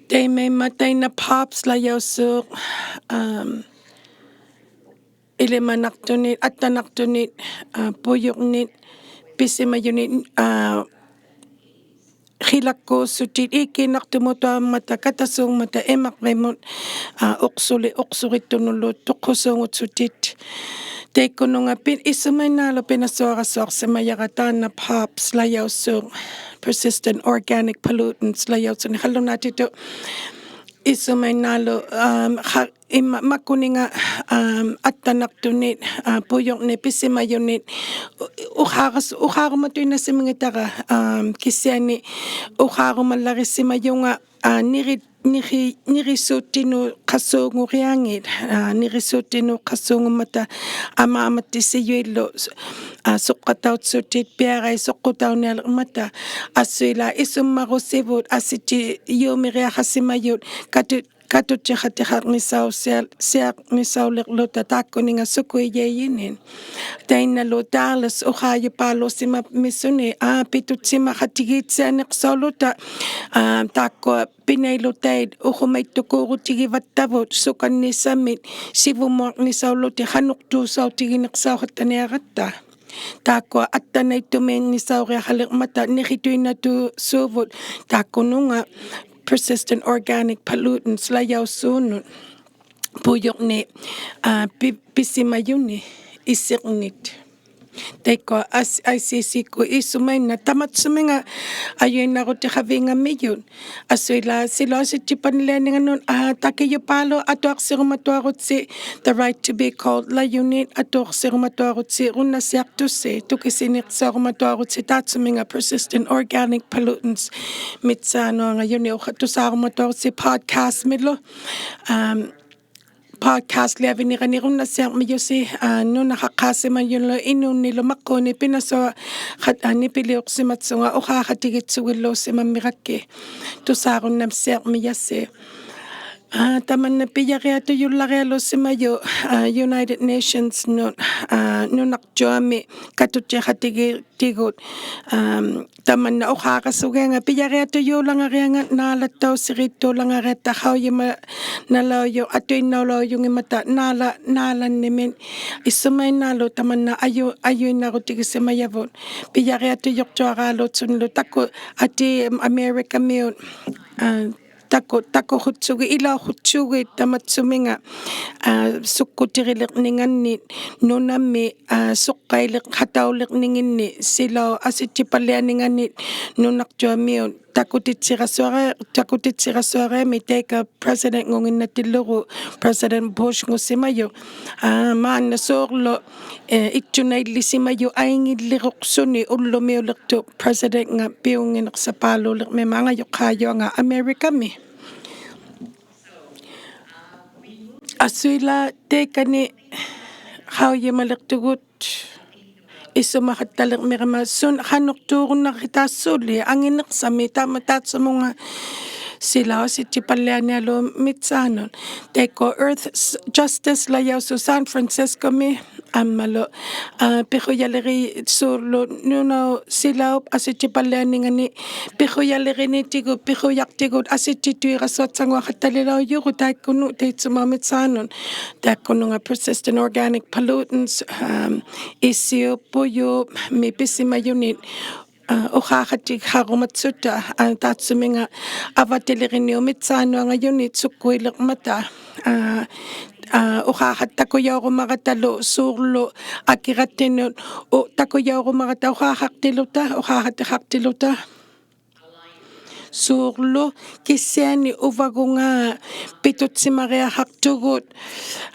Taimaimmat tainna POPs-lajausuuq, am, ilimanaqtunit, attanaqtunit, a, pujurnit, pisimajunit, a, qilakkuussutit iikkiinnaqtumutuarmata katasuungmata imaqvimut, a, uqsuli-, uqsurittunullu tuqqusuungutsutit. Taikkununga pi-, isumainnaalu pinasuarasuaqsimajara taanna POPs-lajausuuq, persistent organic pollutants-lajausunik qallunaatitut. Isumainnaalu, am, qa-, ima-, makuninga, am, attanaqtunit, a, pujurnit, pisimajunit, u-, uqaaras-, uqaarumatuinnasimanngitara, am, kisiani uqaarumallarisimajunga, a, niri-, niri-, nirisuutinuqasuunguriangit, a, nirisuutinuqasuungummata amaammattisijuillu, a, suqqatautsutit piarai suqqutaunialirmata, asuila isummarusivut asittijuumiriaqasimajut katu-, katuttiqattiqarnisau-, sia-, siaqnisaulirluta taakkuninga sukuijaijinit. Tainnalu Dallas uqaajupaaluusimammisuni, a, pitutsimaqatigiitsianiqsauluta, a, taakkua pinailutait uqumaittukuurutigivattavut sukannisamit sivumuarnisaulutik qanuqtuusautigiiniqsauqattaniaratta. Taakkua attanaittumiinnisauriaqalirmata nirituinnatusuuvut taakkununga persistent organic pollutants-lajausuunut pujurni, a, pi-, pisimajuni isirnit. Taikkua as-, I C C-kut isumainna tamatsuminga ajuinnarutiqaviingamijut. Asuila silauq asittipanilianinganut, a, takijupaalu atuaqsirumatuarutsi The Right to Be Called-lajunit, atuaqsirumatuarutsi runnasiaqtusi, tukisiniqsaurumatuarutsi taatsuminga persistent organic pollutants mitsaanuangajuni, uqa-, tusaarumatuarutsi podcast-milu, am, podcast-liavinirani runnasiarmijusi, a, nunaqaqqaasimajunlu inuunnilu maquuni pinasua-, qat-, a, nipiliuqsimatsunga uqaaqatigiitsugilluusimammirakki tusaarunnasiarmijasi. A, tamanna pijariatujullarialuusimajut, a, United Nations-nut, a, nunaqtuami katuttiqatigi-, tigut, am, tamanna uqaaqasugianga pijariatujuulangarianga naalattausiriittuulangariatta qaujimanalaujuq atuinnaulaujungimmata naala-, naalannimit isumainnaalu tamanna aju-, ajuinnarutigisimajavut. Pijariatujuqtuaraaluutsunilu taku-, ati America-miut, a, taku-, takuqutsugit, ilauqutsugit tamatsuminga, a, sukkutiriliqningannit nunami, a, suqqailiqataulirninginni silauq asittipallianinganit nunaqtuamiut takutitsirasuara-, takutitsirasuariami taika president-ngunginnatillugu, President Bush-ngusimajuq, a, maanna suurlu, e, ittunaillisimajut aingilliruqsuni ullumiuliqtuq president-nga piunnginiqsapaaluulirmima angajuqqaajuanga America-mi. Asuila taikani qaujimaliqtugut isumaqattalirmirama sun-, qanuqtuurunnaqtaqtasuuli anginiqsami tama taatsumunga silauq asittipallianialuumitsaanut. Taikkua Earth S-, Justice-lajausuuq San Francisco-mi ammalu, a, piqujaliriit suurlu nunaup silaup asittipallianingani piqujalirinitigut, piqujaqtigut asittituirasuatsanguaqattalilaujugut taikkunut taitsumaumitsaanut. Taikkununga persistent organic pollutants, am, isiup pujuup mi pisimajunit, a, uqaaqatiqarumatsuta, a, taatsuminga avatiliriniumitsaanuangajunit sukkuilirmata, a, a, uqaaqat takujaurumaratalu suurlu akirattinut, u-, takujaurumaratta uqaaqaqtiluta, uqaaqatiqaqtiluta. Suurlu kisiani uvagunga pitutsimariaqaqtugut,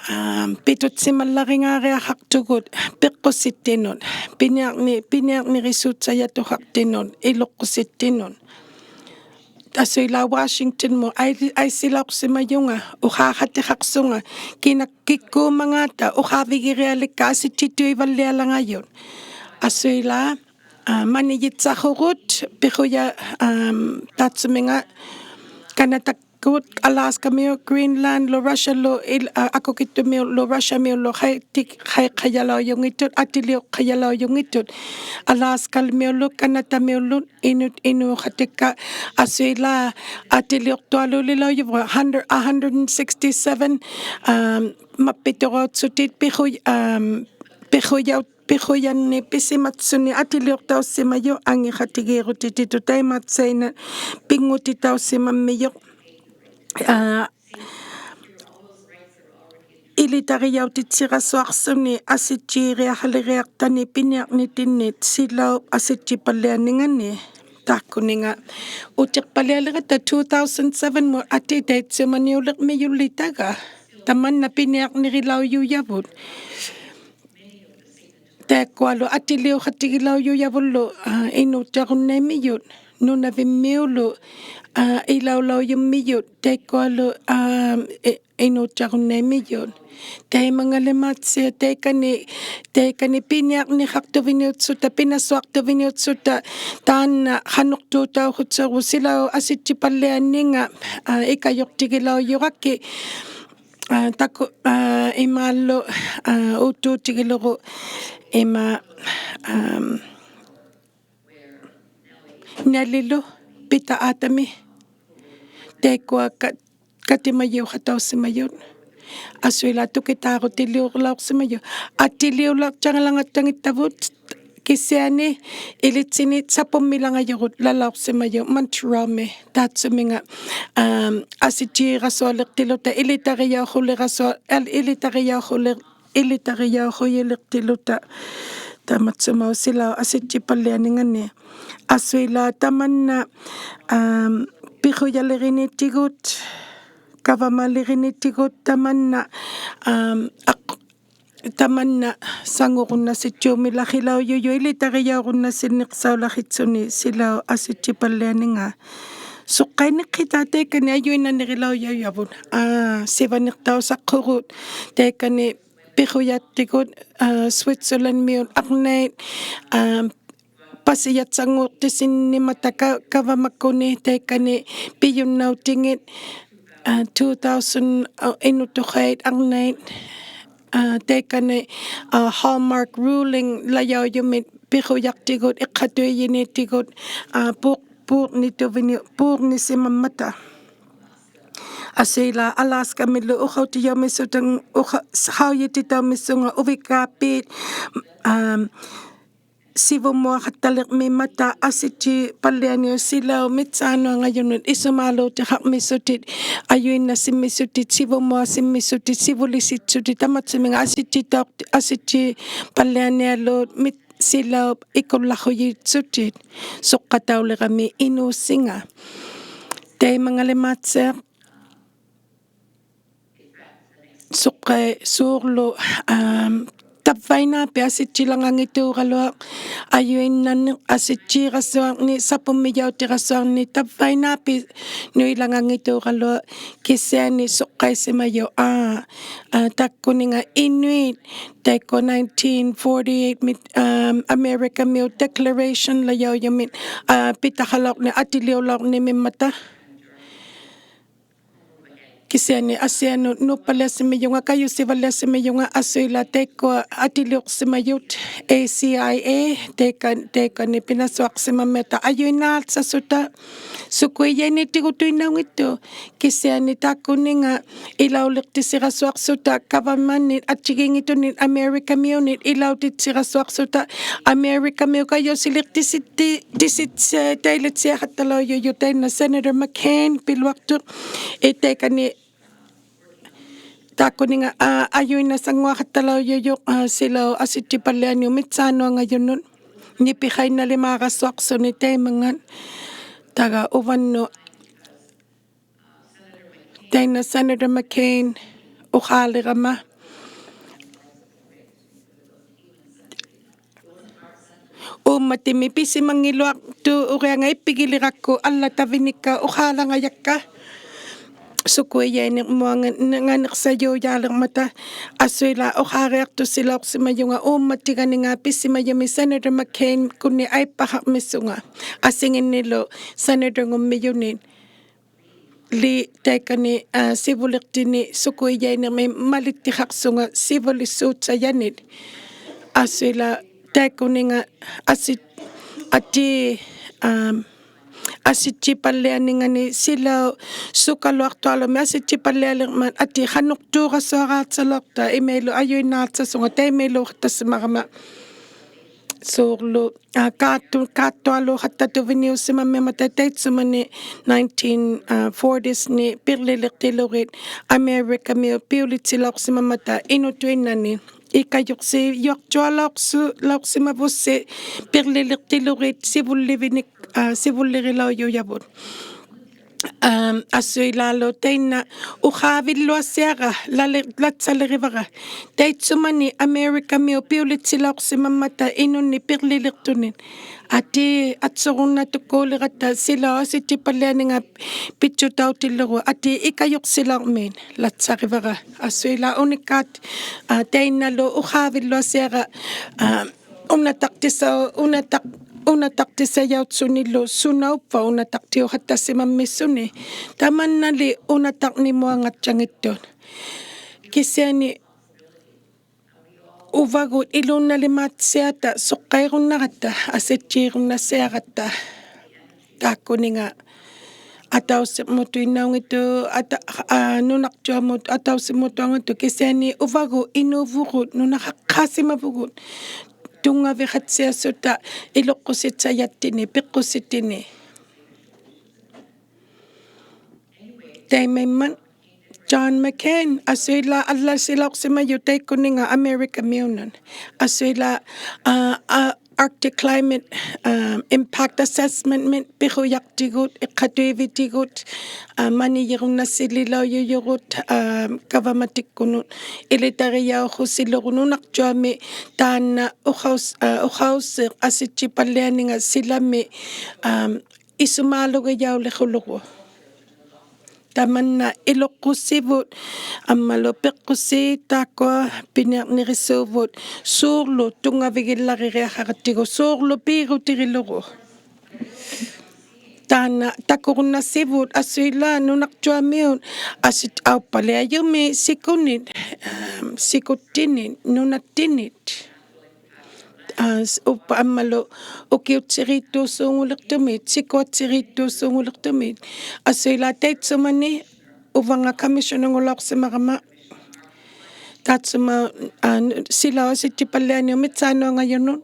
am, pitutsimallarigaariaqaqtugut piqqusittinut, piniarni-, piniarnirisuutsajatuqaqtinut, iluqqusittinut. Asuila Washington-mut ai-, aisilauqsimajunga, uqaaqatiqaqsunga, kina-, kikkuumangaata, uqaavigirialikka asittituivallialangajut. Asuila, a, manijitsaqurut, piquja-, am, taatsuminga, kanatak-, ᖃᓄᖅᑑᖅᑕᖅᑐᖅ ᐊᓛᔅᑲᒥᐅᑦ, Greenlandᓗ, Russiaᓗ, ᐃᓪ-, ᐋ, ᐊᑯᑭᑦᑐᒥᐅᓪᓗ Russiamiulᓗ ᖃᐃᑎ-, ᖃᐃ-, ᖃᔭᓚᐅᔪᙱᑦᑐᑦ, ᐊᑎᓕᐅᖅ ᖃᔭᓚᐅᔪᙱᑦᑐᑦ. ᐊᓛᔅᑲᒥᐅᓪᓗ, ᑲᓇᑕᒥᐅᓪᓗ, ᐃᓄ-, ᐃᓅᖃᑎᒃᑲ ᐊᓱᐃᓛ ᐊᑎᓕᐅᖅᑐᐊᓘᓕᓚᐅᔪᕗᖅ, hundred, a hundred and sixty-seven, ᐊᒻ, ᒪᑉᐱᑐᕋᐅᑦᓱᑎᒃ ᐱᖁ-, ᐊᒻ, ᐱᖁᔭᐅ-, ᐱᖁᔭᓐᓂᒃ ᐱᓯᒪᑦᓱᓂᒃ ᐊᑎᓕᐅᖅᑕᐅᓯᒪᔪᖅ ᐊᖏᖃᑎᒌᕈᑎᑎᑐᑦ ᑕᐃᒪᑦᓴᐃᓐᓇᖅ ᐱᙳᑎᑕᐅᓯᒪᒻᒥᔪᖅ. ᐋ, ᐃᓕᑕᕆᔭᐅᑎᑦᓯᕋᓱᐊᖅᓱᓂ ᐊᓯᑦᔨᕆᐊᖃᓕᕆᐊᖅᑕᓂᒃ ᐱᓂᐊᕐᓂᑎᓐᓂᒃ ᓯᓚᐅᑉ ᐊᓯᑦᔨᐸᓪᓕᐊᓂᖓᓂᒃ. ᑖᒃᑯᓂᖓ ᐅᑎᖅᐸᓪᓕᐊᓕᕋᑦᑕ two thousand seven-ᒧᑦ ᐊᑎᑕᐃᑦᓱᒪᓂᐅᓕᕐᒥᔪᓪᓕᑕᒐ. ᑕᒪᓐᓇ ᐱᓂᐊᕐᓂᕆᓚᐅᔪᔭᕗᑦ. ᑕᐃᒃᑯᐊᓗ ᐊᑎᓕᐅᖃᑎᒋᓚᐅᔪᔭᕗᓪᓗ, ᐋ, ᐃᓅᑦᑕᕈᓐᓇᐃᒻᒥᔪᑦ, ᓄᓇᕕᒻᒥᐅᓗ, ᐋ, ᐃᓚᐅᓚᐅᔪᒻᒥᔪᑦ, ᑕᐃᒃᑯᐊᓗ, ᐋ, ᐃ-, ᐃᓅᑦᑕᕈᓐᓇᐃᒻᒥᔪᑦ. ᑕᐃᒪᙵᓕᒫᑦᓯᐊᖅ ᑕᐃᑲᓂ, ᑕᐃᑲᓂ ᐱᓂᐊᕐᓂᖃᖅᑐᕕᓂᐅᑦᓱᑕ, ᐱᓇᓱᐊᖅᑐᕕᓂᐅᑦᓱᑕ, ᑖᓐᓇ ᖃᓄᖅᑑᑕᐅᖁᑦᓱᒍ ᓯᓚᐅᑉ ᐊᓯᑦᔨᐸᓪᓕᐊᓂᖓ, ᐋ, ᐃᑲᔪᖅᑎᒋᓚᐅᔪᕋᒃᑭᑦ. ᐋ, ᑕᑯ-, ᐋ, ᐃᒫᓪᓗ, ᐋ, ᐆᑦᑑᑎᒋᓗᒍ ᐃᒫ, ᐊᒻ, ᓇᓕᓗ, ᐱᑕ ᐋᑕᒥ, ᑕᐃᒃᑯᐊ ᑲ-, ᑲᑎᒪᔨᐅᖃᑕᐅᓯᒪᔪᑦ. ᐊᓱᐃᓛ ᑐᑭᑖᕈᑎᓕᐅᓚᐅᖅᓯᒪᔪᑦ. ᐊᑎᓕᐅᓚᖅᑕᖓᓚᖓᑦᑕᙱᑦᑕᕗᑦ ᑭᓯᐊᓂ ᐃᓕᑦᓯᓂ ᓴᐳᒻᒥᓚᖓᔪᒍᑦ ᓚᓚᐅᖅᓯᒪᔪᑦ Montreal-ᒥ. ᑖᑦᓱᒥᖓ, ᐊᒻ, ᐊᓯᑦᔨᕋᓱᐊᓕᖅᑎᓗᑕ ᐃᓕᑕᕆᔭᐅᖁᓕᕋᓱᐊ-, ᐊᓪ-, ᐃᓕᑕᕆᔭᐅᖁᓕ-, ᐃᓕᑕᕆᔭᐅᖁᔨᓕᖅᑎᓗᑕ ᑕᒪᑦᓱᒪᐅ ᓯᓚᐅᑉ ᐊᓯᑦᔨᐸᓪᓕᐊᓂᖓᓂᒃ. ᐊᓱᐃᓛ ᑕᒪᓐᓇ, ᐊᒻ, ᐱᖁᔭᓕᕆᓂᑎᒍᑦ, ᒐᕙᒪᓕᕆᓂᑎᒍᑦ ᑕᒪᓐᓇ, ᐊᒻ, ᐊᖅ-, ᑕᒪᓐᓇ ᓴᖑᕈᓐᓇᓯᑦᓲᒥᓚᕿᓚᐅᔪᔪᖅ ᐃᓕᑕᕆᔭᐅᕈᓐᓇᓯᓐᓂᖅᓴᐅᓚᕿᑦᓱᓂ ᓯᓚᐅᑉ ᐊᓯᑦᔨᐸᓪᓕᐊᓂᖓ. ᓱᖅᑲᐃᓐᓂᖅᑭᑖ ᑕᐃᑲᓂ ᐊᔪᐃᓐᓇᓂᕆᓚᐅᔪᔭᕗᑦ. ᐋ, ᓯᕙᓂᖅᑕᐅᓴᖅᑯᒍᑦ ᑕᐃᑲᓂ ᐱᖁᔭᖅᑎᒍᑦ, ᐋ, Switzerland-ᒥᐅᑦ ᐊᕐᓇᐃᑦ, ᐋ, ᐸᓯᔭᑦᓴᖑᖅᑎᓯᓐᓂᒪᑕ ᑲ-, ᒐᕙᒪᒃᑯᓂ ᑕᐃᑲᓂ ᐱᔪᓐᓇᐅᑎᖏᑦ, ᐋ, two thousand, ᐋ, ᐃᓄᑐᖃᐃᑦ ᐊᕐᓇᐃᑦ, ᐋ, ᑕᐃᑲᓂ, ᐋ, Hallmark ruling-ᓚᔭᐅᔪᒥᒃ ᐱᖁᔭᖅᑎᒍᑦ ᐃᖅᑲᑐᐃᔨᓃᑎᒍᑦ, ᐋ, ᐴᖅ-, ᐴᕐᓂᑐᕕᓂ-, ᐴᕐᓂᓯᒪᒻᒪᑕ. ᐊᓱᐃᓛ Alaska-ᒥᓪᓗ ᐅᖃᐅᑎᔭᐅᒥᓱᑕᖅ, ᐅᖃ-, ᖃᐅᔨᑎᑕᐅᒥᓱᖓ ᐅᕕᒃᑳᐲᑦ, ᐊᒻ, ᓯᕗᒧᐊᖃᑦᑕᓕᕐᒥᒻᒪᑕ ᐊᓯᑦᔨᐸᓪᓕᐊᓂᐅᑉ ᓯᓚᐅᑉ ᒥᑦᓵᓄᐊᖓᔪᓄᑦ ᐃᓱᒫᓘᑎᖃᕐᒥᓱᑎᒃ, ᐊᔪᐃᓐᓇᓯᒻᒥᓱᑎᒃ, ᓯᕗᒧᐊᓯᒻᒥᓱᑎᒃ, ᓯᕗᓕᓯᑦᓱᑎᒃ, ᑕᒪᑦᓱᒥᖓ ᐊᓯᑦᔨᑕᐅᖅ-, ᐊᓯᑦᔨᐸᓪᓕᐊᓂᐊᓘᑦ ᒥᑦ-, ᓯᓚᐅᑉ ᐃᑯᓪᓚᖁᔨᑦᓱᑎᒃ. ᓱᖅᑲᑕᐅᓕᕋᒥ ᐃᓅᓯᖓ. ᑕᐃᒪᙵᓕᒫᑦᓯᐊᖅ. ᓱᖅᑲᐃ-, ᓲᕐᓗ, ᐊᒻ, ᑕᕝᕙᐃᓐᓈᐱᒃ ᐊᓯᑦᔨᓚᖓᙱᑑᒐᓗᐊᖅ, ᐊᔪᐃᓐᓇᓂᖅ, ᐊᓯᑦᔨᕋᓱᐊᕐᓂᖅ, ᓴᐳᒻᒥᔭᐅᑎᕋᓱᐊᕐᓂᖅ, ᑕᕝᕙᐃᓐᓈᐱᒃ ᓄᐃᓚᖓᙱᑑᒐᓗᐊᖅ, ᑭᓯᐊᓂ ᓱᖅᑲᐃᓯᒪᔪᖅ, ᐋ, ᐋ, ᑖᒃᑯᓂᖓ ᐃᓄᐃᑦ, ᑕᐃᒃᑯᐊ nineteen forty-eight-ᒥᑦ, ᐊᒻ, America-ᒥᐅᑦ declaration-ᓚᔭᐅᔪᒥᒃ, ᐋ, ᐱᑕᖃᓚᐅᕐᓂᖅ, ᐊᑎᓕᐅᓚᐅᕐᓂᒥᒻᒪᑕ. ᑭᓯᐊᓂ ᐊᓯᐊᓄᑦ ᓅᑉᐸᓪᓕᐊᓯᒪᔪᖓ, ᑲᔪᓯᕙᓪᓕᐊᓯᒪᔪᖓ, ᐊᓱᐃᓛ ᑕᐃᒃᑯᐊ ᐊᑎᓕᐅᖅᓯᒪᔪᑦ A C I A, ᑕᐃᑲ-, ᑕᐃᑲᓂ ᐱᓇᓱᐊᖅᓯᒪᒻᒪᑕ ᐊᔪᐃᓐᓈᓪᓴᓱᑕ, ᓱᑯᐃᔭᐃᓃᑎᒍᑐᐃᓐᓇᐅᙱᑦᑐᖅ. ᑭᓯᐊᓂ ᑖᒃᑯᓂᖓ ᐃᓚᐅᓕᖅᑎᓯᕋᓱᐊᖅᓱᑕ, ᒐᕙᒪᓐᓂᑦ ᐊᑦᔨᒌᙱᑦᑐᓂᑦ, America-ᒥᐅᓂᑦ ᐃᓚᐅᑎᑦᓯᕋᓱᐊᖅᓱᑕ, America-ᒥᐅᑦ ᑲᔪᓯᓕᖅᑎᓯᑦᑎ-, ᑎᓯᑦᓴᐃ-, ᑕᐃᓕᑦᓯᐊᖃᑦᑕᓚᐅᔪᔪᖅ ᑕᐃᓐᓇ Senator McCain ᐱᓗᐊᖅᑐᖅ, ᐃ ᑕᐃᑲᓂ ᑖᒃᑯᓂᖓ, ᐋ, ᐊᔪᐃᓐᓇᓴᙳᐊᖃᑦᑕᓚᐅᔪᔪᖅ, ᐋ, ᓯᓚᐅᑉ ᐊᓯᑦᔨᐸᓪᓕᐊᓂᐅᑉ ᒥᑦᓵᓄᐊᖓᔪᓄᑦ, ᓂᐱᖃᐃᓐᓇᓕᒫᕋᓱᐊᖅᓱᓂ ᑕᐃᒪᙵᑦ. ᑕᒐ ᐅᕙᓐᓄᑦ ᑕᐃᓐᓇ Senator McCain ᐅᖄᓕᕋᒪ. ᐆᒻᒪᑎᒥᒃ ᐱᓯᒪᙱᓗᐊᖅᑐᖅ ᐅᕆᐊᖓ ᐃᑉᐱᒋᓕᕋᒃᑯ ᐊᓪᓚᑕᕕᓂᒃᑲ ᐅᖄᓚᖓᔭᒃᑲ. ᓱᑯᐃᔭᐃᓂᕐᒧᐊᖓ-, ᖓᓂᖅᓴᔫᔮᓕᕐᒪᑕ. ᐊᓱᐃᓛ ᐅᖄᕆᐊᖅᑐᓯᓚᐅᖅᓯᒪᔪᖓ ᐆᒻᒪᑎᒐᓂᖓ ᐱᓯᒪᔪᒥᒃ Senator McCain-ᑯᓐᓂᒃ ᐊᐃᑉᐸᖃᕐᒥᓱᖓ. ᐊᓯᖏᓐᓂᓗ Senator-ᖑᒻᒥᔪᓂᑦ. ᓕ ᑕᐃᑲᓂ, ᐋ, ᓯᕗᓕᖅᑎᓂ ᓱᑯᐃᔭᐃᓂᕐᒥ ᒪᓕᑦᑎᖃᖅᓱᖓ ᓯᕗᓕᓲᑦᓴᔭᓂᒃ. ᐊᓱᐃᓛᒃ ᑕᐃᑯᓂᖓ ᐊᓯ-, ᐊᑏ, ᐋ, ᐊᓯᑦᔨᐸᓪᓕᐊᓂᖓᓂᒃ ᓯᓚᐅᑉ ᓱᑲᓗᐊᖅᑐᐊᓗᒻᒥ ᐊᓯᑦᔨᐸᓪᓕᐊᓕᕐᒪᑦ ᐊᑏ ᖃᓄᖅᑑᕋᓱᐊᕌᑦᓴᓚᐅᖅᑕ ᐃᒪᐃᓗ ᐊᔪᐃᓐᓈᑦᓴᖅᓱᖓ ᑕᐃᒪᐃᓗᖃᑦᑕᓯᒪᒐᒪ. ᓲᕐᓗ, ᐋ, ᑳᑦᑐ-, ᑳᑦᑐᐊᓘᖃᑦᑕᑐᕕᓂᐅᓯᒪᒻᒥᒪᑕ ᑕᐃᑦᓱᒪᓂ nineteen forties-ᓂ ᐱᓪᓕᓕᖅᑎᓗᕆᑦ ᐊᒥᐊᓕᑲᒥᐅᑦ ᐱᐅᓕᑦᓯᓚᐅᖅᓯᒪᒻᒪᑕ ᐃᓄᑐᐃᓐᓇᓂᒃ. ᐃᑲᔪᖅᓯᔪᐊᕐᔪᐊᓚᐅᖅᓱ-, ᓚᐅᖅᓯᒪᕗᔅᓯ ᐱᓪᓕᓕᖅᑎᓗᕆᑦ ᓯᕗᓪᓕᕕᓂᒃ-, ᐋ, ᓯᕗᓪᓕᕆᓚᐅᔪᔭᕗᑦ. ᐋᒻ, ᐊᓱᐃᓛᓗ ᑕᐃᓐᓇ ᐅᖄᕕᓪᓗᐊᓯᐊᕋ ᓚᓕ-, ᓚᑦᓴᓕᕆᕙᕋ. ᑕᐃᑦᓱᒪᓂ ᐊᒥᐊᓕᑲᒥᐅᑦ ᐱᐅᓕᑦᓯᓚᐅᖅᓯᒪᒻᒪᑕ ᐃᓄᓐᓂᒃ ᐱᓪᓕᓕᖅᑐᓂᒃ. ᐊᑏ ᐊᑦᓱᕈᓐᓇᑐᒃᑰᓕᕋᑦᑕ ᓯᓚᐅᑉ ᐊᓯᑦᔨᐸᓪᓕᐊᓂᖓ ᐱᑦᔪᑕᐅᑎᓪᓗᒍ ᐊᑏ ᐃᑲᔪᖅᓯᓚᐅᕐᒦᒃ ᓚᑦᓴᕆᕙᕋ. ᐊᓱᐃᓛᒃ ᐅᓂᒃᑳᑦ, ᐋ, ᑕᐃᓐᓇᓗ ᐅᖄᕕᓪᓗᐊᓯᐊᕋ, ᐋ, ᐅᓇᑕᖅᑎᓴᐅ-, ᐅᓇᑕᖅ-, ᐅᓇᑕᖅᑎᓴᔭᐅᑦᓱᓂᓪᓗ ᓱᓇᐅᑉᐸᑦ ᐅᓇᑕᖅᑎᐅᖃᑦᑕᓯᒪᒻᒥᓱᓂ. ᑕᒪᓐᓇᓕ ᐅᓇᑕᕐᓂᒧᐊᖓᑦᑕᙱᑦᑐᑦ. ᑭᓯᐊᓂ ᐅᕙᒍᑦ ᐃᓘᓐᓇᓕᒫᑦᓯᐊᑕ ᓱᖅᑲᐃᒍᓐᓇᕋᑦᑕ, ᐊᓯᑦᔨᒍᓐᓇᓯᐊᕋᑦᑕ. ᑖᒃᑯᓂᖓ ᐊᑕᐅᓯᕐᒧᑐᐃᓐᓇᐅᙱᑦᑐᖅ, ᐊᑕ-, ᐋ, ᓄᓇᕐᔪᐊᒧᑦ ᐊᑕᐅᓯᕐᒧᑐᐊᙱᑦᑐᖅ, ᑭᓯᐊᓂ ᐅᕙᒍᑦ ᐃᓅᕗᒍᑦ ᓄᓇᖃᖅᑳᓯᒪᕗᒍᑦ ᑐᙵᕕᖃᑦᓯᐊᓱᑕ ᐃᓗᖅᑯᓯᑦᓴᔭᑦᑎᓂᒃ, ᐱᖅᑯᓯᑦᑎᓂᒃ. ᑕᐃᒪᐃᒻᒪᑦ John McCain, ᐊᓱᐃᓛᒃ ᐊᓪᓚᓯᓚᐅᖅᓯᒪᔪᖅ ᑕᐃᒃᑯᓂᖓ ᐊᒥᐊᓕᑲᒥᐅᓇᑦ. ᐊᓱᐃᓛᒃ, ᐋ, ᐋ, Arctic Climate, ᐋ, Impact Assessment-ᒥᑦ ᐱᖁᔭᖅᑎᒍᑦ, ᐃᖅᑲᑐᐃᕕᑎᒍᑦ, ᐋ, ᒪᓂᔨᕈᓐᓇᓯᓕᓚᐅᔪᔪᒍᑦ, ᐋ, ᒐᕙᒪᑎᒃᑯᓄᑦ, ᐃᓕᑕᕆᔭᐅᖁᓯᓗᒍ ᓄᓇᕐᔪᐊᒥ ᑖᓐᓇ ᐅᖃᐅᔅ-, ᐋ, ᐅᖃᐅᓯᖅ ᐊᓯᑦᔨᐸᓪᓕᐊᓂᖓ ᓯᓚᒥ, ᐋ, ᐃᓱᒫᓗᒋᔭᐅᓕᖁᓗᒍ. ᑕᒪᓐᓇ ᐃᓗᖅᑯᓯᕗᑦ, ᐊᒻᒪᓗ ᐱᖅᑯᓯᑦ ᑖᒃᑯᐊ ᐱᓂᐊᕐᓂᕆᓲᕗᑦ, ᓲᕐᓗ ᑐᙵᕕᒋᓪᓚᕆᒋᐊᖃᕋᑦᑎᒍ, ᓲᕐᓗ ᐲᒍᑎᒋᓗᒍ. ᑖᓐᓇ ᑕᑯᕈᓐᓇᓯᕗᑦ ᐊᓱᐃᓛᒃ ᓄᓇᕐᔪᐊᒥᐅᑦ ᐊᓯᑦ-, ᐊᐅᑉᐸᓕᐊᔪᒥ ᓯᑯᓂᑦ, ᐋ, ᓯᑯᑦᑎᓂᑦ, ᓄᓇᑦᑎᓂᑦ. ᐋ, ᔅ-, ᐅᑉᐸ ᐊᒻᒪᓗ ᐅᑭᐅᑦᓯᕇᑦᑑᓲᖑᓕᖅᑐᒥᑦ, ᓯᑯᐊᑦᓯᕇᑦᑑᓲᖑᓕᖅᑐᒥᑦ. ᐊᓱᐃᓛᒃ ᑕᐃᑦᓱᒪᓂ ᐅᕙᖓ ᑲᒥᓱᓇᖑᓚᐅᖅᓯᒪᒐᒪ. ᑖᑦᓱᒪ, ᐋ, ᓯᓚᐅᑉ ᐊᓯᑦᔨᐸᓪᓕᐊᓂᐅᑉ ᒥᑦᓵᓄᐊᖓᔪᓄᑦ.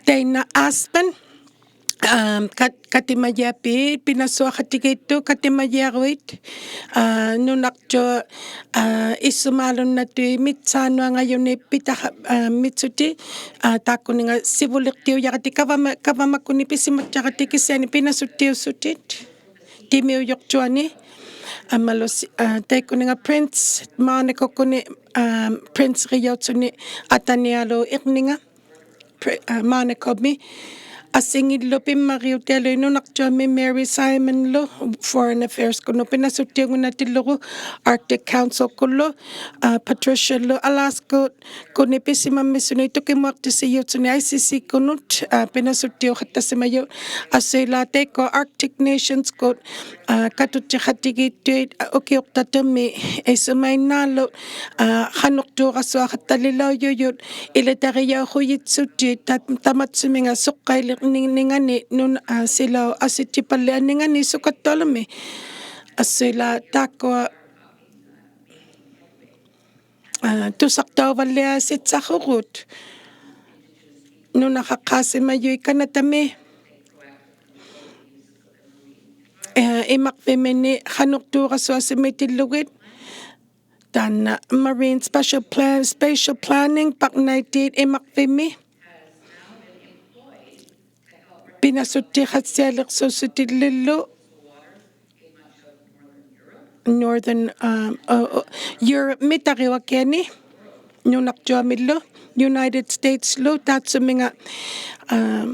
ᑕᐃᓐᓇ Aspen, ᐋ, ᑲ-, ᑲᑎᒪᔨᐊᐲᑦ, ᐱᓇᓱᐊᖃᑎᒌᑦᑐᑦ, ᑲᑎᒪᔨᐊᕈᐃᑦ, ᐋ, ᓄᓇᕐᔪᐊᖅ, ᐋ, ᐃᓱᒫᓗᓐᓇᑐᐃᑦ ᒥᑦᓵᓄᐊᖓᔪᓂᒃ ᐱᑕᖃ-, ᐋ, ᒥᑦᓱᑎᒃ, ᐋ, ᑖᒃᑯᓂᖓ ᓯᕗᓕᖅᑎᐅᔭᕋᑎᒃ ᒐᕙᒪ-, ᒐᕙᒪᒃᑯᓂᒃ ᐱᓯᒪᑦᑎᐊᕋᑎᒃ ᑭᓯᐊᓂ ᐱᓇᓱᑦᑎᐅᓱᑎᒃ. ᑎᒥᐅᔪᕐᔪᐊᓂ, ᐊᒻᒪᓗ ᓯ-, ᐋ, ᑕᐃᒃᑯᓂᖓ Prince, Monaco-ᑯᓂ, ᐋ, Prince-ᕆᔭᐅᑦᓱᓂ ᐊᑕᓂᐊᓗᒃ ᐃᕐᓂᖓ, Pri-, ᐋ, Monaco-ᒥ. ᐊᓯᖏᓪᓗ ᐱᒻᒪᕆᐅᑎᐊᓗᐃᑦ ᓄᓇᕐᔪᐊᒥ Mary Simon-ᓗ, Foreign Affairs-ᑯᓐᓄᑦ ᐱᓇᓱᑦᑎᐅᖏᓐᓇᑎᓪᓗᒍ, Arctic Council-ᑯᓪᓗ, ᐋ, Patricia-ᓗ, Alaska-ᑯ-, ᑯᓂ ᐱᓯᒪᒻᒥᓱᓂ ᑐᑭᒧᐊᖅᑎᓯᔪᑦᓱᓂ I C C-ᑯᓐᓄᑦ, ᐋ, ᐱᓇᓱᑦᑎᐅᖃᑦᑕᓯᒪᔪᑦ, ᐊᓱᐃᓛᒃ ᑕᐃᒃᑯᐊ Arctic Nations-ᑯᑦ, ᐋ, ᑲᑐᔾᔨᖃᑎᒌᑦᑐᐃᑦ, ᐋ, ᐅᑭᐅᖅᑕᖅᑐᒥ, ᐃᓱᒪᐃᓐᓈᓗ, ᐋ, ᖃᓄᖅᑑᕋᓱᐊᖃᑦᑕᓕᓚᐅᔪᔪᑦ, ᐃᓕᑕᕆᔭᐅᖁᔨᑦᓱᑎᒃ, ᑕ-, ᑕᒪᑦᓱᒥᖓ ᓱᖅᑲᐃᓕᕐᓂ-, ᓂᖓᓂᒃ ᓄᓇ-, ᐋ, ᓯᓚᐅᑉ ᐊᓯᑦᔨᐸᓪᓕᐊᓂᖓᓂᒃ ᓱᑲᑦᑐᐊᓗᒻᒥᒃ. ᐊᓱᐃᓛᒃ ᑖᒃᑯᐊ ᐋ, ᑐᓴᖅᑕᐅᕙᓪᓕᐊᓯᑦᓴᖁᕈᑦ ᓄᓇᖃᖅᑳᓯᒪᔪᐃᑦ ᑲᓇᑕᒥ, ᐋ, ᐃᒪᕐᕕᒥᓂᒃ ᖃᓄᖅᑑᕋᓱᐊᓯᒪᑎᓪᓗᒋᑦ, ᑖᓐᓇ Marine Special Plan, Spatial Planning, ᐸᕐᓇᐃᑏᑦ ᐃᒪᕐᕕᒥ ᐱᓇᓱᑦᑎᖃᑦᓯᐊᓕᖅᓱᓱᑎᓪᓗ Northern, um, uh, uh, Europe-ᒥ ᑕᕆᐅᐊᑭᐊᓂ, ᓄᓇᕐᔪᐊᒥᓪᓗ, United States-ᓗ, ᑖᑦᓱᒥᖓ, um,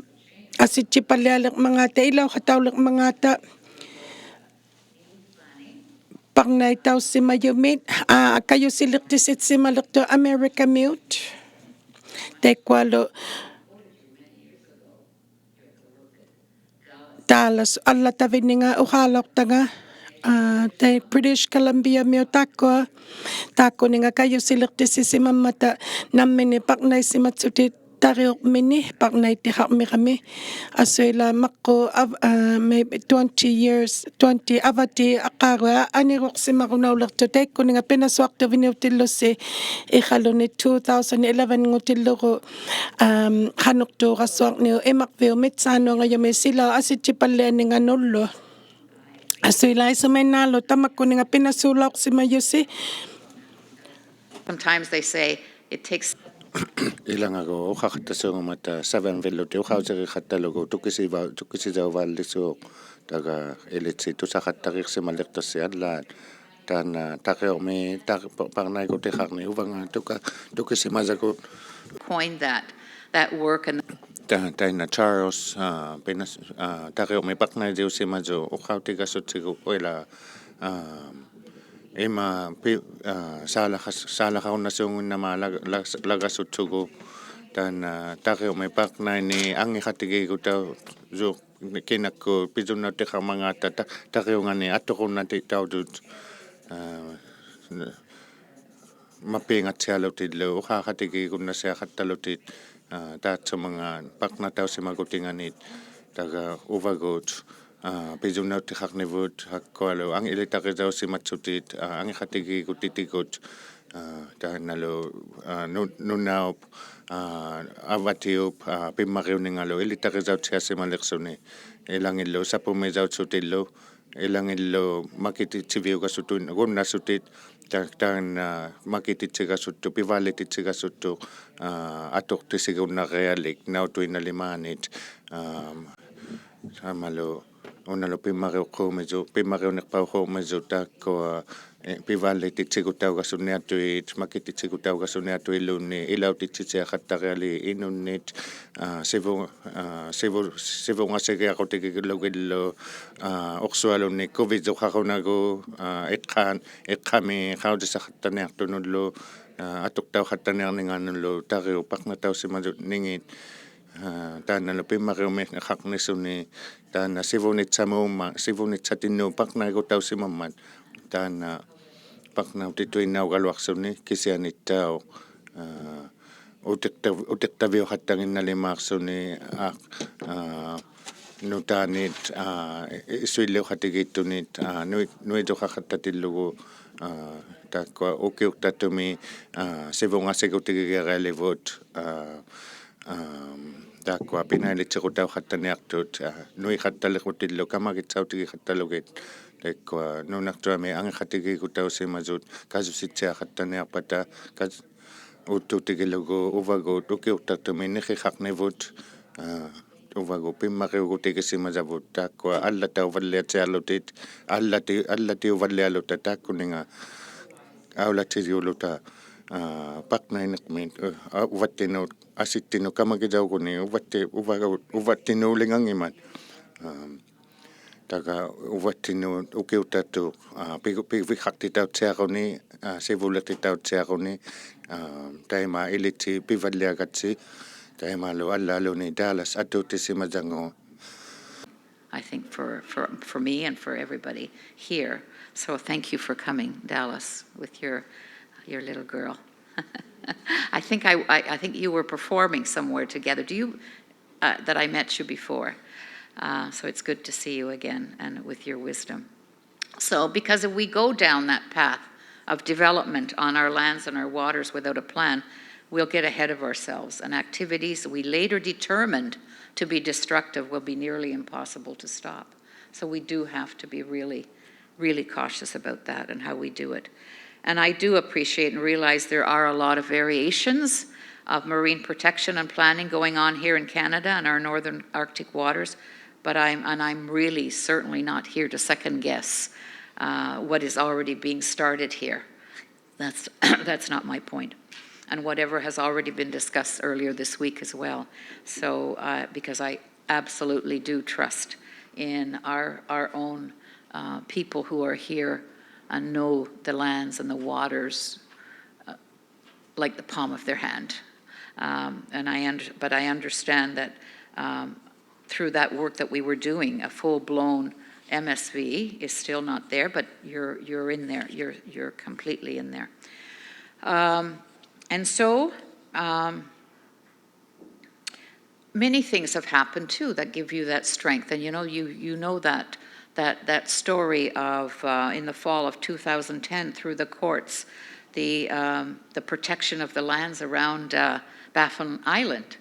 ᐊᓯᑦᔨᐸᓪᓕᐊᓕᕐᒪᖔᑕ, ᐃᓚᐅᖃᑕᐅᓕᕐᒪᖔᑕ, ᐸᕐᓇᐃᑕᐅᓯᒪᔪᒥᑦ, ᐋ, ᑲᔪᓯᓕᖅᑎᓯᓯᒪᓕᖅᑐᑦ ᐊᒥᐊᓕᑲᒥᐅᑦ. ᑕᐃᒃᑯᐊᓗ Dallas allatavinninga uqaalauqtanga, aa, tai British Columbia-miut taakkua, taakkuninga kajusiliqtitsisimammata nammineq paqnaisimatsutit tariuqmini paqnaittiqarmirami. Asuila maqqu av-, aa, maybe twenty years, twenty avati aqaagua aniruqsimarunauliqtuq taikkuninga pinasuaqtuviniutillusi Iqalunit two thousand eleven-ngutillugu, am, qanuqtuurasuaqniuq imaqviup mitsaanuungajumi silaup asijjipallianinganullu. Asuila isumainnaalu tamakkuninga pinasuulauqsimajusi. Sometimes they say it takes Ilangagu uqaqattasuungummata seven-villutik uqausiriqattalugu tukisiva-, tukisijauvaallisuuq, taga ilitsi tusaqattariqsimaliqtassi allaat. Taanna tariuqmi tar-, pa-, paqnaigutiqarniq uvanga tuka-, tukisimajagut. Coined that, that work and Ta-, taanna Charles, aa, pinas-, aa, tariuqmi paqnaijiusimajuq uqautigasuttigu uila, aa, ima pi-, aa, saalaqas-, saalaqarunnasuungunnama la-, la-, lagasuttugu. Taanna tariuqmi paqnaini angiqatigiigutaujuq kinakkut pijunnauttiqarmangaata ta-, tariungani aturunnatitaujut, aa, mapiingatsialutillu uqaqatigiigunnasiaqattalutit, aa, taatsumangaat paqnatausimagutinganit, taga uvagut, aa, pijunnauttiqarnivut, taakkualu ang-, ilitarijausimatsutit, aa, angiqatigiigutitigut, aa, taannalu, aa, nu-, nunaup, aa, avatiup, aa, pimmariuningalu ilitarijauttiasimaliqsuni, ilangillu sapummijautsutillu, ilangillu makitittiviugasutun-, gunnasutit, ta-, taanna makitittigasuttuq, pivaallitittigasuttuq, aa, atuqtitsigunnarialik nautuinnalimaanit, aa, taamalu, unalu pimmariuqquumijuq, pimmariuniqpauqquumijuq, taakkua, ii, pivaallitittiguttaugasunniattuit, makitittiguttaugasunniattuilunni, ilautittitsiaqattarialiik inunnit, aa, sivu-, aa, sivu-, sivungasigiaqutigilugillu, aa, uqsualunni kuvijuqarunagu, aa, iqaan-, iqami qautisaqattaniaqtunullu, aa, atuqtauqattaniarninganullu tariuq paqnatausimajuningit, aa, taannalu pimmariumiqaqnisuni, taanna sivunitsamuummat, sivunitsatinnut paqnaigutausimammat, taanna paqnautituinnaugaluaqsuni kisianittauq, aa, utiqtav-, utiqtaviuqattanginnalimaaqsuni, aa, aa, nutaanit, aa, i-, isuilliuqatigiittunit, aa, nui-, nuijuqaqattatillugu, aa, taakkua ukiuqtattumi, aa, sivungasigutigigiarialivut, aa, am, taakkua pinailittigutauqattaniaqtut, aa, nuiqattaliqutillu kamagitsautigiqattalugit, taakkua nunarjuami angiqatigiigutausimajut kajusittiaqattaniaqpata, kaj-, uttutigilugu uvagut ukiuqtattumi niqiqarnivut, aa, uvagut pimmariugutigisimajavut, taakkua allatauvalliatsialutit, allati-, allatiuvallialuta taakkuninga aulatijiuluta, aa, paqnainiqmit, aa, uvattinnut, asittinnut kamagijauguni, uvatti-, uva-, uvattinnuulinganngimat. Am, taga uvattinnut ukiuqtattuq, aa, pigu-, piviqaqtitauttiaruni, aa, sivuliqtitauttiaruni, aa, taima ilitsi pivalliagatsi, taimalu allaaluni Dallas atuutisimajannguuq. I think for, for, for me and for everybody here. So thank you for coming, Dallas, with your, your little girl. I think I, I, I think you were performing somewhere together. Do you, uh, that I met you before. Uh, so it's good to see you again and with your wisdom. So, because if we go down that path of development on our lands and our waters without a plan, we'll get ahead of ourselves, and activities we later determined to be destructive will be nearly impossible to stop. So we do have to be really, really cautious about that and how we do it. And I do appreciate and realize there are a lot of variations of marine protection and planning going on here in Canada and our northern Arctic waters, but I'm, and I'm really certainly not here to second guess, uh, what is already being started here. That's, that's not my point. And whatever has already been discussed earlier this week as well. So, uh, because I absolutely do trust in our, our own, uh, people who are here and know the lands and the waters, uh, like the palm of their hand. Um, and I und-, but I understand that, um, through that work that we were doing. A full-blown M S V is still not there, but you're, you're in there. You're, you're completely in there. Um, and so, um, many things have happened too that give you that strength. And you know, you, you know that, that, that story of, uh, in the fall of two thousand ten, through the courts, the, um, the protection of the lands around, uh, Baffin Island.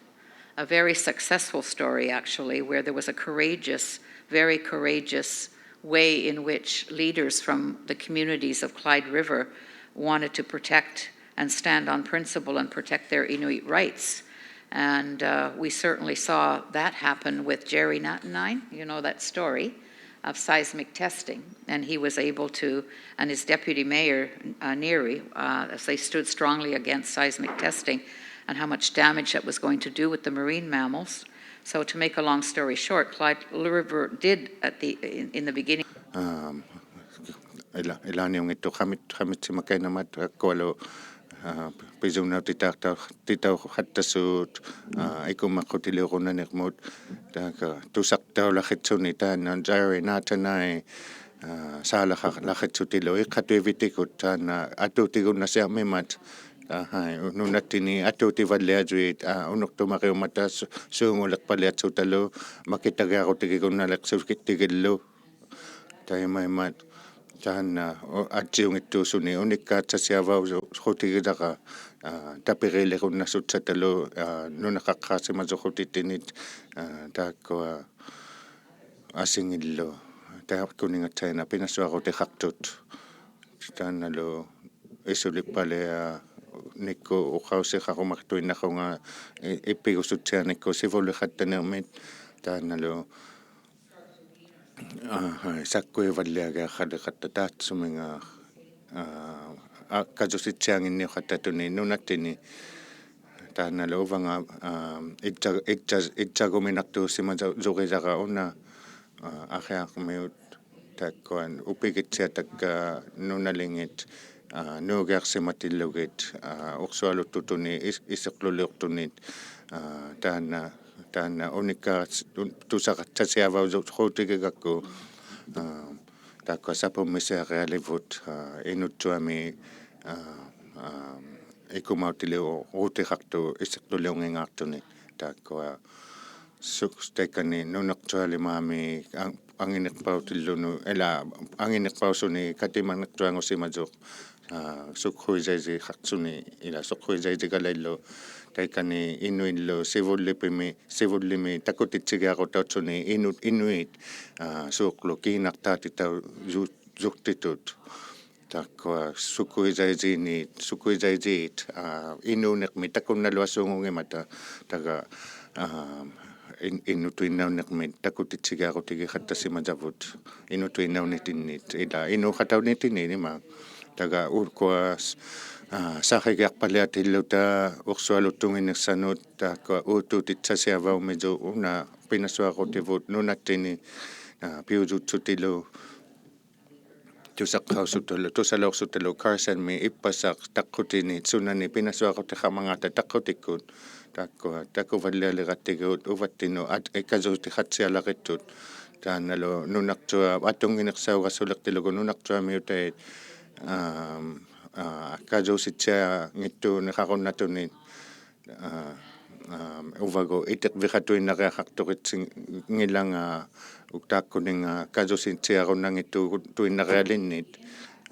A very successful story, actually, where there was a courageous, very courageous way in which leaders from the communities of Clyde River wanted to protect and stand on principle and protect their Inuit rights. And, uh, we certainly saw that happen with Jerry Natanine. You know that story of seismic testing. And he was able to, and his deputy mayor, uh, Neary, uh, as they stood strongly against seismic testing and how much damage that was going to do with the marine mammals. So, to make a long story short, Clyde River did at the, in, in the beginning. ᐋᒻ, ᐃᓛ-, ᐃᓛᓂᐅᙱᑦᑐᖅ ᖃᒥᑦ-, ᖃᒥᑦᓯᒪᑲᐃᓐᓇᒪᑦ ᐊᒃᑯᐊᓗ, ᐋ, ᐱᔪᓐᓇᐅᑎᑕᖅᑕ-, ᑎᑕᐅᖃᑦᑕᓲᑦ, ᐋ, ᐃᑯᒻᒪᖅᑯᑎᓕᐅᕈᓐᓇᓂᕐᒧᑦ, ᑖᒃᑲ ᑐᓴᖅᑕᐅᓚᕿᑦᓱᓂ ᑖᓐᓇ Jerry Natanine, ᐋ, ᓵᓚᖃᓚᕿᑦᓱᑎᓪᓗ ᐃᖅᑲᑐᐃᕕᑎᒍᑦ ᑖᓐᓇ ᐊᑑᑎᒍᓐᓇᓯᐊᕐᒥᒪᑦ, ᐋ, ᕼᐊᐃ, ᓄᓇᑦᑎᓂ ᐊᑑᑎᕙᓪᓕᐊᔪᐃᑦ, ᐋ, ᐅᓄᖅᑐᒪᕆᐅᒻᒪᑕ ᓱ-, ᓲᖑᓕᖅᐸᓪᓕᐊᑦᓱᑕᓗ ᒪᑭᑕᒋᐊᕈᑎᒋᒍᓐᓇᓕᖅᓱᑎᒋᓪᓗ. ᑕᐃᒪᐃᒻᒪᑦ ᑖᓐᓇ ᐅ-, ᐊᔾᔨᐅᙱᑦᑑᓱᓂ ᐅᓂᒃᑳᑦᓴᓯᐊᕙᐅᔪ-, ᔪᕈᑎᒋᑕᕋ, ᐋ, ᑕᐱᕆᓕᕈᓐᓇᓱᑦᓴᑕᓗ, ᐋ, ᓄᓇᖃᖅᑳᓯᒪᔪᕈᑎᑦᑎᓂᑦ, ᐋ, ᑖᒃᑯᐊ ᐊᓯᖏᓪᓗ, ᑖᒃᑯᓂᖓᑦᓴᐃᓇ ᐱᓇᓱᐊᕈᑎᖃᖅᑐᑦ. ᑖᓐᓇᓗ ᐃᓱᓕᑉᐸᓪᓕᐊᓂᒃᑯᑦ ᐅᖃᐅᓯᖃᕈᒪᑐᐃᓐᓇᖅᑯᖓ ᐃ-, ᐃᑉᐱᒍᓱᑦᓯᐊᓂᒃᑯᑦ ᓯᕗᓪᓕᖃᑦᑕᓂᕐᒥᑦ, ᑖᓐᓇᓗ ᐋ, ᕼᐊᐃ, ᓴᒃᑯᐃᕙᓪᓕᐊᒋᐊᖃᓕᖃᑦᑕ ᑖᑦᓱᒥᖓ, ᐋ, ᐊ-, ᑲᔪᓯᑦᓯᐊᖏᓐᓂᐅᖃᑦᑕᑐᓂ ᓄᓇᑦᑎᓂ. ᑖᓐᓇᓗ ᐅᕙᖓ, ᐋ, ᐃᔾᔭ-, ᐃᔾᔭ-, ᐃᔾᔭᒍᒥᓇᖅᑑᓯᒪᔪ-, ᔪᕆᔭᕋ ᐅᓇ, ᐋ, ᐊᕿᐊᕐᒥᐅᑦ ᑖᒃᑯᐊ ᐅᐱᒋᑦᓯᐊᑕᒃᑲ ᓄᓇᓕᖏᑦ, ᐋ, ᓅᒋᐊᖅᓯᒪᑎᓪᓗᒋᑦ, ᐋ, ᐅᖅᓱᐊᓗᑦᑐᑐᓂ ᐃᓱ-, ᐃᓱᖅᖢᓕᐅᖅᑐᓂᑦ, ᐋ, ᑖᓐᓇ, ᑖᓐᓇ ᐅᓂᒃᑳ-, ᑐᓴᖃᑦᓴᓯᐊᕙᐅᔪᕈᑎᒋᒐᒃᑯ, ᐋ, ᑖᒃᑯᐊ ᓴᐳᒻᒥᓯᐊᕆᐊᓕᕗᑦ, ᐋ, ᐃᓄᑦᓱᐊᒥ, ᐋ, ᐋ, ᐃᑯᒪᐅᑎᓕᐅᕈᑎᖃᖅᑐᖅ ᐃᓱᖅᖢᓕᐅᙱᖔᖅᑐᓂ, ᑖᒃᑯᐊ ᓱᒃ-, ᑕᐃᑲᓂ ᓄᓇᕐᔪᐊᓕᒫᒥ ᐊᖕ-, ᐊᖏᓂᖅᐸᐅᑎᓪᓗᓄ-, ᐃᓛ, ᐊᖏᓂᖅᐸᐅᓱᓂ ᑲᑎᒪᓂᕐᔪᐊᖑᓯᒪᔪᖅ, ᐋ, ᓱᖅᑯᐃᔭᐃᔨᖃᖅᓱᓂ, ᐃᓛ ᓱᖅᑯᐃᔭᐃᔨᒐᓚᐃᓪᓗ, ᑕᐃᑲᓂ ᐃᓄᐃᓪᓗ ᓯᕗᓪᓕᐱᒥ, ᓯᕗᓪᓕᒥ ᑕᑯᑎᑦᓯᒋᐊᕈᑕᐅᑦᓱᓂ ᐃᓄ-, ᐃᓄᐃᑦ, ᐋ, ᓲᕐᓗ ᑮᓇᖅᑖᑎᑕᐅᔪ-, ᔪᖅᑎᑐᑦ. ᑖᒃᑯᐊ ᓱᖅᑯᐃᔭᐃᔩᓂ-, ᓱᖅᑯᐃᔭᐃᔩᑦ, ᐋ, ᐃᓅᓂᕐᒥ ᑕᑯᓐᓇᓗᐊᓲᖑᙱᒻᒪᑕ, ᑕᒐ, ᐋ, ᐃᓐ-, ᐃᓄᑐᐃᓐᓇᐅᓂᕐᒥ ᑕᑯᑎᑦᓯᒋᐊᕈᑎᒋᖃᑦᑕᓯᒪᔭᕗᑦ, ᐃᓄᑐᐃᓐᓇᐅᓂᑎᓐᓂᑦ, ᐃᓛ, ᐃᓅᖃᑕᐅᓂᑎᓐᓂᑦ ᐃᒫᒃ. ᑕᒐ ᐅᑯᐊ, ᐋ, ᓴᕿᒋᐊᖅᐸᓪᓕᐊᑎᓪᓗᑕ ᐅᖅᓱᐊᓗᑦᑐᖏᓐᓂᖅᓴᓄᑦ, ᑖᒃᑯᐊ ᐆᑦᑑᑎᑦᓴᓯᐊᕙᐅᒻᒥᔪᖅ ᐅᓇ ᐱᓇᓱᐊᕈᑎᕗᑦ ᓄᓇᑦᑎᓂ, ᐋ, ᐱᐅᔫᑦᓱᑎᓪᓗ, ᑐᓴᖅᑲᐅᓱᑕᓗ, ᑐᓴᓚᐅᖅᓱᑕᓗ Carsonᒥ ᐃᑉᐸᓴᖅ ᑕᖅᑯᑎᓂ ᓱᓇᓂ ᐱᓇᓱᐊᕈᑎᖃᕐᒪᖔᑕ ᑕᖅᑯᑎᒃᑯᑦ. ᑖᒃᑯᐊ ᑕᑯᕙᓪᓕᐊᓕᕋᑦᑎᒍᑦ ᐅᕙᑦᑎᓄᑦ ᐊᑦ-, ᐃᑲᔪᑎᖃᑦᓯᐊᓚᕆᑦᑐᑦ. ᑖᓐᓇᓗ ᓄᓇᕐᔪᐊᑉ ᐊᑐᙱᓂᖅᓴᐅᒐᓱᓕᖅᑎᓪᓗᒍ ᓄᓇᕐᔪᐊᒥᐅᑕᐃᑦ, ᐋᒻ, ᐋ, ᑲᔪᓯᑦᓯᐊᙱᑦᑑᓂᖃᕈᓐᓇᑐᓂ ᐋ, ᐋ, ᐅᕙᒍᑦ ᐃᑎᕐᕕᖃᑐᐃᓐᓇᕆᐊᖃᖅᑐᕆᑦᓯᙱᓚᖓ, ᐅᒃᑖᒃᑯᓂᖓ ᑲᔪᓯᑦᓯᐊᕈᓐᓇᙱᑦᑑᒍᑦ ᑐᐃᓐᓇᕆᐊᓕᓐᓂᑦ,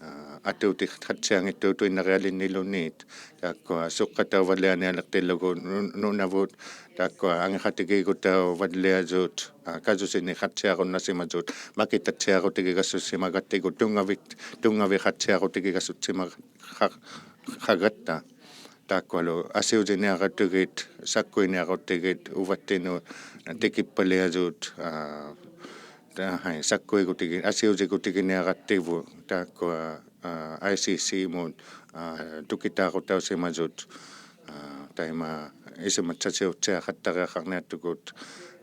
ᐋ, ᐊᑑᑎᖃᑦᓯᐊᙱᑦᑑᒍᑦ ᑐᐃᓐᓇᕆᐊᓕᓐᓂᓘᓐᓃᑦ, ᑖᒃᑯᐊ ᓱᖅᑲᑕᐅᕙᓪᓕᐊᓂᐊᓕᖅᑎᓪᓗᒍ ᓄ-, ᓄᓇᕗᑦ, ᑖᒃᑯᐊ ᐊᖏᖃᑎᒌᒍᑕᐅᕙᓪᓕᐊᔪᑦ, ᐋ, ᑲᔪᓯᓂᖃᑦᓯᐊᕈᓐᓇᓯᒪᔪᑦ, ᒪᑭᑕᑦᓯᐊᕈᑎᒋᒐᓱᓯᒪᒐᑦᑎᒍᑦ ᑐᙵᕕᒃ-, ᑐᙵᕕᖃᑦᓯᐊᕈᑎᒋᒐᓱᑦᓯᒪᖃ-, ᖃ-, ᖃᒐᑦᑕ. ᑖᒃᑯᐊᓗ ᐊᓯᐅᔨᓂᐊᕈᑎᒋᑦ, ᓴᒃᑯᐃᓂᐊᕈᑎᒋᑦ, ᐅᕙᑦᑎᓄᑦ ᑎᑭᑉᐸᓪᓕᐊᔪᑦ, ᐋ, ᑕ-, ᕼᐊᐃ, ᓴᒃᑯᐃᒍᑎᒋ-, ᐊᓯᐅᔨᒍᑎᒋᓂᐊᕋᑦᑎᕗᑦ, ᑖᒃᑯᐊ, ᐋ, ᐊᐃ ᓯ ᓯ-ᒧᑦ, ᐋ, ᑐᑭᑖᕈᑕᐅᓯᒪᔪᑦ, ᐋ, ᑕᐃᒪ ᐃᓱᒪᑦᓴᓯᐅᑦᓯᐊᖃᑦᑕᕆᐊᖃᕐᓂᐊᑦᑐᒍᑦ,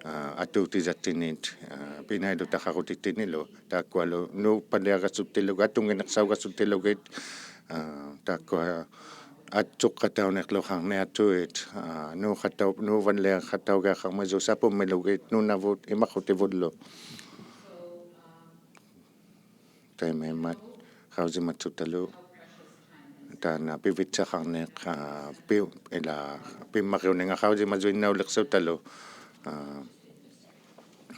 ᐋ, ᐊᑑᑎᔭᑦᑎᓐᓂᑦ, ᐋ, ᐱᓇᐃᓗᑕᖃᕈᑎᑦᑎᓐᓂᓗ, ᑖᒃᑯᐊᓗ ᓅᑉᐸᓪᓕᐊᒐᓱᑦᑎᓪᓗᒍ, ᐊᑐᙱᓂᖅᓴᐅᒐᓱᑦᑎᓪᓗᒋᑦ, ᐋ, ᑖᒃᑯᐊ ᐊᒃᓱᖃᑕᐅᓂᖅᓗᖃᕐᓂᐊᑐᐃᑦ, ᐋ, ᓅᖃᑕᐅ-, ᓅᕙᓪᓕᐊᖃᑕᐅᒋᐊᖃᕐᒪᔪᖅ ᓴᐳᒻᒥᓗᒋᑦ ᓄᓇᕗᑦ ᐃᒪᖁᑎᕗᓪᓗ. ᑕᐃᒪᐃᒻᒪᑦ ᖃᐅᔨᒪᑦᓱᑕᓗ ᑖᓐᓇ ᐱᕕᑦᓴᖃᕐᓂᖅ, ᐋ, ᐱᐅ-, ᐃᓛ ᐱᒻᒪᕆᐅᓂᖓ ᖃᐅᔨᒪᔪᐃᓐᓇᐅᓕᖅᓱᑕᓗ, ᐋ,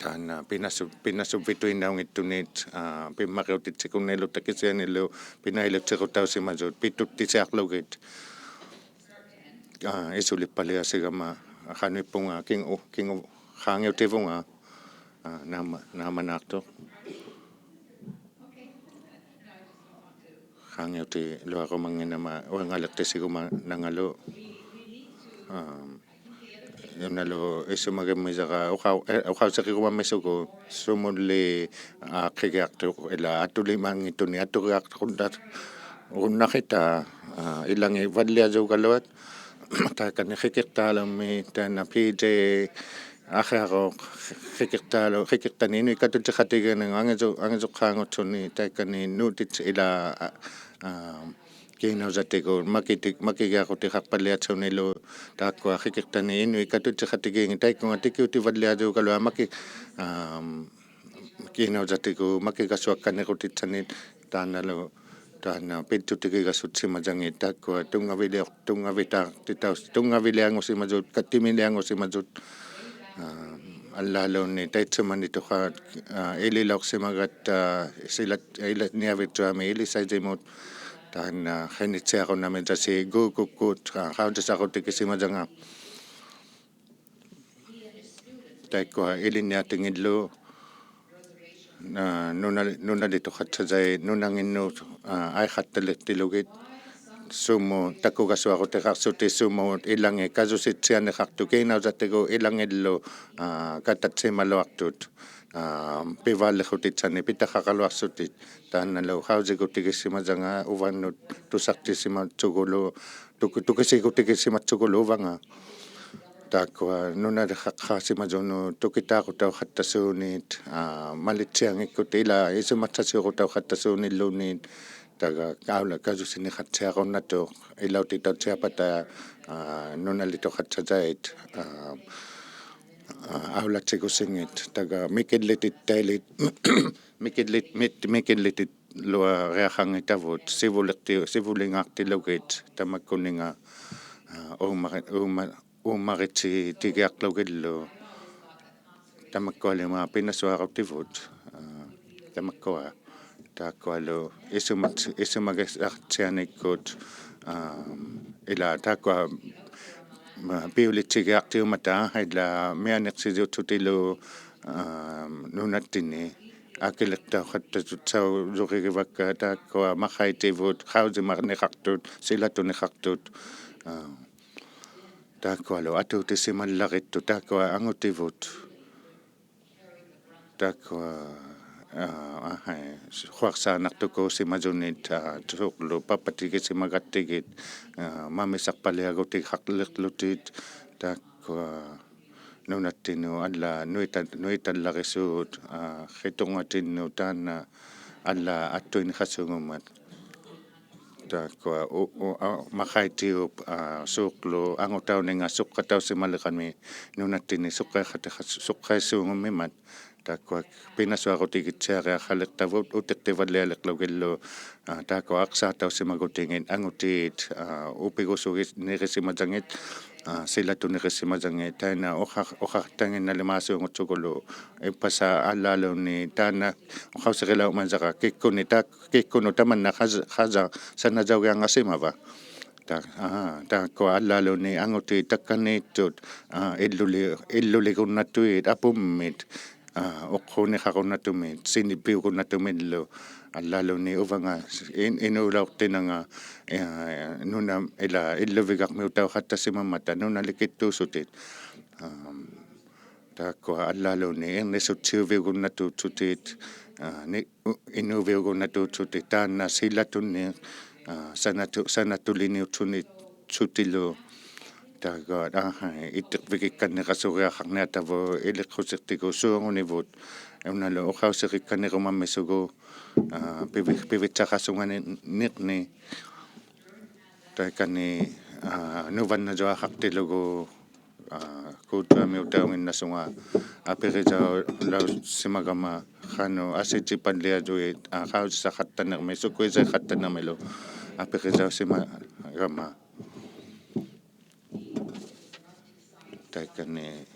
ᑖᓐᓇ ᐱᓇᓱ-, ᐱᓇᓱᕝᕕᑐᐃᓐᓇᐅᙱᑦᑐᓂᑦ, ᐋ, ᐱᒻᒪᕆᐅᑎᑦᓯᑯᓐᓂᓗᑕ ᑭᓯᐊᓂᓗ ᐱᓇᐃᓕᑦᓯᕈᑕᐅᓯᒪᔪᑦ ᐱᑐᑦᑎᓯᐊᕐᓗᒋᑦ. ᐋ, ᐃᓱᓕᑉᐸᓕᐊᓯᒐᒪ ᖃᓄᐃᑉᐳᖓ ᑭᖑ-, ᑭᖑ-, ᖄᖏᐅᑎᕗᖓ, ᐋ, ᓇᒪ-, ᓇᒪᓈᖅᑐᖅ. ᖄᖏᐅᑎᓗᐊᕈᒪᙱᓇᒪ ᐅᕙᖓᓕᖅᑎᑦᓯᒍᒪᓇᖓᓗ, ᐋ, ᐃᓐᓇᓗ ᐃᓱᒪᒋᒻᒥᔭᕋ ᐅᖃᐅ-, ᐁ, ᐅᖃᐅᓯᕆᒍᒪᒻᒥᓱᒍ ᓱᒧᓪᓕ, ᐋ, ᕿᒋᐊᖅᑐᖅ ᐃᓛ ᐊᑐᓕᒪᙱᑦᑐᓂᒃ ᐊᑐᕆᐊᖅᑐᕈᓐᓇ-, ᕈᓐᓇᕿᑖ, ᐋ, ᐃᓚᖏᑦ ᕙᓪᓕᐊᔫᒐᓗᐊᑦ ᑕᐃᑲᓂ ᕿᑭᖅᑖᓗᒻᒥ ᑖᓐᓇ ᐱ ᔭᐃ ᐊᕿᐊᕈᖅ ᕿᑭᖅᑖᓗ-, ᕿᑭᖅᑕᓂᒃ ᐃᓄᐃᑦ ᑲᑐᑦᓯᖃᑎᒋᓂᖓ ᐊᖏᔪ-, ᐊᖏᔪᖅᑳᖑᑦᓱᓂ ᑕᐃᑲᓂ ᓅᑎᑦᓯ ᐃᓛ, ᐋ, ᐋ, ᑮᓇᐅᔭᑎᒍᑦ ᒪᑭᑎ-, ᒪᑭᒋᐊᕈᑎᖃᖅᐸᓪᓕᐊᑦᓱᓂᓗ ᑖᒃᑯᐊ ᕿᑭᖅᑕᓂᒃ ᐃᓄᐃᑦ ᑲᑐᑦᓯᖃᑎᒌᖏᑦ ᑕᐃᒃᑯᖓ ᑎᑭᐅᑎᕙᓪᓕᐊᔫᒐᓗᐊᑦ ᒪᑭ-, ᐋ, ᑮᓇᐅᔭᑎᒍᑦ ᒪᑭᒐᓱᐊᒃᑲᓐᓂᕈᑎᑦᓴᓂᒃ ᑖᓐᓇᓗ ᑖᓐᓇ ᐱᑦᑐᑎᒋᒐᓱᑦᓯᒪᔭᖏᑦ ᑖᒃᑯᐊ ᑐᙵᕕᓕᐅ-, ᑐᙵᕕᑖᖅᑎᑕᐅ-, ᑐᙵᕕᓕᐊᖑᓯᒪᔪᑦ, ᑲᑎᒥᓕᐊᖑᓯᒪᔪᑦ, ᐋ, ᐊᓪᓛᓘᓐᓃᑦ ᑕᐃᑦᓱᒪᓂᑐᖃᑦ, ᐋ, ᐃᓕᓚᐅᖅᓯᒪᒐᑦᑕ ᓯᓚᑦ-, ᐃᓚᑦ ᓂᐊᕕᑦᓱᐊᒥ ᐃᓕᓴᐃᔨᒧᑦ, ᑖᓐᓇ ᕿᓂᑦᓯᐊᕈᓐᓇᒥᒃ ᑕᓯ ᒍ ᑯᒃᑯᑦ, ᐋ, ᖃᐅᑎᓴᕈᑎᒋᓯᒪᔭᖓ. ᑕᐃᒃᑯᐊ ᐃᓕᓐᓂᐊᑎᖏᓪᓗ, ᐋ, ᓄᓇᓕ-, ᓄᓇᓕᑐᖃᑦᓴᔭᐃᑦ ᓄᓇᖏᓐᓄᑦ, ᐋ, ᐊᐃᖃᑦᑕᓕᖅᑎᓗᒋᑦ ᓱᒧᑦ ᑕᑯᒐᓱᐊᕈᑎᖃᖅᓱᑎᒃ ᓱᒧᑦ ᐃᓚᖏᑦ ᑲᔪᓯᑦᓯᐊᓂᖃᖅᑐᑦ ᑮᓇᐅᔭᑎᒍᑦ ᐃᓚᖏᓪᓗ, ᐋ, ᑲᑕᑦᓯᒪᓗᐊᖅᑐᑦ, ᐋ, ᐱᕚᓪᓕᖁᑎᑦᓴᓂᒃ ᐱᑕᖃᕋᓗᐊᖅᓱᑎᒃ. ᑖᓐᓇᓗ ᖃᐅᔨᒍᑎᒋᓯᒪᔭᖓ ᐅᕙᓐᓄᑦ ᑐᓴᖅᑎᓯᒪᑦᓱᒍᓗ, ᑐᑭ-, ᑐᑭᓯᒍᑎᒋᓯᒪᑦᓱᒍᓗ ᐅᕙᖓ. ᑖᒃᑯᐊ ᓄᓇᓕᖃᖅᑳᓯᒪᔪᓄᑦ ᑐᑭᑖᕈᑕᐅᖃᑦᑕᓲᓂᑦ, ᐋ, ᒪᓕᑦᓯᐊᙱᒃᑯᑦ ᐃᓛ ᐃᓱᒪᑦᓴᓯᐅᕈᑕᐅᖃᑦᑕᓲᓂᓪᓘᓐᓃᑦ, ᑕᒐ ᐊᐅᓚ ᑲᔪᓯᓂᖃᑦᓯᐊᕈᓐᓇᑐᖅ, ᐃᓚᐅᑎᑕᑦᓯᐊᐸᑕ, ᐋ, ᓄᓇᓕᑐᖃᑦᓴᔭᐃᑦ, ᐋ, ᐋ, ᐊᐅᓚᑦᓯᒍᓯᖏᑦ, ᑕᒐ ᒥᑭᓪᓕᑎᑦᑕᐃᓕᑦ, ᒥᑭᓪᓕᑦ-, ᒥᑦ-, ᒥᑭᓪᓕᑎᓗᐊᕆᐊᖃᙱᑕᕗᑦ, ᓯᕗᓕᖅᑎ-, ᓯᕗᓕᖔᖅᑎᓗᒋᑦ, ᑕᒪᒃᑯᓂᖓ, ᐋ, ᐆᒪᕆ-, ᐆᒪ-, ᐆᒪᕆᑦᓯᑎᒋᐊᖅᖢᒋᓪᓗ, ᑕᒪᒃᑯᐊᓕᒫᑦ ᐱᓇᓱᐊᕈᑎᕗᑦ, ᐋ, ᑕᒪᒃᑯᐊ, ᑖᒃᑯᐊᓗ ᐃᓱᒪᑦ-, ᐃᓱᒪᒋᐊᑦᓯᐊᓂᒃᑯᑦ, ᐋ, ᐃᓛ ᑖᒃᑯᐊ, ᒪ-, ᐱᐅᓕᑦᓯᒋᐊᖅᑎᐅᒪᑕ ᐃᓛ ᒥᐊᓂᖅᓯᔪᑦᓱᑎᓪᓗ, ᐋ, ᓄᓇᑦᑎᓂᒃ ᐊᑭᓕᖅᑕᐅᖃᑦᑕᔪᑦᓴᐅᔪᕆᕆᕙᒃᑲ ᑖᒃᑯᐊ ᒪᖃᐃᑎᕗᑦ, ᖃᐅᔨᒪᓂᖃᖅᑐᑦ, ᓯᓚᑐᓂᖃᖅᑐᑦ, ᐋ, ᑖᒃᑯᐊᓗ ᐊᑑᑎᓯᒪᓪᓚᕆᑦᑐᑦ ᑖᒃᑯᐊ ᐊᖑᑎᕗᑦ. ᑖᒃᑯᐊ, ᐋ, ᐋ, ᕼᐊᐃ, ᖁᐊᖅᓵᓐᓇᖅᑐᒃᑰᓯᒪᔪᓂᑦ, ᐋ, ᓲᕐᓗ ᐸᑉᐸᑎᒋᓯᒪᒐᑦᑎᒋᑦ, ᐋ, ᒪᒥᓴᖅᐸᓕᐊᒍᑎᖃᓕᖅᖢᑎᑦ, ᑖᒃᑯᐊ ᓄᓇᑦᑎᓄᑦ ᐊᓪᓛᑦ ᓄᐃᑕ-, ᓄᐃᑕᓪᓚᕆᓲᑦ, ᐋ, ᕿᑐᕐᖓᑎᓐᓄᑦ ᑖᓐᓇ ᐊᓪᓛᑦ ᐊᑦᑐᐃᓂᖃᓲᖑᒻᒪᑦ. ᑖᒃᑯᐊ ᐅ-, ᐅ-, ᐋ, ᒪᖃᐃᑎᐅᑉ, ᐋ, ᓲᕐᓗ ᐊᖑᑕᐅᓂᖓ ᓱᖅᑲᑕᐅᓯᒪᓕᕋᒥ ᓄᓇᑦᑎᓂᒃ ᓱᖅᑲᐃᖃᑎᖃ-, ᓱᖅᑲᐃᓲᖑᒻᒥᒻᒪᑦ. ᑖᒃᑯᐊ ᐱᓇᓱᐊᕈᑎᒋᑦᓯᐊᕆᐊᖃᓕᖅᑕᕗᑦ ᐅᑎᖅᑎᕙᓪᓕᐊᓕᖅᖢᒋᓪᓗ, ᐋ, ᑖᒃᑯᐊ ᐊᒃᓵᑕᐅᓯᒪᒍᑎᖏᑦ ᐊᖑᑏᑦ, ᐋ, ᐅᐱᒍᓱᒋ-, ᓂᕆᓯᒪᔭᖏᑦ, ᐋ, ᓯᓚᑐᓂᕆᓯᒪᔭᖏᑦ, ᑖᓐᓇ ᐅᖃ-, ᐅᖃᖅᑕᖏᓐᓇᓕᒫᓲᖑᑦᓱᒍᓗ, ᐃᑉᐸᓴ ᐊᓪᓛᓘᓐᓃᑦ, ᑖᓐᓇ ᐅᖃᐅᓯᕆᓚᐅᕐᒪᔭᕋ ᑭᒃᑯᓂᒃ ᑖᒃ-, ᑭᒃᑯᓄᑦ ᑕᒪᓐᓇ ᖃᓴ-, ᖃᓴ-, ᓴᓇᔭᐅᒋᐊᖓᓯᒪᕙ. ᑖ-, ᐋ, ᑖᒃᑯᐊ ᐊᓪᓛᓘᓐᓃᑦ ᐊᖑᑏᑦ ᑕᒃᑲᓃᑦᑐᑦ, ᐋ, ᐃᓪᓗᓕ-, ᐃᓪᓗᓕᒍᓐᓇᑐᐃᑦ ᐊᐳᒻᒥᑦ, ᐋ, ᐅᖅᑰᓂᖃᕈᓐᓇᑐᒥᑦ, ᓯᓂᐱᐅᒍᓐᓇᑐᒥᓪᓗ, ᐊᓪᓛᓘᓐᓃᑦ ᐅᕙᖓ ᐃᓐ-, ᐃᓅᓚᐅᖅᑎᓇᖓ, ᐋ, ᓄᓇ-, ᐃᓛ ᐃᓪᓗᕕᒐᕐᒥᐅᑕᐅᖃᑦᑕᓯᒪᒻᒪᑕ ᓄᓇᓕᑭᑦᑑᓱᑎᒃ. ᐋ, ᑖᒃᑯᐊ ᐊᓪᓛᓘᓐᓃᑦ ᐃᕐᓂᓱᑦᓯᐅᕕᐅᒍᓐᓇᑑᑦᓱᑎᒃ, ᐋ, ᓂ-, ᐅ-, ᐃᓅᕕᐅᒍᓐᓇᑑᑦᓱᑎᒃ ᑖᓐᓇ ᓯᓚᑐᓂᒃ, ᐋ, ᓴᓇᑐ-, ᓴᓇᑐᓕᓂᐅᑦᓱᓂ-, ᓱᑎᓗ. ᑖᒃᑯᐊ, ᐋ, ᕼᐊᐃ, ᐃᑎᕐᕕᒋᒃᑲᓐᓂᕋᓱᕆᐊᖃᕐᓂᐊᑕᕗᑦ ᐃᓕᖅᑯᓯᖅᑎᒍᑦ ᓲᖑᓂᕗᑦ. ᐅᓇᓗ ᐅᖃᐅᓯᕆᒃᑲᓐᓂᕈᒪᒻᒥᓱᒍ, ᐋ, ᐱᕕ-, ᐱᕕᑦᓴᖃᓱᖓᓂᕐᓂ Taikani, aa, nuvannajuaqaqtilugu, aa, kuuttuamiutaunnginnasunga apirisaulausimagama qanuq asijjipalliajuit, aa, qaujisaqattanirmi, sukuijaiqattanirmilu apirisausimagama. Taikani,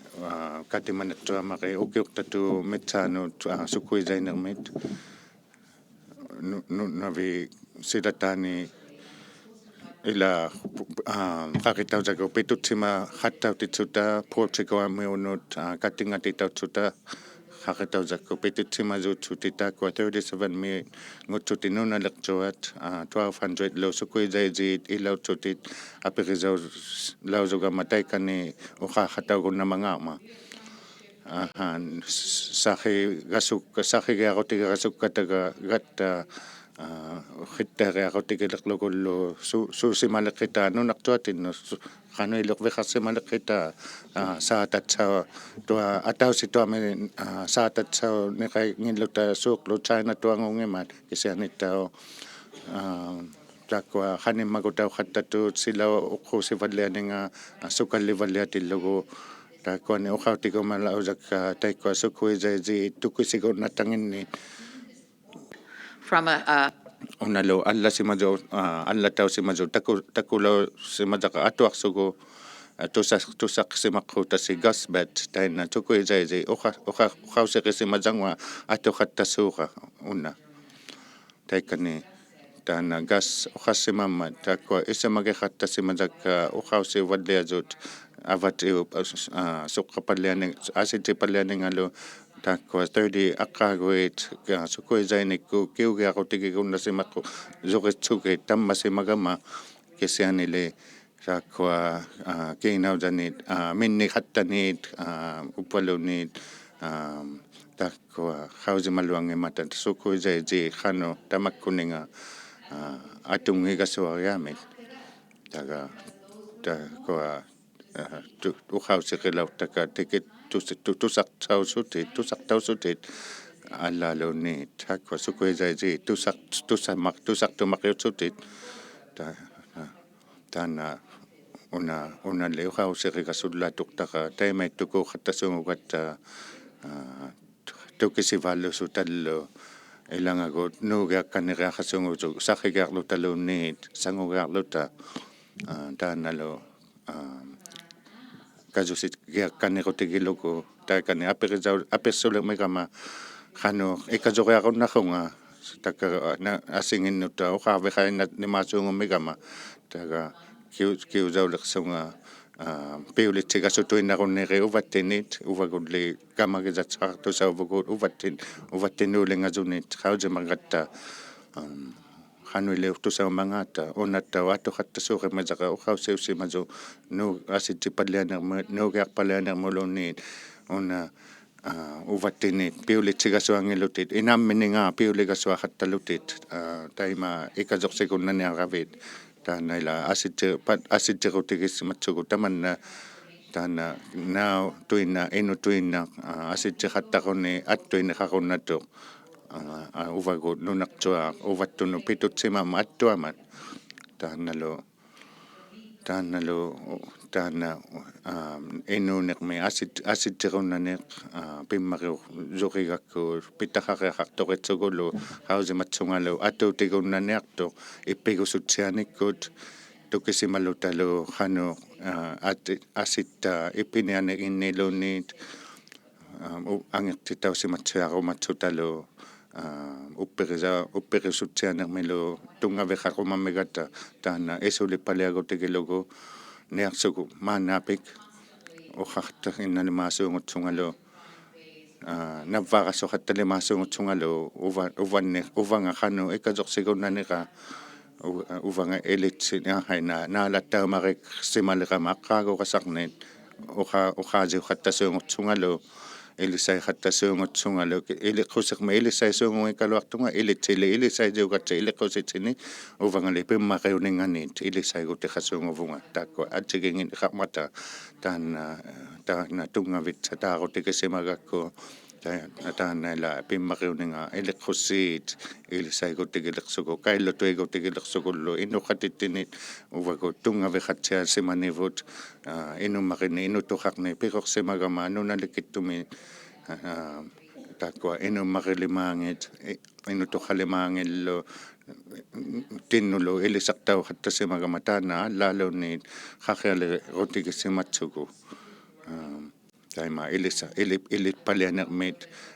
aa, katimanittuamari ukiuqtatuq mitsaanut, aa, sukuijainirmit. Nu-, nunaviq silataani ilaa, aa, qaqitaujakkut pitutsimaqattautitsuta, Portugal-miunut, aa, katingatitautsuta, qaqitaujakkut pitutsimajutsutit taakkua thirty-seven-miungutsutit nunaliqtuat, aa, twelve hundred-lu sukuijaijiit ilautsutit apirisaulaujugama taikani uqaqataugunnamangaaqma. Ahan, saqigasuk-, saqigiaqutigigasukkattaqatta, aa, qittariaqutigiqlugulu su-, suusimaliqhitaa nunaqtuatinnut, su-, qanuiluq viqaqsimaliqhitaa, aa, saatatsau-, tua-, atausituami, aa, saatatsauniqainngilluta suuqlu China-tuangunngimat kisianittauq, aa, taakkua qanimmagutauqattatut silaup uqquusivallianinga, aa, sukallivalliatillugu. Taakkuani uqautigumalaujakka taikkua sukuijaijiit tukisigurnatanginni. From a, a Unalu allasimajut, aa, allatausimajut, taku-, takulausimajaqa atuaqsugu, aa, tusa-, tusaqsimaqhutasi Gus Bett, tainna sukuijaijiit uqa-, uqa-, uqausiqisimajanguaq atuqattasuuqa una. Taikani taanna Gus uqaqsimammat taakkua isumagiqattasimajakka uqausivalliajut avatiup, aa, suqapalliani-, asijjipallianingalu taakkua thirty aqaaguit, aa, sukuijainikkut kiugiaqutigigunnasimaqujuritsugiit tammasimagama kisianili taakkua, aa, kiinaujaniit, aa, minniqattaniit, aa, upaluniit, aa, taakkua qaujimaluanngimmata sukuijaijiit qanuq tamakkuninga, aa, atunngigasuariamit. Taga, taakkua, aa, tu-, uqausiqilauqtaka tikit tus-, tu-, tusaqtausutit, tusaqtausutit, allaaluniit, taakkua sukuijaijiit tusaq-, tusamaq-, tusaqtumaqiutsutit. Ta-, aa, Taanna una, unali uqausiqigasullaatuqtara taimaittukuuqattasuungugatta, aa, tukisivaallusutallu ilangagut nuugiakkaniriaqasuungujuq saqigiaqlutaluniit sangugiaqluta, aa, taannalu, aa, kajusitgiakkanirutigilugu taikani apirisau-, apirisuliqmigama qanuq ikajuriarunnaqunga, taga, na-, asinginnutta uqarviqainnalimasuungummigama, taga kiu-, kiusauliqsunga, aa, piulitsigasutuinnarunniri uvattinit, uvagulli kamagijatsaqaqtusauvugut uvattin-, uvattinuulingasunit qaujimagatta, am, qanuiliuqtusaumangaata, unattauq atuqattasuuqimajara uqausiusimajut, nuu-, asijjipallianirmu-, nuugiaqpallianirmuluniit, una, aa, uvattinit piulitsigasuanngillutit, inammininga piuligasuaqattalutit, aa, taima ikajuqsigunnaniaravit, taanna ilaa asijji-, pat-, asijjirutigisimatsugut tamanna, taanna naautuinnaq, inutuinnaq, aa, asijjiqattaruni attuiniqarunnatuq, aa, aa, uvagut nunaqtuaq uvattunut pitutsimammat attuamat. Taannalu, taannalu, taanna, aa, inuuniqmi asij-, asijjirunnaniq, aa, pimmariujurigakku pitaqariaqaqturitsugulu qaujimatsungalu atuutigunnaniaqtuq ippigusuttianikkut tukisimalutalu qanuq, aa, ati-, asitta ippinianiginniluniit, aa, u-, angiqtitausimatsiarumatsutalu, aa, uppirisa-, uppirisuttianirmilu tunngaviqarumammigatta taanna isulippaliagutigilugu niaqsugu maannapik uqaqtaginnalimaasuungutsungalu, aa, navvaarasuqattalimaasuungutsungalu uva-, uvanni-, uvanga qanuq ikajuqsigunnanira u-, uvanga ilitsi-, aa, haina, naalattaumarigsimalirama aqaagurasarnit uqa-, uqaajiuqattasuungutsungalu, ilisaiqattasuungutsungalu, iliqusiqmi ilisaisuunguikaluaqtunga, ilitsili ilisaijiugatsi iliqusitsini, uvangali pimmariuninganit ilisaigutiqasuunguvunga, taakkua ajjiginngiqarmata, taanna, taanna tunngavitsataarutigisimarakku, ᑕ-, ᑖᓐᓇ ᐃᓛ ᐱᒻᒪᕆᐅᓂᖓ ᐃᓕᖅᑯᓯᑦ, ᐃᓕᓴᐃᒍᑎᒋᓕᖅᓱᒍ, ᑲᐃᓪᓗᑐᐃᒍᑎᒋᓕᖅᓱᒍᓪᓗ, ᐃᓄᖃᑎᑦᑎᓂᒃ ᐅᕙᒍᑦ ᑐᙵᕕᖃᑦᓯᐊᓯᒪᓂᕗᑦ, ᐋ, ᐃᓄᒻᒪᕆᓂᒃ ᐃᓄᑐᖃᕐᓂᒃ ᐱᕈᖅᓯᒪᒐᒪ ᓄᓇᓕᑭᑦᑐᒥ, ᐋ, ᑖᒃᑯᐊ ᐃᓄᒻᒪᕆᓕᒫᖏᑦ, ᐃ-, ᐃᓄᑐᖃᓕᒫᖏᓪᓗ, ᑎᓐᓄᓪᓗ ᐃᓕᓴᖅᑕᐅᖃᑦᑕᓯᒪᒐᒪ ᑖᓐᓇ ᐊᓪᓛᓘᓐᓃᑦ ᖃᕿᐊᓕᕈᑎᒋᓯᒪᑦᓱᒍ. ᐋ, ᑕᐃᒪ ᐃᓕᓴ-, ᐃᓕ-, ᐃᓕᑉᐸᓪᓕᐊᓂᕐᒥᑦ,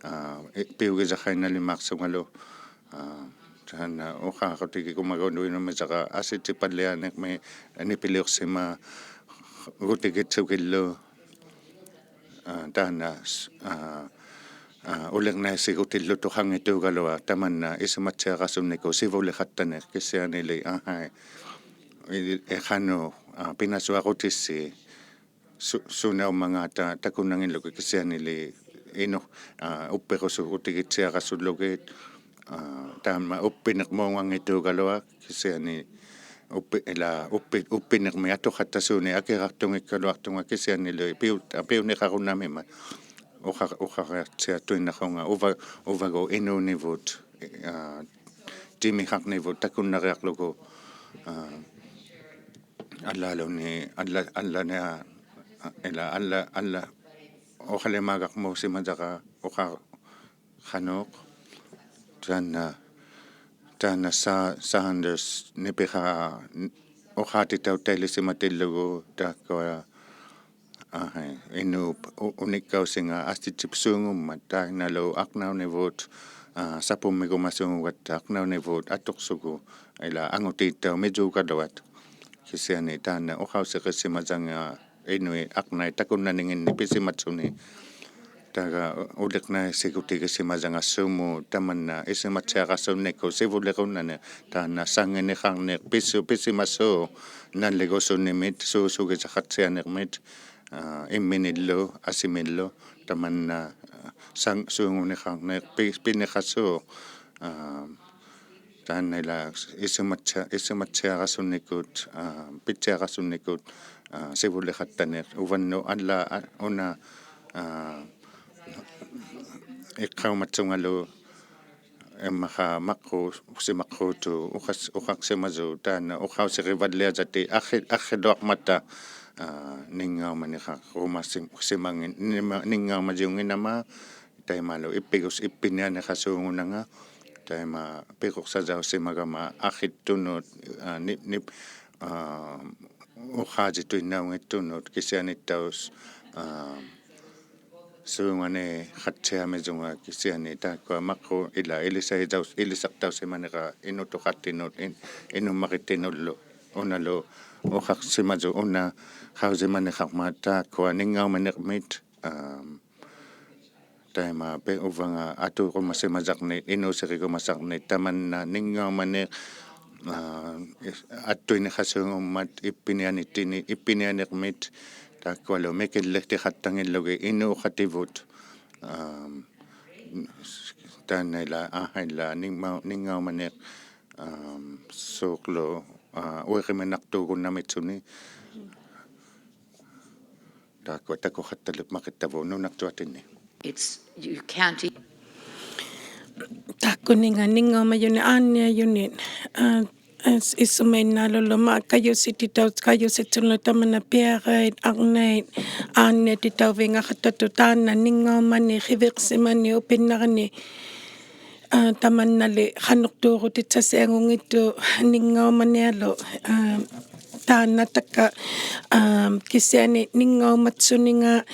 ᐋ, ᐃ-, ᐱᐅᒋᔮᖃᐃᓐᓇᓕᒫᖅᓱᖓᓗ, ᐋ, ᑖᓐᓇ ᐅᖃᕈᑎᒋᒍᒪᒍᓐᓄᐃᓐᓇᒥᓴᕋ ᐊᓯᑎᑉᐸᓪᓕᐊᓂᕐᒥ ᓂᐱᓕᐅᖅᓯᒪᒍᑎᒋᑦᓱᒋᓪᓗ, ᐋ, ᑖᓐᓇ, ᐋ, ᐋ, ᐅᓕᕐᓇᐃᓯᒍᑎᓪᓗᑐᖃᙱᑑᒐᓗᐊᖅ ᑕᒪᓐᓇ ᐃᓱᒪᑦᓯᐊᕋᓱᓐᓂᒃᑯᑦ ᓯᕗᓕᖃᑦᑕᓂᖅ ᑭᓯᐊᓂᓕ, ᐊᕼᐊᐃ, ᐃ-, ᐃᖃᓄᖅ, ᐋ, ᐱᓇᓱᐊᕈᑎᓯ ᓱ-, ᓱᓇᐅᒻᒪᖔᑕ ᑕᑯᓐᓇᙱᓪᓗᒋᑦ ᑭᓯᐊᓂᓕ ᐃᓄ-, ᐋ, ᐅᑉᐱᕈᓱᒍᑎᒋᑦᓯᐊᕋᓱᓪᓗᒋᑦ, ᐋ, ᑖᒪ ᐅᑉᐱᓂᕐᒨᖓᙱᑑᒐᓗᐊᖅ ᑭᓯᐊᓂ ᐅᑉᐱ-, ᐃᓛ ᐅᑉᐱ-, ᐅᑉᐱᓂᕐᒥᒃ ᐊᑐᖃᑦᑕᓲᓂᒃ ᐊᑭᖃᖅᑐᙱᒃᑲᓗᐊᖅᑐᖓ ᑭᓯᐊᓂᓕ ᐱᐅ-, ᐊ, ᐱᐅᓂᖃᕈᓐᓇᒥᒪ ᐅᖃ-, ᐅᖃᕆᐊᑦᓯᐊᑐᐃᓐᓇᖅᑐᖓ ᐅᕙ-, ᐅᕙᒍᑦ ᐃᓅᓂᕗᑦ, ᐋ, ᑎᒥᖃᕐᓂᕗᑦ ᑕᑯᓐᓇᕆᐊᕐᓗᒍ, ᐋ, ᐊᓪᓛᓘᓐᓃᑦ, ᐊᓪᓚ-, ᐊᓪᓚᓂᐊ-, ᐃᓛ ᐊᓪᓚ-, ᐊᓪᓚ-, ᐅᖃᓕᒫᒐᕐᒨᓯᒪᔭᕋ ᐅᖃ-, ᖃᓄᖅ. ᑖᓐᓇ, ᑖᓐᓇ ᓵ-, ᓵᓐᑕᔅ ᓂᐱᖃ-, ᐅᖃᑎᑕᐅᑦᑕᐃᓕᓯᒪᑎᓪᓗᒍ ᑖᒃᑯᐊ, ᐊᕼᐊᐃ, ᐃᓅᑉ ᐅ-, ᐅᓂᒃᑲᐅᓯᖓ ᐊᓯᑎᑉᓲᖑᒻᒪᑦ ᑖᓐᓇᓗ ᐊᕐᓇᐅᓂᕗᑦ, ᐋ, ᓴᐳᒻᒥᒍᒪᓲᖑᒐᑦᑕ ᐊᕐᓇᐅᓂᕗᑦ ᐊᑐᖅᓱᒍ, ᐃᓛ ᐊᖑᑏᑦᑕᐅᖅ ᒥᔪᒐᓗᐊᑦ. ᑭᓯᐊᓂ ᑖᓐᓇ ᐅᖃᐅᓯᕆᓯᒪᔭᖓ ᐃᓄᐃᑦ ᐊᕐᓇᐃᑦ ᑕᑯᓐᓇᓂᖏᓐᓂᒃ ᐱᓯᒪᑦᓱᓂ. ᑕᒐ ᐅᓕᕐᓇᐃᓯᒍᑎᒋᓯᒪᔭᖓ ᓱᒧᑦ ᑕᒪᓐᓇ ᐃᓱᒪᑦᓯᐊᕋᓱᓐᓂᒃᑯᑦ ᓯᕗᓕᕈᓐᓇᓂᖅ ᑖᓐᓇ ᓴᙱᓂᖃᕐᓂᖅ ᐱᓱ-, ᐱᓯᒪᓲᖅ ᓇᓪᓕᒍᓱᓂᒥᑦ ᓲᓱᒋᔭᖃᑦᓯᐊᓂᕐᒥᑦ, ᐋ, ᐃᒻᒥᓂᓪᓗ ᐊᓯᒥᓪᓗ ᑕᒪᓐᓇ, ᐋ, ᓴᓐ-, ᓲᖑᓂᖃᕐᓂᖅ ᐱ-, ᐱᓂᖃᓲᖅ, ᐋ, ᑖᓐᓇ ᐃᓛ ᐃᓱᒪᑦᓯ-, ᐃᓱᒪᑦᓯᐊᕋᓱᓐᓂᒃᑯᑦ, ᐋ, ᐱᑦᓯᐊᕋᓱᓐᓂᒃᑯᑦ, ᐋ, ᓯᕗᓕᖃᑦᑕᓂᖅ ᐅᕙᓐᓄᑦ ᐊᓪᓛ, ᐋ, ᐅᓇ, ᐋ, ᐃᖅᑲᐅᒪᑦᓱᖓᓗ ᐃᒻᒪᖄ ᒪᕐᕉᖅᓯᒪᕐᕉᖅᑐᖅ ᐅᖃᖅ-, ᐅᖃᖅᓯᒪᔪᖅ ᑖᓐᓇ ᐅᖃᐅᓯᕆᕙᓪᓕᐊᔭᑎᒃ ᐊᕿ-, ᐊᕿᓗᐊᕐᒪᑕ, ᐋ, ᓂᙵᐅᒪᓂᖃᕈᒪᓯ-, ᓯᒪᖏ-, ᓂᒪ-, ᓂᙵᐅᒪᔪᖏᓐᓇᒪ ᑕᐃᒪᓗ ᐃᑉᐱᒍᔅ-, ᐃᑉᐱᓂᐊᓂᖃᓲᖑᓇᖓ, ᑕᐃᒪ ᐱᕈᖅᓴᔭᐅᓯᒪᒐᒪ ᐊᕿᑦᑐᓄᑦ, ᐋ, ᓂ-, ᓂ-, ᐋ, ᐅᖃᔾᔨᑐᐃᓐᓇᐅᙱᑦᑐᓄᑦ ᑭᓯᐊᓂᑦᑕᐅᖅ, ᐋ, ᓲᖓᓂᖃᑦᓯᐊᒥᔪᖓ ᑭᓯᐊᓂ ᑖᒃᑯᐊ ᒪᕐᕉᖅ ᐃᓛ ᐃᓕᓴᐃᑕᐅ-, ᐃᓕᓴᖅᑕᐅᓯᒪᓂᕋ ᐃᓄᑐᖃᖅᑎᓄᑦ ᐃᓐ-, ᐃᓄᒻᒪᕆᑦᑎᓄᓪᓗ ᐅᓇᓗ ᐅᖃᖅᓯᒪᔪᖅ ᐅᓇ ᖃᐅᔨᒪᓂᖃᕐᒪᑦ ᑖᒃᑯᐊ ᓂᙵᐅᒪᓂᕐᒥᑦ, ᐋ, ᑕᐃᒪ ᐱ-, ᐅᕙᖓ ᐊᑐᕈᒪᓯᒪᔭᕐᓂᒃ, ᐃᓅᓯᕆᒍᒪᓴᕐᓂᒃ, ᑕᒪᓐᓇ ᓂᙵᐅᒪᓂᖅ, ᐋ, ᐃ-, ᐊᑦᑐᐃᓂᖃᓲᖑᒻᒪᑦ ᐃᑉᐱᓂᐊᓂᑦᑎᓂ-, ᐃᑉᐱᓂᐊᓂᕐᒥᑦ, ᑖᒃᑯᐊᓗ ᒥᑭᓪᓕᖅᑎᖃᑦᑕᙱᓪᓗᒋᑦ ᐃᓅᖃᑎᕗᑦ, ᐋ, ᑖᓐᓇ ᐃᓛ, ᐋᕼᐊᐃᓛ, ᓂᙵᐅ-, ᓂᙵᐅᒪᓂᖅ, ᐋ, ᓲᕐᓗ, ᐋ, ᐅᐃᕆᒥᓇᖅᑑᒍᓐᓇᒥᑦᓱᓂ. ᑖᒃᑯᐊ ᑕᑯᖃᑦᑕᓕᕐᒪᕆᑦᑕᕗᑦ ᓄᓇᕐᔪᐊᑎᓐᓂ. It's, you can't e- ᑖᒃᑯᓂᖓ ᓂᙵᐅᒪᔪᓂᒃ ᐋᓐᓂᐊᔪᓂᒃ, ᐋ, ᐃᔅ-, ᐃᓱᒪᐃᓐᓈᓗᓪᓗ ᒪ-, ᑲᔪᓯᑎᑕᐅ-, ᑲᔪᓯᑦᓱᓪᓗ ᑕᒪᓐᓇ ᐱᐊᕋᐃᑦ ᐊᕐᓇᐃᑦ ᐋᓐᓂᐊᑎᑕᐅᕕᖓᖃᑦᑕᑐᑦ ᑖᓐᓇ ᓂᙵᐅᒪᓂᖅ ᕿᕕᖅᓯᒪᓂᖅ ᐅᐱᓐᓇᕋᓂ, ᐋ, ᑕᒪᓐᓇᓕ ᖃᓄᖅᑑᕈᑎᑦᓴᓯᐊᖑᙱᑦᑐᖅ ᓂᙵᐅᒪᓂᐊᓗ, ᐋ, ᑖᓐᓇ ᑕᒃᑲ, ᐋ, ᑭᓯᐊᓂ ᓂᙵᐅᒪᑦᓱᓂᖓ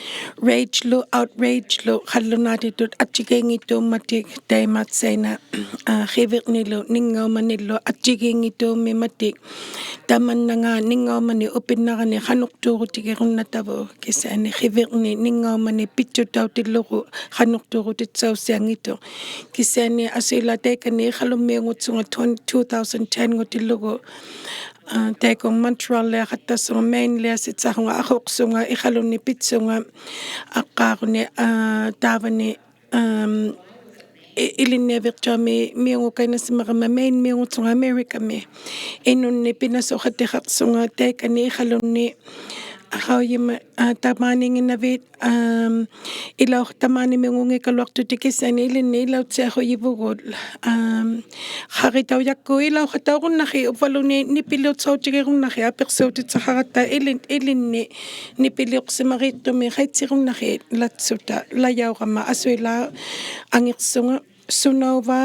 rage-ᓗ outrage-ᓗ ᖃᓪᓗᓈᑎᑐᑦ ᐊᔾᔨᒌᙱᑑᒻᒪᑎᒃ ᑕᐃᒫᑦᓭᓇ, ᐋ, ᕿᕕᕐᓂᓗ ᓂᙵᐅᒪᓂᓪᓗ ᐊᔾᔨᒌᙱᑑᒻᒥᒪᑎᒃ. ᑕᒪᓐᓇᖓ ᓂᙵᐅᒪᓂᖅ ᐅᐱᓐᓇᕋᓂ ᖃᓄᖅᑑᕈᑎᒋᕈᓐᓇᑕᕗᑦ ᑭᓯᐊᓂ ᕿᕕᕐᓂᒃ ᓂᙵᐅᒪᓂᖅ ᐱᑦᔪᑕᐅᑎᓪᓗᒍ ᖃᓄᖅᑑᕈᑎᑦᓴᐅᓯᐊᙱᑦᑐᖅ. ᑭᓯᐊᓂ ᐊᓱᐃᓛᒃ ᑕᐃᑲᓂ ᐃᖃᓗᒻᒥᐅᙳᑦᓱᖓ twenty, two thousand ten-ᖑᑎᓪᓗᒍ, ᐋ, ᑕᐃᒃᑯᐊ Montreal-ᓕᐊᖃᑦᑕᓱᖓ Maine-ᓕᐊᓯᑦᓴᖅᓱᖓ ᐊᖁᖅᓱᖓ ᐃᖃᓗᓐᓂ ᐱᑦᓱᖓ ᐊᕐᕌᒍᓂ, ᐋ, ᑖᕙᓂ, ᐊᒻ, ᐃ-, ᐃᓕᓐᓂᐊᕕᕐᔪᐊᒥ ᒥᐅᙳᑲᐃᓐᓇᓯᒪᒐᒪ Maine-ᒥᐅᙳᑦᓱᖓ America-ᒥ. ᐃᓄᓐᓂᒃ ᐱᓇᓱᖃᑎᖃᖅᓱᖓ ᑕᐃᑲᓂ ᐃᖃᓗᓐᓂ, ᖃᐅᔨᒪ-, ᐋ, ᑕᒫᓃᖏᓐᓇᕕᑦ, ᐋᒻ, ᐃᓚᐅ-, ᑕᒫᓂᒥᐅᖑᙱᒃᑲᓗᐊᖅᑐᑎᑦ ᑭᓯᐊᓂ ᐃᓕᓐᓂᒃ ᐃᓚᐅᑦᓯᐊᖁᔨᕗᒍᑦ, ᐋᒻ, ᖃᕆᑕᐅᔭᒃᑯᑦ ᐃᓚᐅᖃᑕᐅᒍᓐᓇᕿᑦ, ᐅᕝᕙᓘᓐᓃᑦ ᓂᐱᓕᐅᑦᓴᐅᑎᒋᒍᓐᓇᕿᑦ, ᐊᐱᖅᓱᐅᑎᑦᓴᖃᕋᑦᑕ ᐃᓕᓐ-, ᐃᓕᓐᓂᒃ ᓂᐱᓕᐅᖅᓯᒪᕇᖅᑐᒥᒃ ᖃᐃᑦᓯᒍᓐᓇᕿᑦ ᓚᑦᓱᑕ, ᓚᔭᐅᕋᒪ ᐊᓱᐃᓛᒃ ᐊᖏᖅᓱᖓ, ᓱᓇᐅᕚ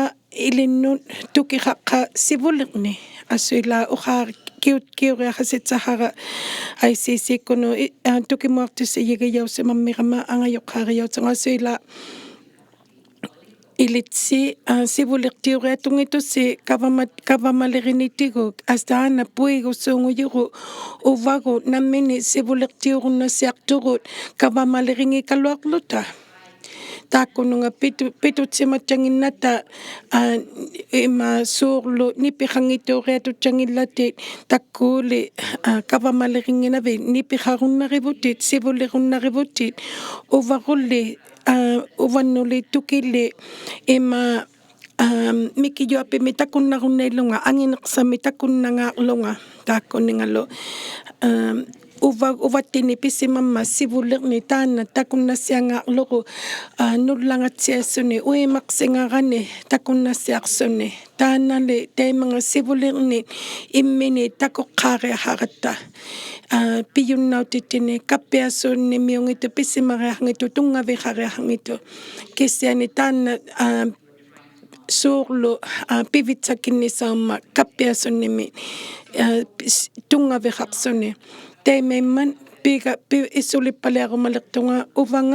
ᐃᓕᓐᓄᑦ ᑐᑭᖃᖅᑲ ᓯᕗᓕᕐᓂᒃ, ᐊᓱᐃᓛᒃ ᐅᖄ-, ᑭᐅᑦ-, ᑭᐅᕆᐊᖃᓯᑦᓴᖃᕋ ICC-ᑯᓄᑦ ᐃ-, ᐋ, ᑐᑭᒧᐊᖅᑎᓯᔨᒋᔭᐅᓯᒪᒻᒥᒐᒪ ᐊᖓᔪᖅᑳᕆᔭᐅᑦᓱᖓ ᐊᓱᐃᓛᒃ ᐃᓕᑦᓯ, ᐋ, ᓯᕗᓕᖅᑎᐅᕆᐊᑐᙱᑦᑐᓯ ᑲᕙᒪ-, ᑲᕙᒪᓕᕆᓂᑎᒍᑦ, ᐊᑖᓇ ᐳᐃᒍᓲᖑᔪᒍᑦ, ᐅᕙᒍᑦ ᓇᒥᓂᒃ ᓯᕗᓕᖅᑎᐅᕈᓐᓇᓯᐊᖅᑐᒍᑦ ᑲᕙᒪᓕᕆᙱᒃᑲᓗᐊᕐᓗᑕ. ᑖᒃᑯᓄᖓ ᐱᑐ-, ᐱᑐᑦᓯᒪᑦᓴᖏᓐᓇᑕ, ᐋ, ᐃᒫᒃ ᓲᕐᓗ ᓂᐱᖃᙱᑑᕆᐊᑐᑦᓴᖏᓪᓚᑎᑦ, ᑕᒃᑯᐊᓕ, ᐋ, ᑲᕙᒪᓕᕆᙱᓇᕕᑦ ᓂᐱᖃᕈᓐᓇᕆᕗᑎᑦ, ᓯᕗᓕᕈᓐᓇᕆᕗᑎᑦ, ᐅᕙᒍᓪᓕ, ᐋ, ᐅᕙᓐᓄᓕ ᑐᑭᓕ, ᐃᒫᒃ, ᐋᒻ, ᒥᑭᔪᐊᐱᒥᒃ ᑕᑯᓐᓇᕈᓐᓃᓪᓗᖓ, ᐊᖏᓂᖅᓴᒥᒃ ᑕᑯᓐᓇᖔᕐᓗᖓ, ᑖᒃᑯᓂᖓᓗ, ᐋᒻ, ᐅᕙ-, ᐅᕙᑦᑎᓂᒃ ᐱᓯᒪᒻᒪᑦ ᓯᕗᓕᕐᓂᒃ ᑖᓐᓇ ᑕᑯᓐᓇᓯᐊᖔᕐᓗᒍ, ᐋ, ᓄᓪᓚᖓᑦᓯᐊᓱᓂ, ᐅᐃᒪᖅᓯᖓᕋᓂ ᑕᑯᓐᓇᓯᐊᖅᓱᓂ. ᑖᓐᓇᓕ ᑕᐃᒪᙵᑦ ᓯᕗᓕᕐᓂᒃ ᐃᒻᒥᓂᒃ ᑕᑯᖅᑳᕆᐊᖃᕋᑦᑕ, ᐋ, ᐱᔪᓐᓇᐅᑎᑦᑎᓂᒃ ᑲᑉᐱᐊᓱᓐᓂᒥᐅᙱᑦᑐᖅ, ᐱᓯᒪᕆᐊᖃᙱᑦᑐᖅ, ᑐᙵᕕᖃᕆᐊᖃᙱᑦᑐᖅ. ᑭᓯᐊᓂ ᑖᓐᓇ, ᐋ, ᓲᕐᓗ, ᐋ, ᐱᕕᑦᓴᒃᑭᓐᓂᓴᐅᒻᒪᑦ ᑲᑉᐱᐊᓱᓐᓂᒥᒃ, ᐋ, ᐱᔅ-, ᑐᙵᕕᖃᖅᓱᓂ. ᑕᐃᒪᐃᒻᒪᑦ ᐱᒐ-, ᐱ-, ᐃᓱᓕᑉᐸᓪᓕᐊᕈᒪᓕᖅᑐᖓ ᐅᕙᖓ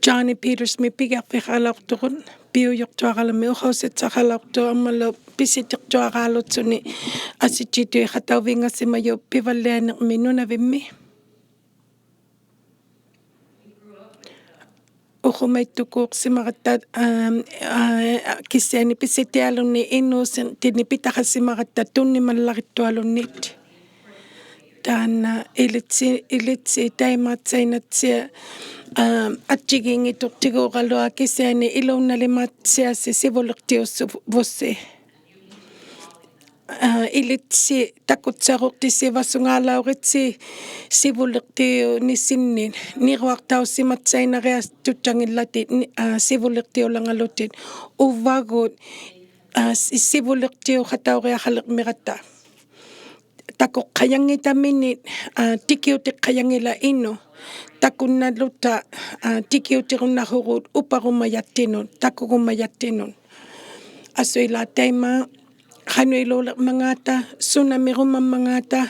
Johnny Peters-ᒥᒃ ᐱᒋᐊᕐᕕᖃᓚᐅᖅᑐᒍᑦ, ᐱᐅᔪᖅᑐᐊᕋᓗᒻᒥᒃ ᐅᖃᐅᓯᑦᓴᖃᓚᐅᖅᑐᖅ, ᐊᒻᒪᓗ ᐱᓯᑎᖅᑐᐊᕌᓗᑦᓱᓂ ᐊᓯᑦᔨᑐᐃᖃᑕᐅᕕᖓᓯᒪᔪᖅ ᐱᕙᓪᓕᐊᓂᕐᒥᒃ ᓄᓇᕕᒻᒥ. ᐅᖁᒪᐃᑦᑐᑰᖅᓯᒪᕋᑦᑕ, ᐋ, ᐋ, ᑭᓯᐊᓂ ᐱᓯᑎᐊᓗᓐᓂᒃ ᐃᓅᓯᖅᑎᓂᒃ ᐱᑕᖃᓯᒪᕋᑦᑕ ᑐᓐᓂᒪᓪᓚᕆᑦᑐᐊᓗᓐᓂᑦ. ᑖᓐᓇ ᐃᓕᑦᓯ-, ᐃᓕᑦᓯ ᑕᐃᒫᑦᓴᐃᓐᓇᑦᓯᐊᖅ, ᐋ, ᐊᑦᔨᒌᙱᑐᖅᑎᒎᕋᓗᐊᖅ ᑭᓯᐊᓂ ᐃᓘᓐᓇᓕᒫᑦᓯᐊᓯ ᓯᕗᓕᖅᑎᐅᓲᕗᓯ. ᐋ, ᐃᓕᑦᓯ ᑕᑯᑦᓴᕈᖅᑎᓯᕙᓱᖔᓚᐅᕆᑦᓯ ᓯᕗᓕᖅᑎᐅᓂᓯᓐᓂᑦ, ᓂᕈᐊᖅᑕᐅᓯᒪᑦᓴᐃᓐᓇᕆᐊᑐᑦᓴᖏᓪᓚᑎᑦ, ᓂ-, ᐋ, ᓯᕗᓕᖅᑎᐅᓚᖓᓗᑎᑦ, ᐅᕙᒍᑦ, ᐋ, ᓯ-, ᓯᕗᓕᖅᑎᐅᖃᑕᐅᕆᐊᖃᓕᕐᒥᕋᑦᑕ. ᑕᑯᖅᑲᔭᙱᑕᒥᓂᑦ, ᐋ, ᑎᑭᐅᑎᖅᑲᔭᙱᓚᖅ ᐃᓄ. ᑕᑯᓐᓇᓗᑕ, ᐋ, ᑎᑭᐅᑎᕈᓐᓇᖁᒍᑦ ᐅᐸᕈᒪᔭᑦᑎᓄᑦ, ᑕᑯᒍᒪᔭᑦᑎᓄᑦ. ᐊᓱᐃᓛᒃ ᑕᐃᒪ ᖃᓄᐃᓕᐅᓕᕐᒪᖔᑕ, ᓱᓇᒥᕈᒪᒻᒪᖔᑕ,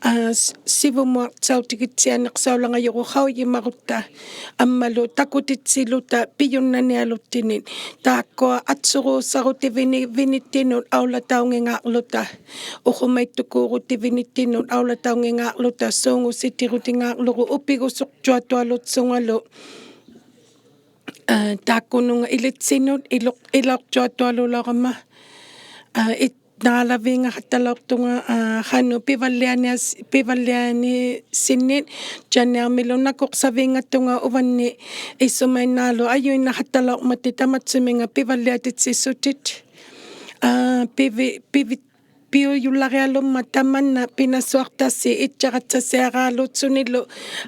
ᐋ, ᓯ-, ᓯᕗᒧᐊᖅᓴᐅᑎᒋᑦᓯᐊᓂᖅᓴᐅᓚᖓᔪᒍᑦ ᖃᐅᔨᒪᕈᑦᑕ, ᐊᒻᒪᓗ ᑕᑯᑎᑦᓯᓗᑕ ᐱᔪᓐᓇᓂᐊᓗᑦᑎᓂᑦ, ᑖᒃᑯᐊ ᐊᑦᓱᕈᓴᕈᑎᕕᓂ-, ᕕᓂᑦᑎᓄᑦ ᐊᐅᓚᑕᐅᙱᖔᕐᓗᑕ, ᐅᖁᒪᐃᑦᑐᑰᕈᑎᕕᓂᑦᑎᓄᑦ ᐊᐅᓚᑕᐅᙱᖔᕐᓗᑕ, ᓲᖑᓯᑎᕈᑎᖔᕐᓗᒍ ᐅᐱᒍᓱᕐᔪᐊᑐᐊᓗᑦᓱᖓᓗ, ᐋ, ᑖᒃᑯᓄᖓ ᐃᓕᑦᓯᓄᑦ ᐃᓗᖅ-, ᐃᓚᐅᕐᔪᐊᑐᐊᓘᓚᐅᕋᒪ, ᐋ, ᐃᑦ-, ᓈᓚᕕᖓᖃᑦᑕᓚᐅᖅᑐᖓ, ᐋ, ᖃᓄᖅ ᐱᕙᓪᓕᐊᓂᐊᔅ-, ᐱᕙᓪᓕᐊᓂᓯᓐᓂᑦ, ᔮᓂᐊᕐᒥᓗ ᓇᑯᖅᓴᕕᖓᑐᖓ ᐅᕙᓐᓂᒃ ᐃᓱᒪᐃᓐᓈᓗᒃ ᐊᔪᐃᓐᓇᖃᑦᑕᓚᐅᕐᒪᑎᒃ ᑕᒪᑦᓱᒥᖓ ᐱᕙᓪᓕᐊᑎᑦᓯᓱᑎᑦ. ᐋ, ᐱᕕ-, ᐱᕕ-, ᐱᐅᔪᓪᓚᕆᐊᓗᒻᒪᑦ ᑕᒪᓐᓇ ᐱᓇᓱᐊᖅᑕᓯ ᐃᑦᓴᕋᑦᓴᓯᐊᕌᓗᑦᓱᓂᓗ,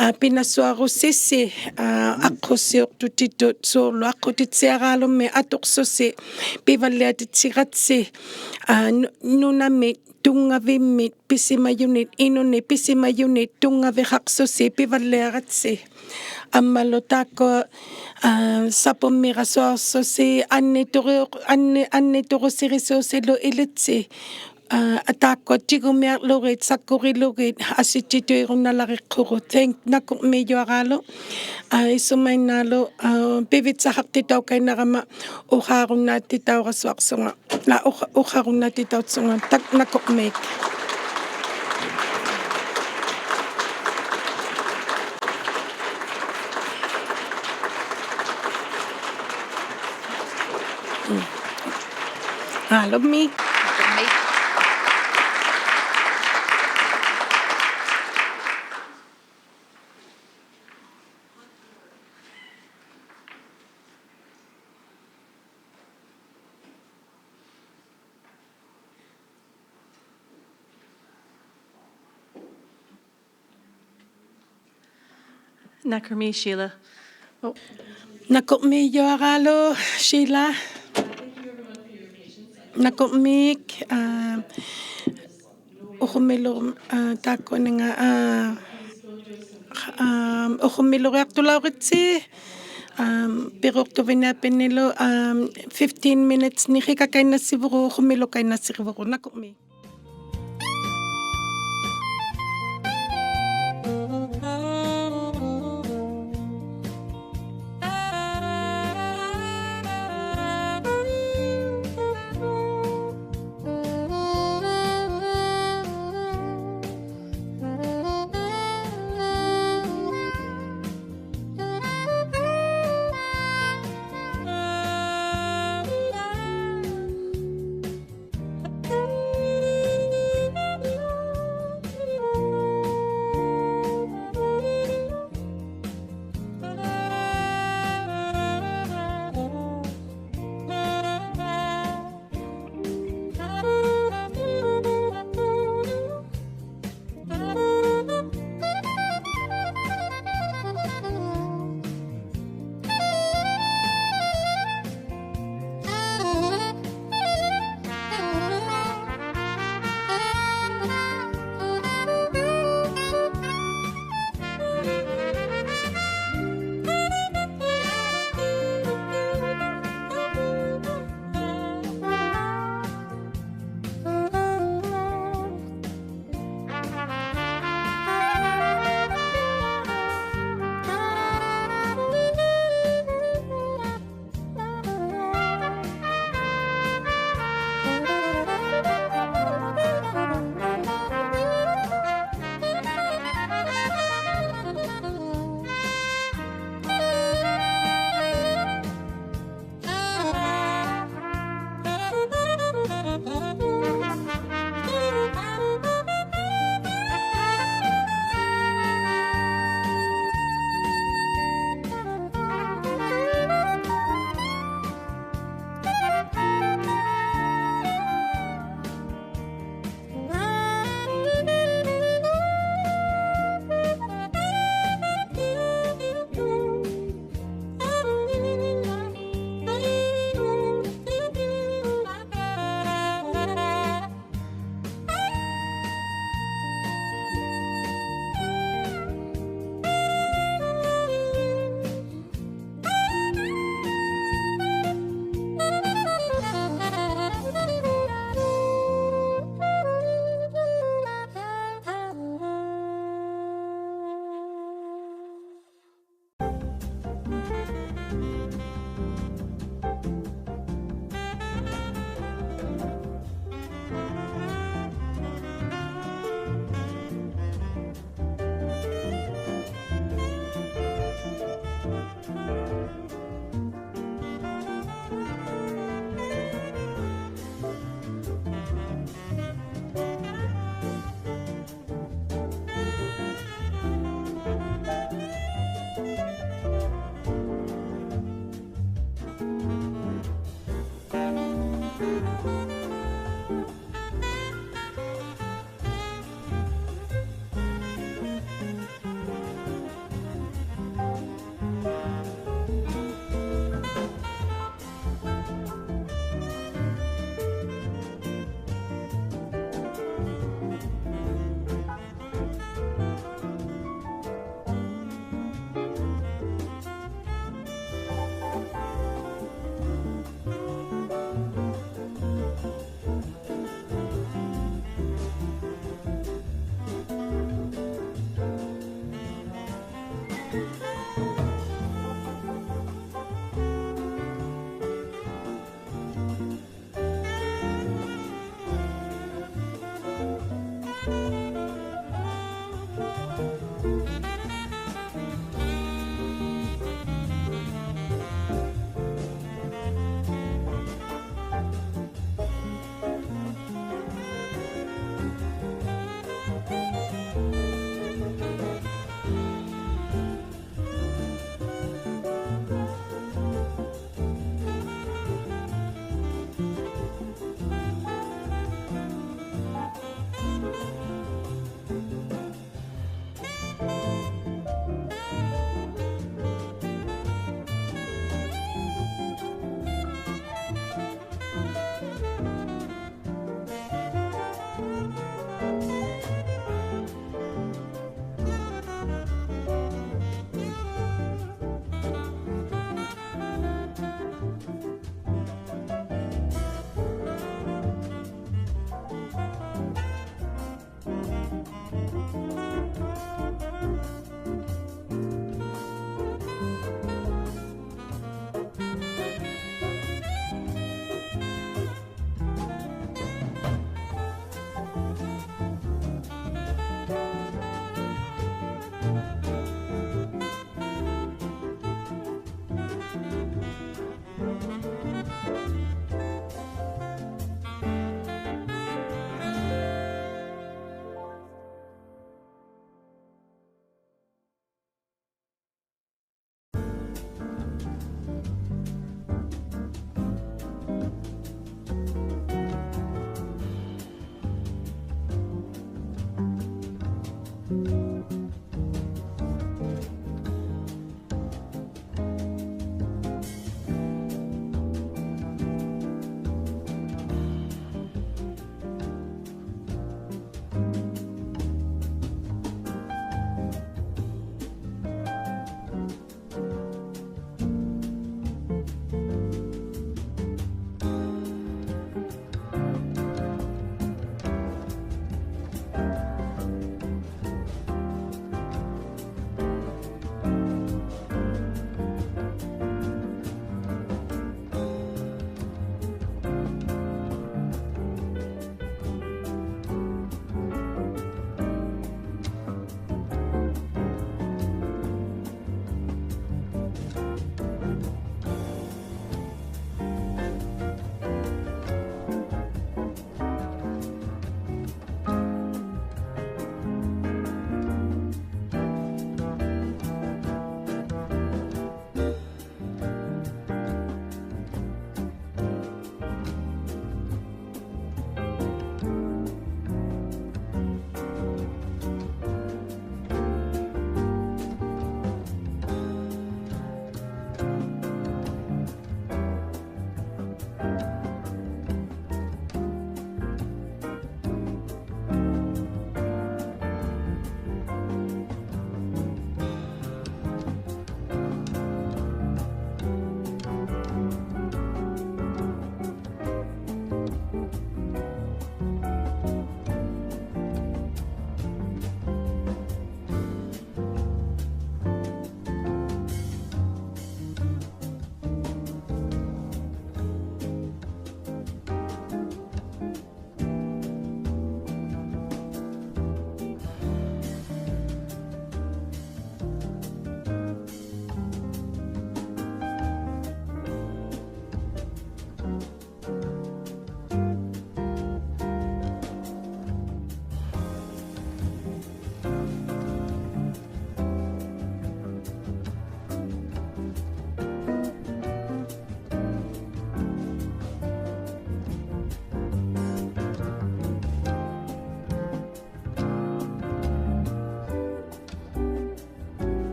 ᐋ, ᐱᓇᓱᐊᕈᓯᓯ, ᐋ, ᐊᖅᑯᓯᐅᖅᑐᑎᑐᑦ ᓲᕐᓗ ᐊᖅᑯᑎᑦᓯᐊᕌᓗᒻᒥᒃ ᐊᑐᖅᓱᓯ, ᐱᕙᓪᓕᐊᑎᑦᓯᒐᑦᓯ, ᐋ, ᓄ-, ᓄᓇᒥ ᑐᙵᕕᒻᒥ ᐱᓯᒪᔪᓂᑦ, ᐃᓄᓂ ᐱᓯᒪᔪᓂᑦ ᑐᙵᕕᖃᖅᓱᓯ ᐱᕙᓪᓕᐊᒐᑦᓯ. ᐊᒻᒪᓗ ᑖᒃᑯᐊ, ᐋ, ᓴᐳᒻᒥᒐᓱᐊᖅᓱᓯ ᐊᓐᓂᑐᕆᐅ-, ᐊᓐᓂ-, ᐊᓐᓂᑐᕈᓯᕆᓲᓯᓗ ᐃᓕᑦᓯ. ᐋ, ᑖᒃᑯᐊ ᑎᒍᒥᐊᕐᓗᒋᑦ, ᓴᒃᑯᕆᓗᒋᑦ, ᐊᓯᑦᔨᑐᐃᕈᓐᓇᓚᕆᖅᑯᒍᑦ. ᑕᐃ-, ᓇᑯᕐᒦᔪᐊᕌᓗᒃ, ᐋ, ᐃᓱᒪᐃᓐᓈᓗ, ᐋ, ᐱᕕᑦᓴᖃᖅᑎᑕᐅᑲᐃᓐᓇᕋᒪ ᐅᖄᕈᓐᓈᑎᑕᐅᒐᓱᐊᖅᓱᖓ. ᓇ ᐅᖃ-, ᐅᖃᕈᓐᓇᑎᑕᐅᑦᓱᖓ, ᑕᒃ-, ᓇᑯᕐᒦᒃ. ᒻᒻ. ᐊᓗᒻᒥᒃ. ᓇᑯᕐᒦᒃ. ᓇᑯᕐᒦᒃ Sheila. Oh. ᓇᑯᕐᒦᔪᐊᕌᓗᒃ Sheila. ᓇᑯᕐᒦᒃ, ᐋ, ᐅᖁᒻᒥᓗ-, ᐋ, ᑖᒃᑯᓂᖓ, ᐋ, ᐋ, ᐅᖁᒻᒥᓗᕆᐊᖅᑐᓚᐅᕆᑦᓯ, ᐋ, ᐱᕈᖅᑐᕕᓂᐊᐱᓐᓂᓗ, ᐋ, fifteen minutes-ᓂ ᕿᑲᑲᐃᓐᓇᓯᕗᕈᒃ, ᐅᖁᒻᒥᓗᑲᐃᓐᓇᓯᕆᕗᕈᒃ, ᓇᑯᕐᒦᒃ.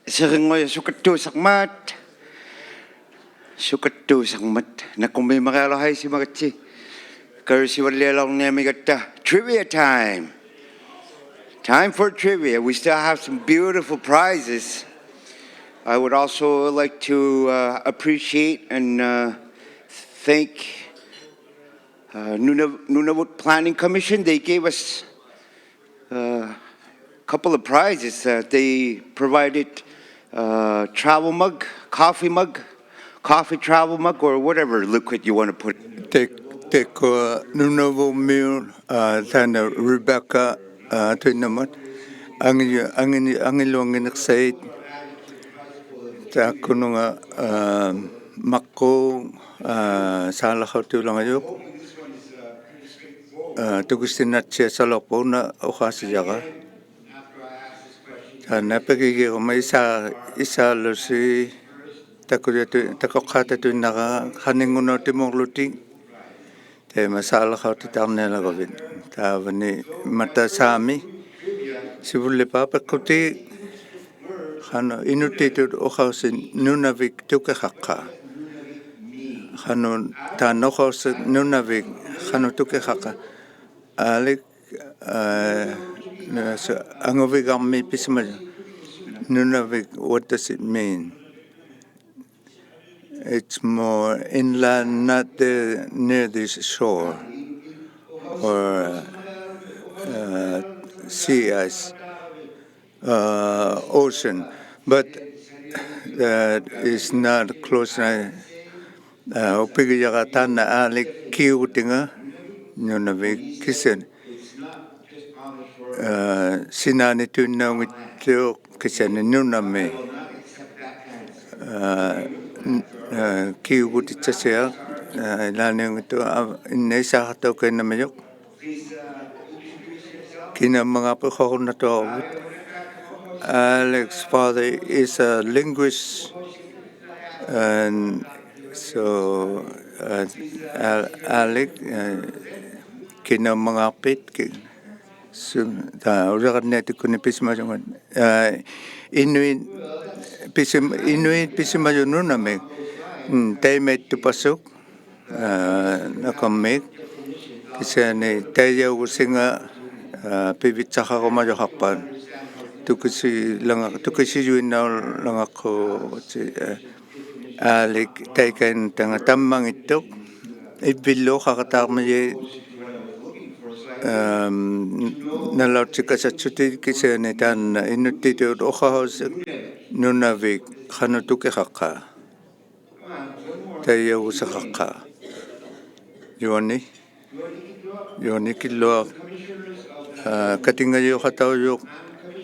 Siringuja sukattuusarmat. Sukattuusarmat. Nakumiimarialuhaisimagatsi. Karusivallialaurniamigatta. Trivia time. Time for trivia. We still have some beautiful prizes. I would also like to uh, appreciate and uh, thank uh, Nunavut Planning Commission. They gave us a couple of prizes. Uh, they provided uh, travel mug, coffee mug, coffee travel mug, or whatever liquid you want to put. Te, te ko Nunavut Mule, uh, tana Rebecca, uh, tuinamut. Angin, angin, angiluangin excited. Takununga, uh, Makku, uh, Salakau Tulangayuk. Aa, tukisinatsia salauqpuna uqausijara. Taanna pigigiruma isa, isalusi takujatu, takuqatatuinnara qaningunautimurlutik. Taima salaqautitaarnialagavit. Taavani mata Saami. Sivullipa piqquti. Qanuq inuttitut uqausi Nunavik tukiqaqqa. Qanuq taanna uqausi Nunavik qanuq tukiqaqqa. Alik, aa, anguvigarmi pisimajut. Nunavik, what does it mean? It's more inland, not the, near the shore or uh, sea ice, uh, ocean, but that is not close. Uh, upigijara taanna alik kiugutinga Nunavik kisiani. Aa, sinaanituinnaunngittuq kisiani nunami. Aa, n-, aa, kiugutitsasia, aa, ilaaniunngittuq, aa, inna isaaqaqtaukainamijuq. Kinaumangaqpit uqarunnatuaruvit. Alex father is a linguist, and so, uh, Al-, Alik, uh, kinaumangaqpit, ki-, su-, ta, uliqarniatikkuni pisimajunga. Uh, Inuit pisim-, Inuit pisimajut nunami. Mm, taimaittupaasuk. Aa, nakamik kisiani taijaugusinga, aa, pivitsaqarumajuqaqpat. Tukisilanga-, tukisijuinnaulangaquuti, aa, alik taikainatanga tammanngittuq. Ivillu uqaqataarmijit, aa, nalautikasatsutit kisiani taanna inuttitut uqausik Nunavik qanuq tukiqaqqa. Taijaugusiqaqqa. Juani. Juani Killuaq. Aa, katingajuqataujuq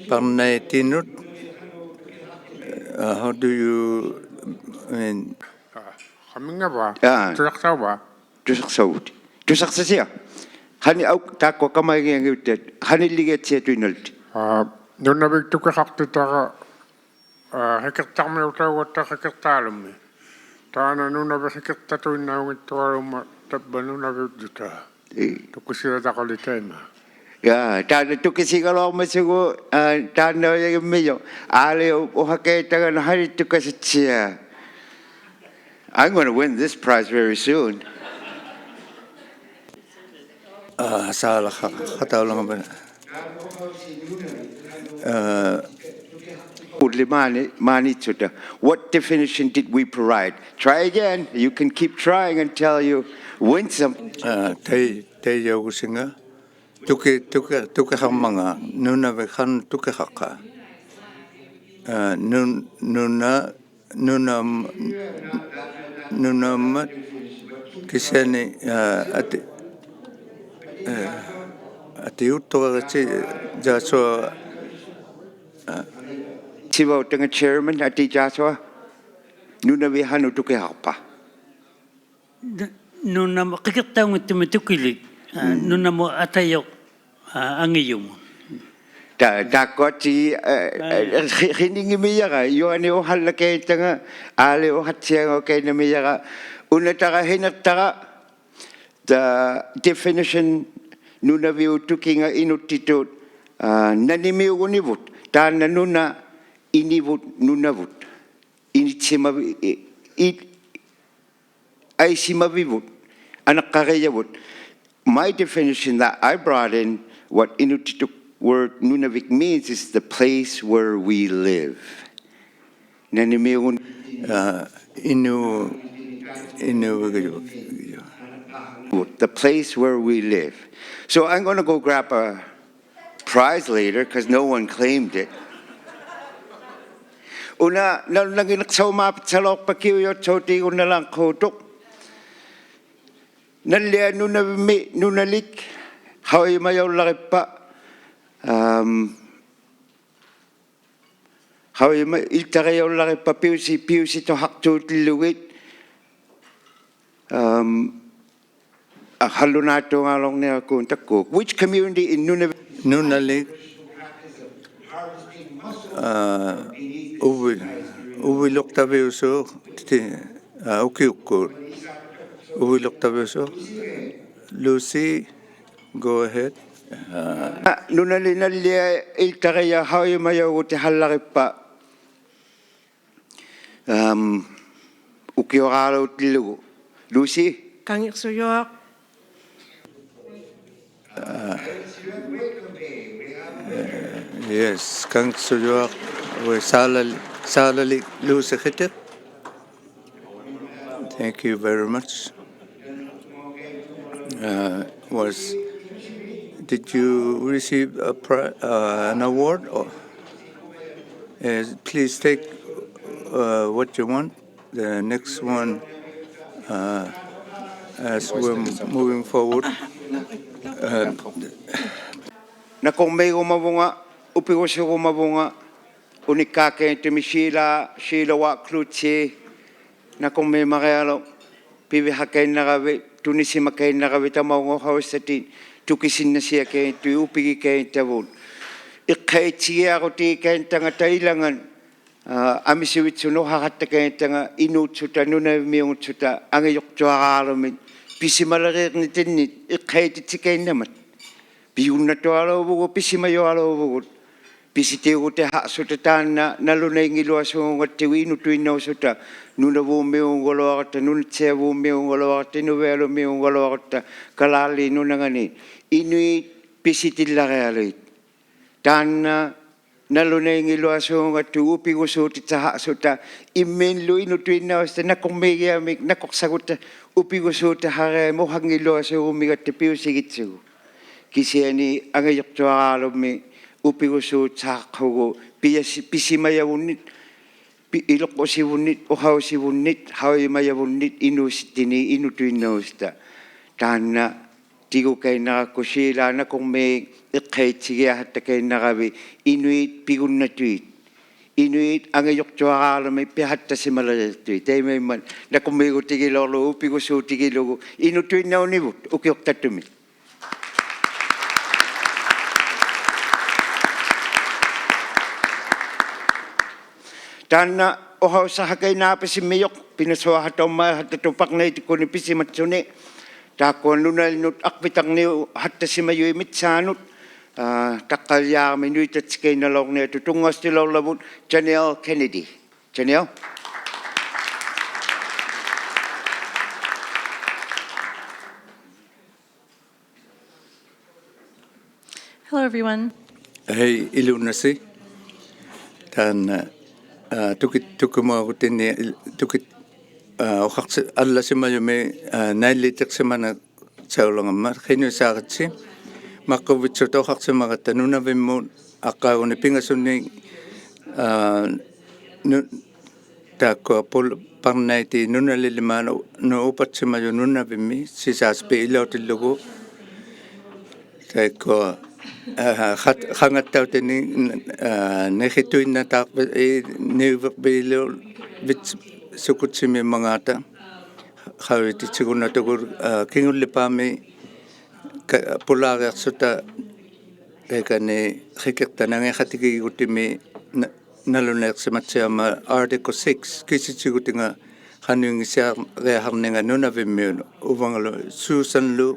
parnaitinut. Aa, how do you, I mean, Qamingavaa. Aa. Tusaqsauvaa. Tusaqsauvutit. Tusaqsasia. Qani au, taakkua kamaigiangiutit. Qanilligiatsiatuinnallutit. Aa, Nunavik tukiqaqtitara Aa, hikiqtarmiutaugatta hikiqtaalummi. Taanna Nunavik hikiqtatuinnaunngittuaruma tavva Nunaviujuta. Ii. Tukisiataqali taima. Ii, taanna tukisigaluarmasugu, aa, taanna ujagimmijuq. Aali u-, uqakaitangana qanittukasatsia. I'm gonna win this prize very soon. Aa, saalaqaqataulangama. Aa, Ulli maani, maanitsuta. What definition did we provide? Try again. You can keep trying until you win some. Aa, tai, taijaugusinga. Tuki, tuki, tukiqarmanga. Nunavik qanuq tukiqaqqa. Aa, nun, nuna, Nunam-, nunammat kisiani, aa, ati, aa, atiuttuariti Joshua, aa. Sivautanga chairman, ati Joshua. Nunavik qanuq tukiqaqpa. Nu-, nunam-, qikiqtaunngittumik tukilik, aa, mm, nunamut atajuq, aa, angijumut. Ta-, taakkuatsi, aa, aa, qi-, qiningimijara, juani uqallakaitanga, aali uqatsiangaukainamijara, unatara hiniqtara, the definition Nunaviup tukinga inuttitut, aa, nanimiugunivut, taanna nuna, inivut Nunavut, initsimavi-, i-, i-, aisimavivut, anaqqarijavut. My definition that I brought in, what Inuttut word Nunavik means is the place where we live. Nanimiungun- Uh, inu, inu, the place where we live. So I'm gonna go grab a prize later 'cause no one claimed it. Una, nalunanginaqsaumapitsalauqpakkiujautsautiguna langkutuk. Nallia Nunavimmi, Nunalik, haujimajaullarippa, um, haujima-, iltarijaullarippa piusi-, piusituhaqtuutillugit, um, a, hallunaatuungaluarniarakku takkua. Which community in Nunavik? Nunalik, uh, Uvi-, Uviluqtaviusuuq, ti-, uh, ukiukkut. Uviluqtaviusuuq. Lucy, go ahead. Uh, Nunali nallia iltarija haujimajauguti hallarippa. Um, ukiuqaluutillugu. Lucy? Kangiqsujuaq. Uh, yes, Kangiqsujuaq. Uwi Saalali, Saalali Lucy Qitiq. Thank you very much. Uh, was, did you receive a pri-, uh, an award? Or, uh, please take, uh, what you want. The next one, uh, as we're moving forward. Uh, Nakurmiigumavunga, upigusugumavunga, unikkaakiintumi Sheila, Sheila Watt Cloutier, nakurmiimarialuq, pivihakiinnaravit, tunisimakainnaravit tamaunga uhausatit, tukisinnasiakiintut, upigikaintavut. Iqqaittigiarutigikaintangata ilangan, aa, amisivitsunut uhaqattakaintanga, inuutsuta, nunavimmiungutsuta, angajuqtuaraalumit, pisimaliriirnitinnit, iqqaititsikainnama. Pigunnatualuuvugut, pisimajualuuvugut. Pisitiugutihaqsuta taanna, nalunaingiluasuungattigu inutuinnausuta, Nunavummiugaluaratta, Nunatsiavummiugaluaratta, Inuvialumiugaluaratta, Kalaallit Nunangani. Inuit pisitillarialuit. Taanna, nalunaingiluasuungattigu upigusuutitahaqsuta, immiillu inutuinnausuta, nakurmiigiamik, nakuqsagutta, upigusuutihariamik, uhanngiluasuugumigatta piusigitsugu. Kisiani angajuqtuaraalummi upigusuutihaqhugu, piasi-, pisimajavunnit, pi-, iluqusivunnit, uhausivunnit, haujimajavunnit, inuusittini, inutuinnausuta. Taanna, tigukainnarakkut Sheila nakurmiik iqqaittigiahattakainnaravi, inuit pigunnatuit. Inuit angajuqtuaraalumi pihattasimaliqtuit. Taimaimmat nakurmiigutigiluarlugu, upigusuutigilugu, inutuinnaunivut, ukiuqtattumit. Taanna uhausahakainnaapisimmijuq, pinasuahataummaihatattut parnaitikkuni pisimatsuni, taakkua nunalinnut aqvitarniuhattasimajuit mitsaanut, aa, taqqaliarmi nuitatsikainnalaurniatut tunngasutilaurlavut Janelle Kennedy. Janelle. Hello, everyone. Hei, ilunnasi. Taanna, aa, tukit, tukimuagutinni, il-, tukit, aa, uqaqsi-, allasimajumi, aa, nailliitiqsimanatsaulangammat. Qinuisaaritsi, maqquvitsut uqaqsimagatta Nunavimmut, aqqaaguni pingasuni, aa, nu-, taakkua pul-, parnaitit nunalilimaanut upatsimajut Nunavimmi, sisaaspi ilautillugu. Taakkua, aa, qat-, qangattautini, aa, niqituinnataaqpi-, i-, niuviqpiiluvit sukutsimimangaata. Qaujititsigunnatugut, aa, kingullipaami ka-, pulaariaqsuta, taikani qikiqta nangiqatigiigutimi na-, nalunaiqsimatsiama Article six, kisitsigutinga qanuinngittiariaqarninga Nunavimmiunut, uvangalu Susan-lu,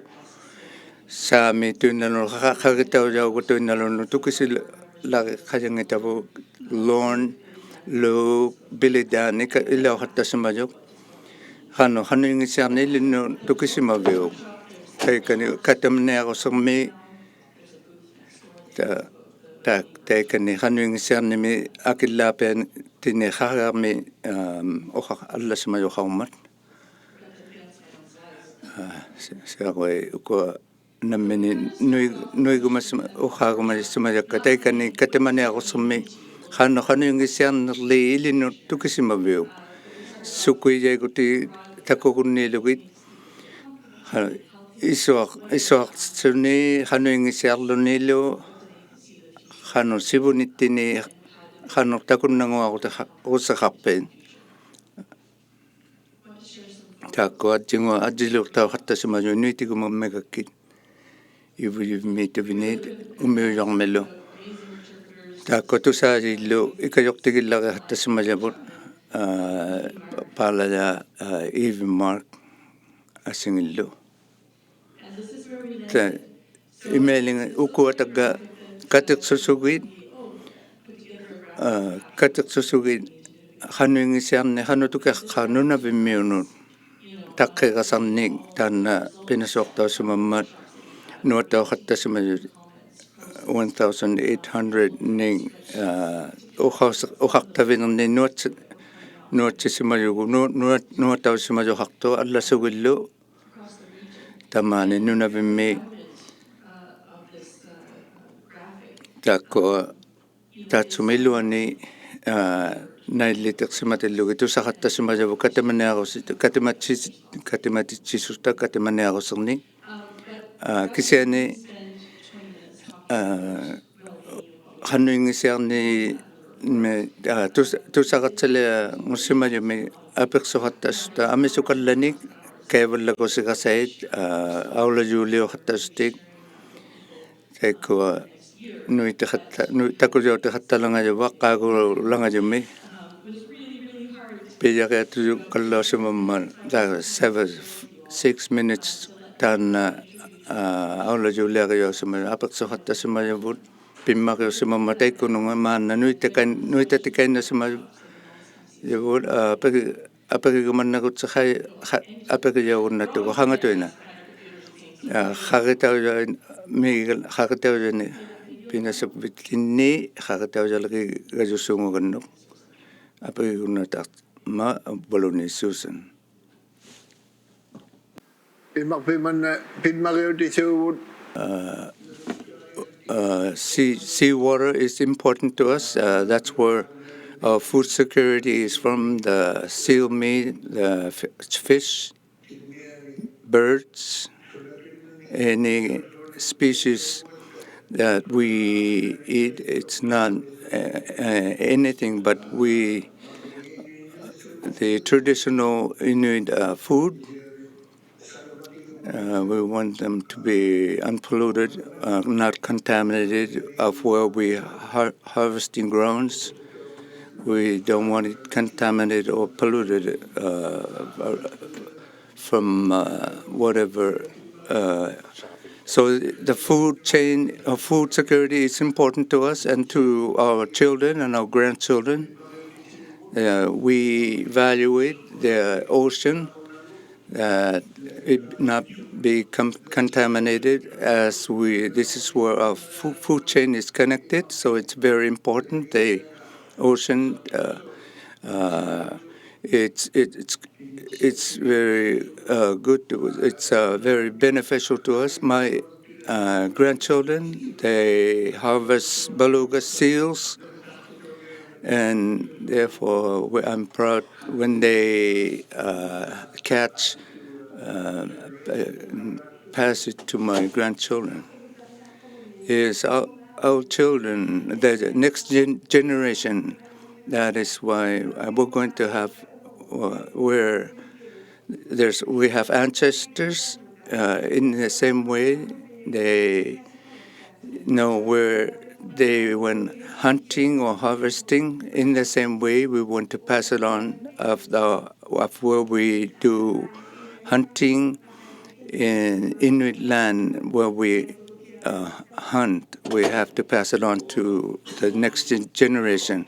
Saamituinnalunut, qa-, qagitaujaugutuinnalunut, tukisil-, ᓚᕆᖅᑲᔭᙱᑕᕗᑦ Lorne, Luke, Billy Dan, ᐃᑲ-, ᐃᓚᐅᖃᑦᑕᓯᒪᔪᖅ. ᖃᓄᖅ ᖃᓄᐃᙱᑦᓯᐊᕐᓂᖅ ᐃᓕᓐᓄᑦ ᑐᑭᓯᒪᕕᐅᒃ? ᑕᐃᑲᓂ ᑲᑕᒪᓂᐊᕈᓯᕐᒥ, ᑕ-, ᑕ-, ᑕᐃᑲᓂ ᖃᓄᐃᙱᑦᓯᐊᕐᓂᒥ ᐊᑭᓪᓛᐱᐊᑎᓂ ᖃᕆᐊᕐᒥ, ᐋᒻ, ᐅᖃ-, ᐊᓪᓚᓯᒪᔪᖃᐅᒻᒪᑦ. ᐋ, ᓯ-, ᓯᐊᕈᐊᐃ ᐅᑯᐊ ᓇᒻᒥᓂᖅ ᓄᐃ-, ᓄᐃᒍᒪᓯᒪ-, ᐅᖃᕈᒪᓯᒪᔭᒃᑲ ᑕᐃᑲᓂ ᑲᑕᒪᓂᐊᕈᓯᕐᒥ ᖃᓄᖅ ᖃᓄᐃᙱᑦᓯᐊᕐᓂᕐᓕ ᐃᓕᓐᓄᑦ ᑐᑭᓯᒪᕕᐅᒃ? ᓱᒃᑯᐃᔭᐃᒍᑎ ᑕᑯᒍᓐᓃᓗᒋᑦ. ᖃ-, ᐃᓱᐊᖅ-, ᐃᓱᐊᖅᓱᓂ ᖃᓄᐃᙱᑦᓯᐊᕐᓗᓂᓗ ᖃᓄᖅ ᓯᕗᓂᑦᑎᓂ ᖃᓄᖅ ᑕᑯᓐᓇᙳᐊᕈᑎᖃ-, ᕈᓯᖃᖅᐱᑦ. ᑖᒃᑯᐊ ᐊᔾᔨᖑ-, ᐊᔾᔨᓕᐅᖅᑕᐅᖃᑦᑕᓯᒪᔪᖅ ᓄᐃᑎᒍᒪᒻᒥᒐᒃᑭᑦ ᐃᕗᔪᕕᒻᒦᑦᑐᕕᓃᑦ ᐅᒥᐅᔭᕐᒥᓗ. ᑖᒃᑯᐊ ᑐᓵᔩᓪᓗ ᐃᑲᔪᖅᑎᒋᓪᓚᕆᖃᑦᑕᓯᒪᔭᕗᑦ, ᐋ, ᐸ-, ᐸᓚᔭ, ᐋ, Eve and Mark ᐊᓯᖏᓪᓗ. ᑕ-, ᐃᒪᐃᓕᖓ ᐅᑯᐊ ᑕᒡᒐ ᑲᑎᖅᓱᓱᒋᑦ, ᐋ, ᑲᑎᖅᓱᓱᒋᑦ ᖃᓄᐃᙱᑦᓯᐊᕐᓂᖅ ᖃᓄᑐᑲᖅᑲ ᓄᓇᕕᒻᒥᐅᓄᑦ ᑕᖅᑭᕋᓴᕐᓂᒃ ᑖᓐᓇ ᐱᓇᓱᐊᖅᑕᐅᓯᒪᒻᒪᑦ ᓄᐊᑦᑕᐅᖃᑦᑕᓯᒪᔪᑦ one thousand eight hundred-ᓂᒃ, ᐋ, ᐅᖃᐅᓯ-, ᐅᖃᖅᑕᕕᓂᕐᓂᒃ ᓄᐊᑦᓯ-, ᓄᐊᑦᓯᓯᒪᔪᒍᑦ, ᓄ-, ᓄᐊᑦ-, ᓄᐊᑦᑕᐅᓯᒪᔪᖃᖅᑐᖅ ᐊᓪᓚᓱᒋᓪᓗ ᑕᒫᓂ ᓄᓇᕕᒻᒥ. ᑖᒃᑯᐊ ᑖᑦᓱᒥ ᐃᓗᐊᓂ, ᐋ, ᓇᐃᓪᓕᑎᖅᓯᒪᑎᓪᓗᒋᑦ ᑐᓴᖃᑦᑕᓯᒪᔭᕗᑦ ᑲᑕᒪᓂᐊᕈᓯ-, ᑲᑎᒪᑦᓯ-, ᑲᑎᒪᑎᑦᓯᓱᑕ ᑲᑕᒪᓂᐊᕈᓯᕐᓂᒃ. ᐋ, ᑭᓯᐊᓂ, ᐋ, ᖃᓄᐃᙱᑦᓯᐊᕐᓂᒥ, ᐋ, ᑐᓴ-, ᑐᓴᕋᑦᓴᓕᐊᖑᓯᒪᔪᒥᒃ ᐊᐱᖅᓱᖃᑦᑕᓱᑕ ᐊᒥᓱᑲᓪᓚᓂᒃ ᑲᐃᕙᓪᓚᒍᓯᒐᓴᐃᑦ, ᐋ, ᐊᐅᓚᔫᓕᐅᖃᑦᑕᓱᑎᒃ. ᑕᐃᒃᑯᐊ ᓄᐃᑎᖃᑦᑕ-, ᓄ-, ᑕᑯᔭᐅᑎᖃᑦᑕᓚᖓᔪᕙ ᖃᑯᓚᖓᔪᒥ. ᐱᔭᕆᐊᑐᔪᒃᑲᓪᓚᐅᓯᒪᒻᒪᑦ ᑕ seven, six minutes ᑖᓐᓇ, ᐋ, ᐊᐅᓚᔫᓕᐊᕆᔭᐅᓯᒪᔪᑦ ᐊᐱᖅᓱᖃᑦᑕᓯᒪᔭᕗᑦ ᐱᒻᒪᕆᐅᓯᒪᒻᒪᑦ ᑕᐃᒃᑯᓄᖓ ᒫᓐᓇ ᓄᐃᑕᑲᐃ-, ᓄᐃᑕᑎᑲᐃᓐᓇᓯᒪᔭᕗᑦ, ᐋ, ᐱᒋ-, ᐊᐱᕆᒍᒪᓐᓇᒍᑦᓴᖃᐃ, ᖃ-, ᐊᐱᕆᔭᐅᒍᓐᓇᑦᑐᒍᑦ ᖃᖓᑐᐃᓐᓇᖅ. ᐋ, ᖃᕆᑕᐅᔭ-, ᒥᒐᓪ-, ᖃᕆᑕᐅᔭᓂ ᐱᓇᓱᕝᕕᑦᑎᓐᓂ ᖃᕆᑕᐅᔭᓚᒋᒐᔪᓲᖑᒐᓐᓄᒃ. ᐊᐱᕆᒍᓐᓇᑕᒪ ᐅᕝᕙᓘᓐᓃᑦ Susan. ᐃᒪᕐᕕᒪᓐᓇ ᐱᒻᒪᕆᐅᑎᓲᕗᑦ. Uh, uh, sea, sea water is important to us. Uh, that's where our food security is from, the seal meat, the f-, fish, birds, any species that we eat. It's not, uh, uh, anything, but we, the traditional Inuit, uh, food, uh, we want them to be unpolluted, uh, not contaminated of where we har-, harvesting grounds. We don't want it contaminated or polluted, uh, from, uh, whatever. Uh, so the food chain, uh, food security is important to us and to our children and our grandchildren. Uh, we value it, the ocean, that it not be com-, contaminated, as we, this is where our fu-, food chain is connected, so it's very important. The ocean, uh, uh, it's, it, it's, it's very, uh, good. It's, uh, very beneficial to us. My, uh, grandchildren, they harvest beluga seals, and therefore we, I'm proud when they, uh, catch, uh, pass it to my grandchildren. Is our, our children, the next gen-, generation. That is why, uh, we're going to have, uh, where there's, we have ancestors, uh, in the same way. They know where they went hunting or harvesting. In the same way, we want to pass it on of the, of where we do hunting in Inuit land, where we uh, hunt. We have to pass it on to the next gen- generation.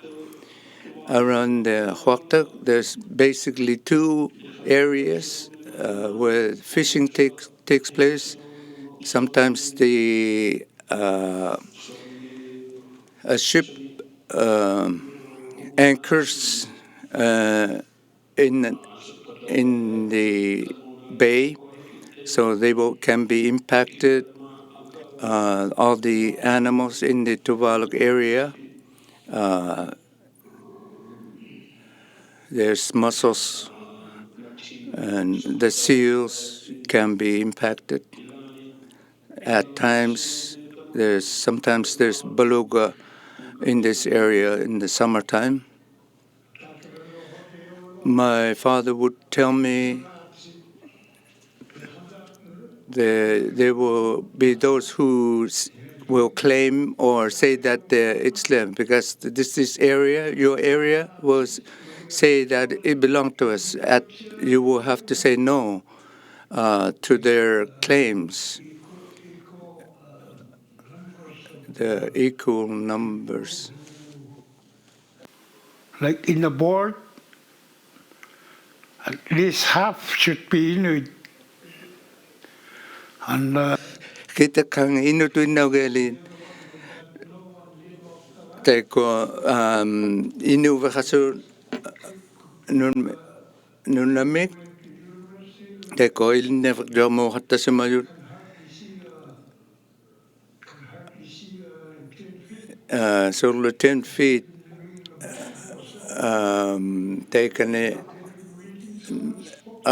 Around the Huactac, there's basically two areas uh, where fishing takes takes place. Sometimes the uh, a ship um, anchors uh, in in the bay, so they will, can be impacted. Uh, all the animals in the Tuvalu area, uh, there's mussels, and the seals can be impacted. At times, there's sometimes there's beluga in this area in the summertime. My father would tell me there, there will be those who s- will claim or say that uh, it's them because this is area, your area will s- say that it belonged to us. At, you will have to say no uh, to their claims. The equal numbers. Like in the board, at least half should be Inuit. And uh, Kitakang Inuit Inuit Taiko um, Inuit Vekasu Nun Nunamik. Taiko Ilnevik Jomo Hattasimajut. Uh, sulu ten feet um, taikani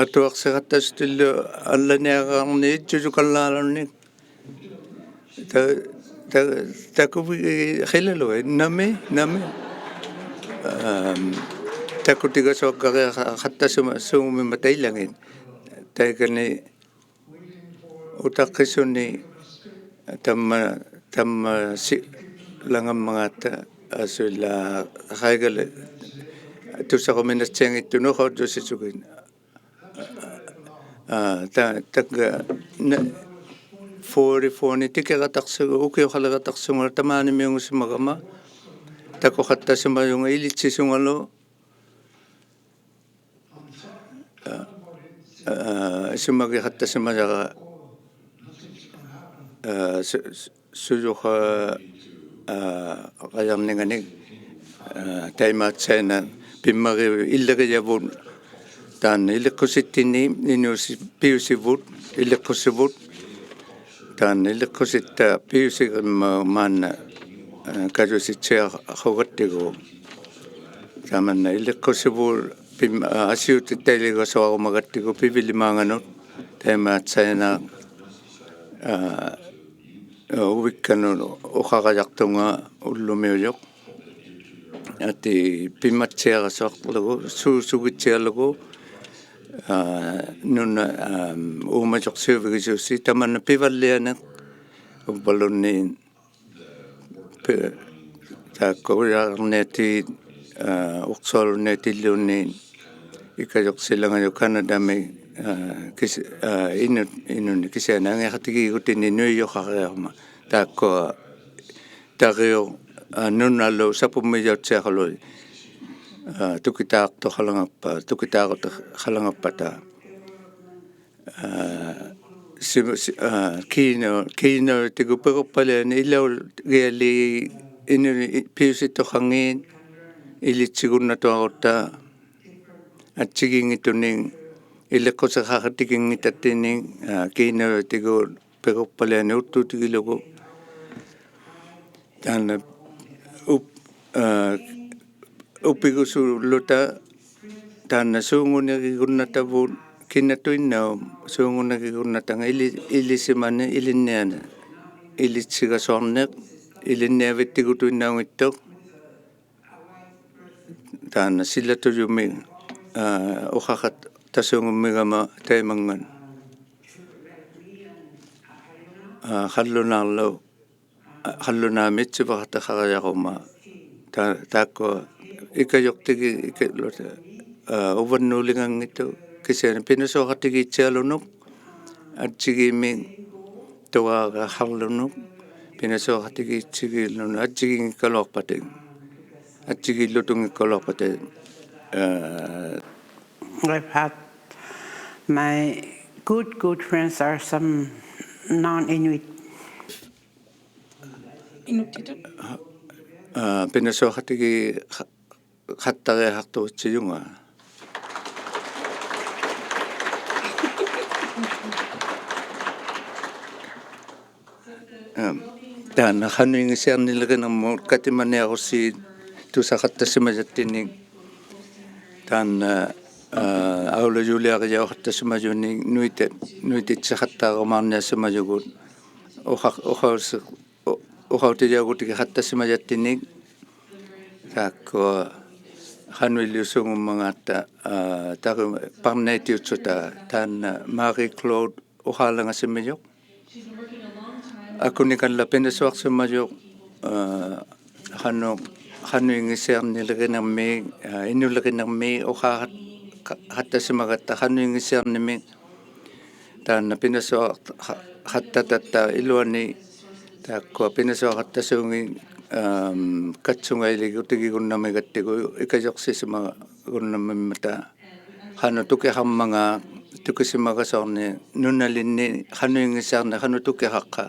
atuaqsiqattastillu allaniaqarni ijjujukallaalunni ta ta takuvi qilalui nami nami um, takutigasuakkariaqattasuma suumimma tailangit taikani Utaqqisuni tamma tamma si langammagatta asula qaigala tusaquminatsianngittunut uqaujjusisugin. Aa ta takka na forty-four-ni tikiqataqsugu ukiuqaliqataqsungalu tamaanimiungusimagama takuqattasimajunga ilitsisungalu aa sumagiqattasimajara aa su- su- sujuqa aa qajarninganik aa taimaatsaina pimmariu illagijavut taanna iliqqusittinni inuusi piusivut iliqqusivut taanna iliqqusitta piusigimma maanna aa kajusitsiaqugattigu. Tamanna iliqqusivut pim aa asiutittailigasuarumagattigu pivilimaanganut taimaatsaina aa uvikkanut uqaqajaqtunga ullumiujuq. Ati pimatsiarasuaqlugu suusugitsialugu aa nuna aa uumajuqsiuvigisusi tamanna pivallianiq uvvaluunniit pi- taakku ujarniatiit aa uqsualunniatilluunniit ikajuqsilangajut Kanadami aa kis aa inut inunni kisiani angiqatigiigutinni nuijuqariaruma taakkua tariuq aa nunalu sapummijauttiaqalui aa tukitaaqtuqalangappa tukitaaqutiqalangappat aa aa si- si- aa kiinau kiinautigut piruqpaliani ilaugiali inuni piusituqangiit ilitsigunnatuarutta attigiinngittunik iliqqusiqaqatigiinngitattinik aa kiinautigut piruqpaliani uttuutigilugu taanna up aa upigusulluta taanna suungunirigunnatavut kinatuinnaup suungunirigunnatanga ili ilisimani ilinniani ilitsigasuarniq ilinniavittigutuinnaunngittuq taanna silatujumik aa uqaqattasuungummigama taimanngat aa qallunaarlu qallunaamit sivaqatiqarajaruma ta taakkua ikajuqtigi ika aa uvannuulinganngittuq kisiani pinasuqatigiitsialunuk attigiimmik tugaagaqarlunuk Pinasuqaqatigiitsigiilluni ajjigiinngikkaluaqpata. Ajjigiillutunngikkaluaqpata. Aa, I've had my good, good friends are some non-Inuit. Inuktitut. Aa, pinasuqaqatigi- qattariaqaqtuqsijunga. Aa, taanna qanuinngissiarnilirinirmut katimaniarusiit tusaqattasimajattinnik. Taanna, aa, aulajuliariauqattasimajunik nuiti-, nuititsaqattaarumaarniasimajugut. Uqa-, uqausi-, u-, uqautijaugutigaqattasimajattinnik. Taakkua qanuiliusuungummangatta, aa, taru-, parnaitiutsuta taanna Marie Claude Uqaalangasimmijuq. Akunikalla pinasuaqsimajuq, aa, qanuq, qanuinngissiarnilirinirmi, aa, inulirinirmi uqaa-, qa-, qattasimagatta qanuinngissiarnimi. Taanna pinasuaqattaqattatta iluani, taakkua pinasuaqattasuungit, am, katsungailiutigigunnamigattigu ikajuqsisimagunnamimmata. Qanuq tukiqarmangaat, tukisimagasuarni nunalinni qanuinngissiarni qanuq tukiqaqqa.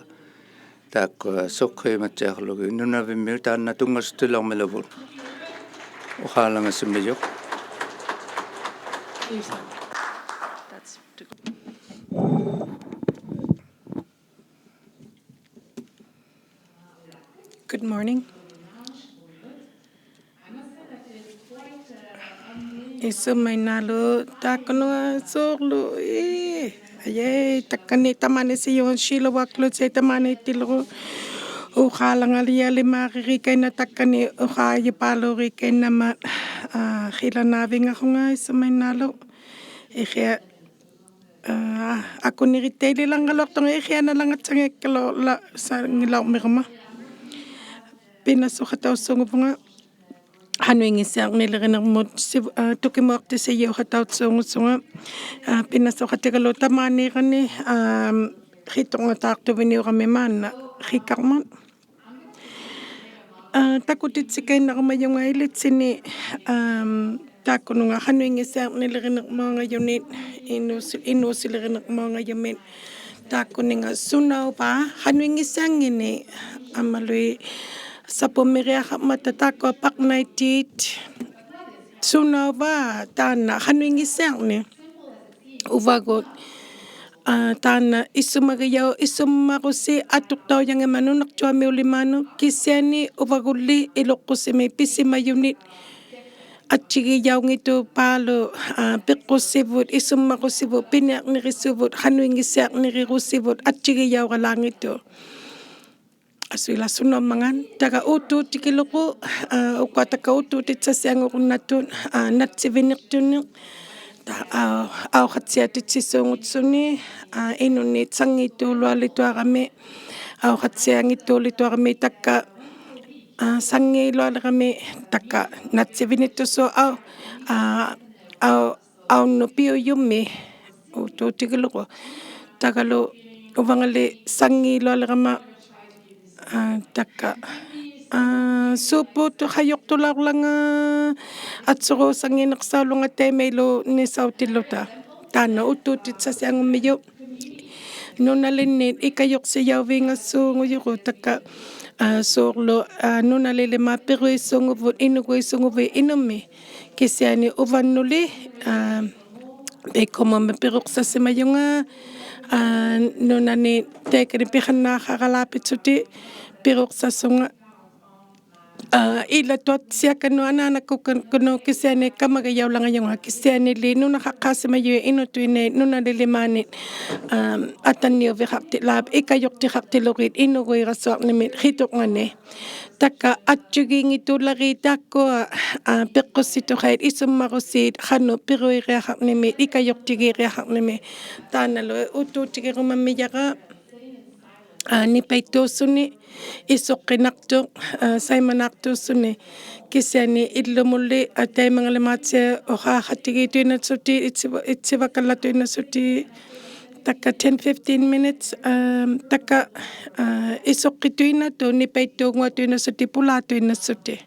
Taakkua suqqiumattiaqługit nunavimmiut taanna tunngasutilaumilavut. Uqaalangasimmijuq. Good morning. Isummainnalu taakkununga suurlu, ii, ayai, takkani tamanisijunga Sheila Waklutsi tamaaniittilugu Uqaalangalialimaaririikkainna takkani uqaajipaaluuriikkainnama, aa, qilanaavingaqunga isummainnalu. Iqia Aa, akunirittaililangaluaqtunga iqianalangatsangiikkaluaq la-, sangilaumiruma. Pinasuqatausuunguvunga. Qanuinngissiarnilirinirmut siv-, aa, tukimuaqtisijiuqatausuungusunga. Aa, pinasuqatigalu tamaaniirani, aa, qitungataaqtuviniurami maanna qikarmat. Aa, takutitsikainnarumajunga ilitsini, am, taakkununga qanuinngissiarnilirinirmaungajunit, inuusi-, inuusilirinirmaungajumit. Taakkuninga sunauvaa qanuinngissianngini, ammaluit sapummiriaqarmata taakkua parnaitiit. Sunauvaa taanna qanuinngissiarni. Uvagut, aa, taanna isumagijau-, isummarusi atuqtaujangima nunaqtuamiulimaanut kisiani uvagulli iluqqusimik pisimajunit ajjigijaunngittuq paalu, aa, piqqusivut, isummarusivut, piniarnirisuvut, qanuinngissiarnirirusivut ajjigijauralaanngittuq. Asuilasunaumangan, taga uuttuutigilugu, aa, ukua taga uuttuutitsasiangurunnatut, aa, natsiviniqtunniq, ta-, aa, auqatsiatitsisuungutsuni, aa, inunniit sanngiittuulualituarami, auqatsianngittuulituarami taga, aa, sanngiilualirami taga natsiviniqtusuuq, au-, aa, au-, aunnuq piujummi uuttuutigilugu. Tagalu uvangali sanngiilualirama, aa, taga, aa, suuppuutuqajuqtulaurlanga atsuruusannginiqsaulunga taimailu nisautilluta. Taanna uuttuutitsasiangummijuq. Nunalinniit ikajuqsijauviingassuungujurutta, aa, suurlu, aa, nunalilimaat piruisuunguvut inuguisuunguvit inummi. Kisiani uvannuli, aa, Taikumummi piruqsasimajunga, aa, nunani taikani piqannaaqaralaapitsuti piruqsasunga. Aa, ilatuatsiakannut anaanakukannut kisiani kamagajaulangajunga kisianili nunaqaqqaasimajuit inutuinait nunalilimaanit, aa, atanniuviqaqti-, laa, ikajuqtiqaqtilugit inuguirasuarnimit qitungani. Taga ajjugiinngittuulariit taakkua, aa, piqqusituqait isummarusiit qanuq piruiriaqarnimit ikajuqtigiiriaqarnimit. Taannalu uuttuutigirumammijara, aa, nipaittuusuni, isuqqinaqtuq, aa, saimanaaqtuusuni. Kisiani illumuli, aa, taimangalimaatsiaq uqaaqatigiituinnasuti, itsiva-, itsivakallatuinnasuti, ᑕᒃᑲ ten fifteen minutes, ᐊᒻ, ᑕᒃᑲ, ᐋ, ᐃᓱᕐᕿᑐᐃᓐᓇᑐᑦ, ᓂᐸᐃᑦᑑᙳᐊᑐᐃᓐᓇᓱᑎᒃ, ᐳᓛᑐᐃᓐᓇᓱᑎᒃ.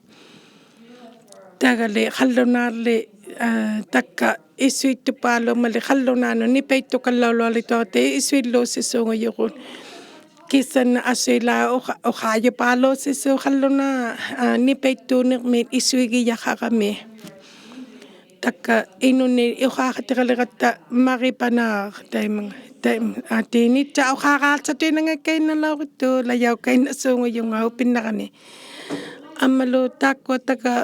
ᑕᒐᓕ ᖃᓪᓗᓈᓪᓕ, ᐋ, ᑕᒃᑲ ᐃᓱᐃᑦᑐᐹᓘᒻᒪᓕ ᖃᓪᓗᓈᓄᑦ, ᓂᐸᐃᑦᑐᖃᓚᐅᓗᐊᓕᑐᐊᕈᑦᑕ ᐃᓱᐃᓪᓘᓯᓲᖑᔪᒍᑦ. ᑭᓴᓐᓇ ᐊᓱᐃᓛᒃ ᐅᖃ-, ᐅᖄᔪᐹᓘᓯᓲᖑᔪᒍᑦ ᖃᓪᓗᓈᑦ, ᐋ, ᓂᐸᐃᑦᑑᓂᕐᒥᒃ ᐃᓱᐃᒋᔭᖃᕋᒥᒃ. ᑕᒃᑲ ᐃᓄᓐᓂᒃ ᐅᖄᖃᑎᕋᓕᕋᑦᑕ ᒪᕆᐸᓈᖅ ᑕᐃᒪ, ᑕᐃᒪ, ᐋ, ᑏᓂᑦᑕ ᐅᖄᕋᓴᑐᐃᓐᓇᙱᒃᑲᐃᓐᓇᓚᐅᕆᑦᑐᖅ, ᓚᔭᐅᑲᐃᓐᓇᓲᖑᔪᖓ ᐅᐱᓐᓇᕋᓂ. ᐊᒻᒪᓗ ᑖᒃᑯᐊ ᑕᒐ,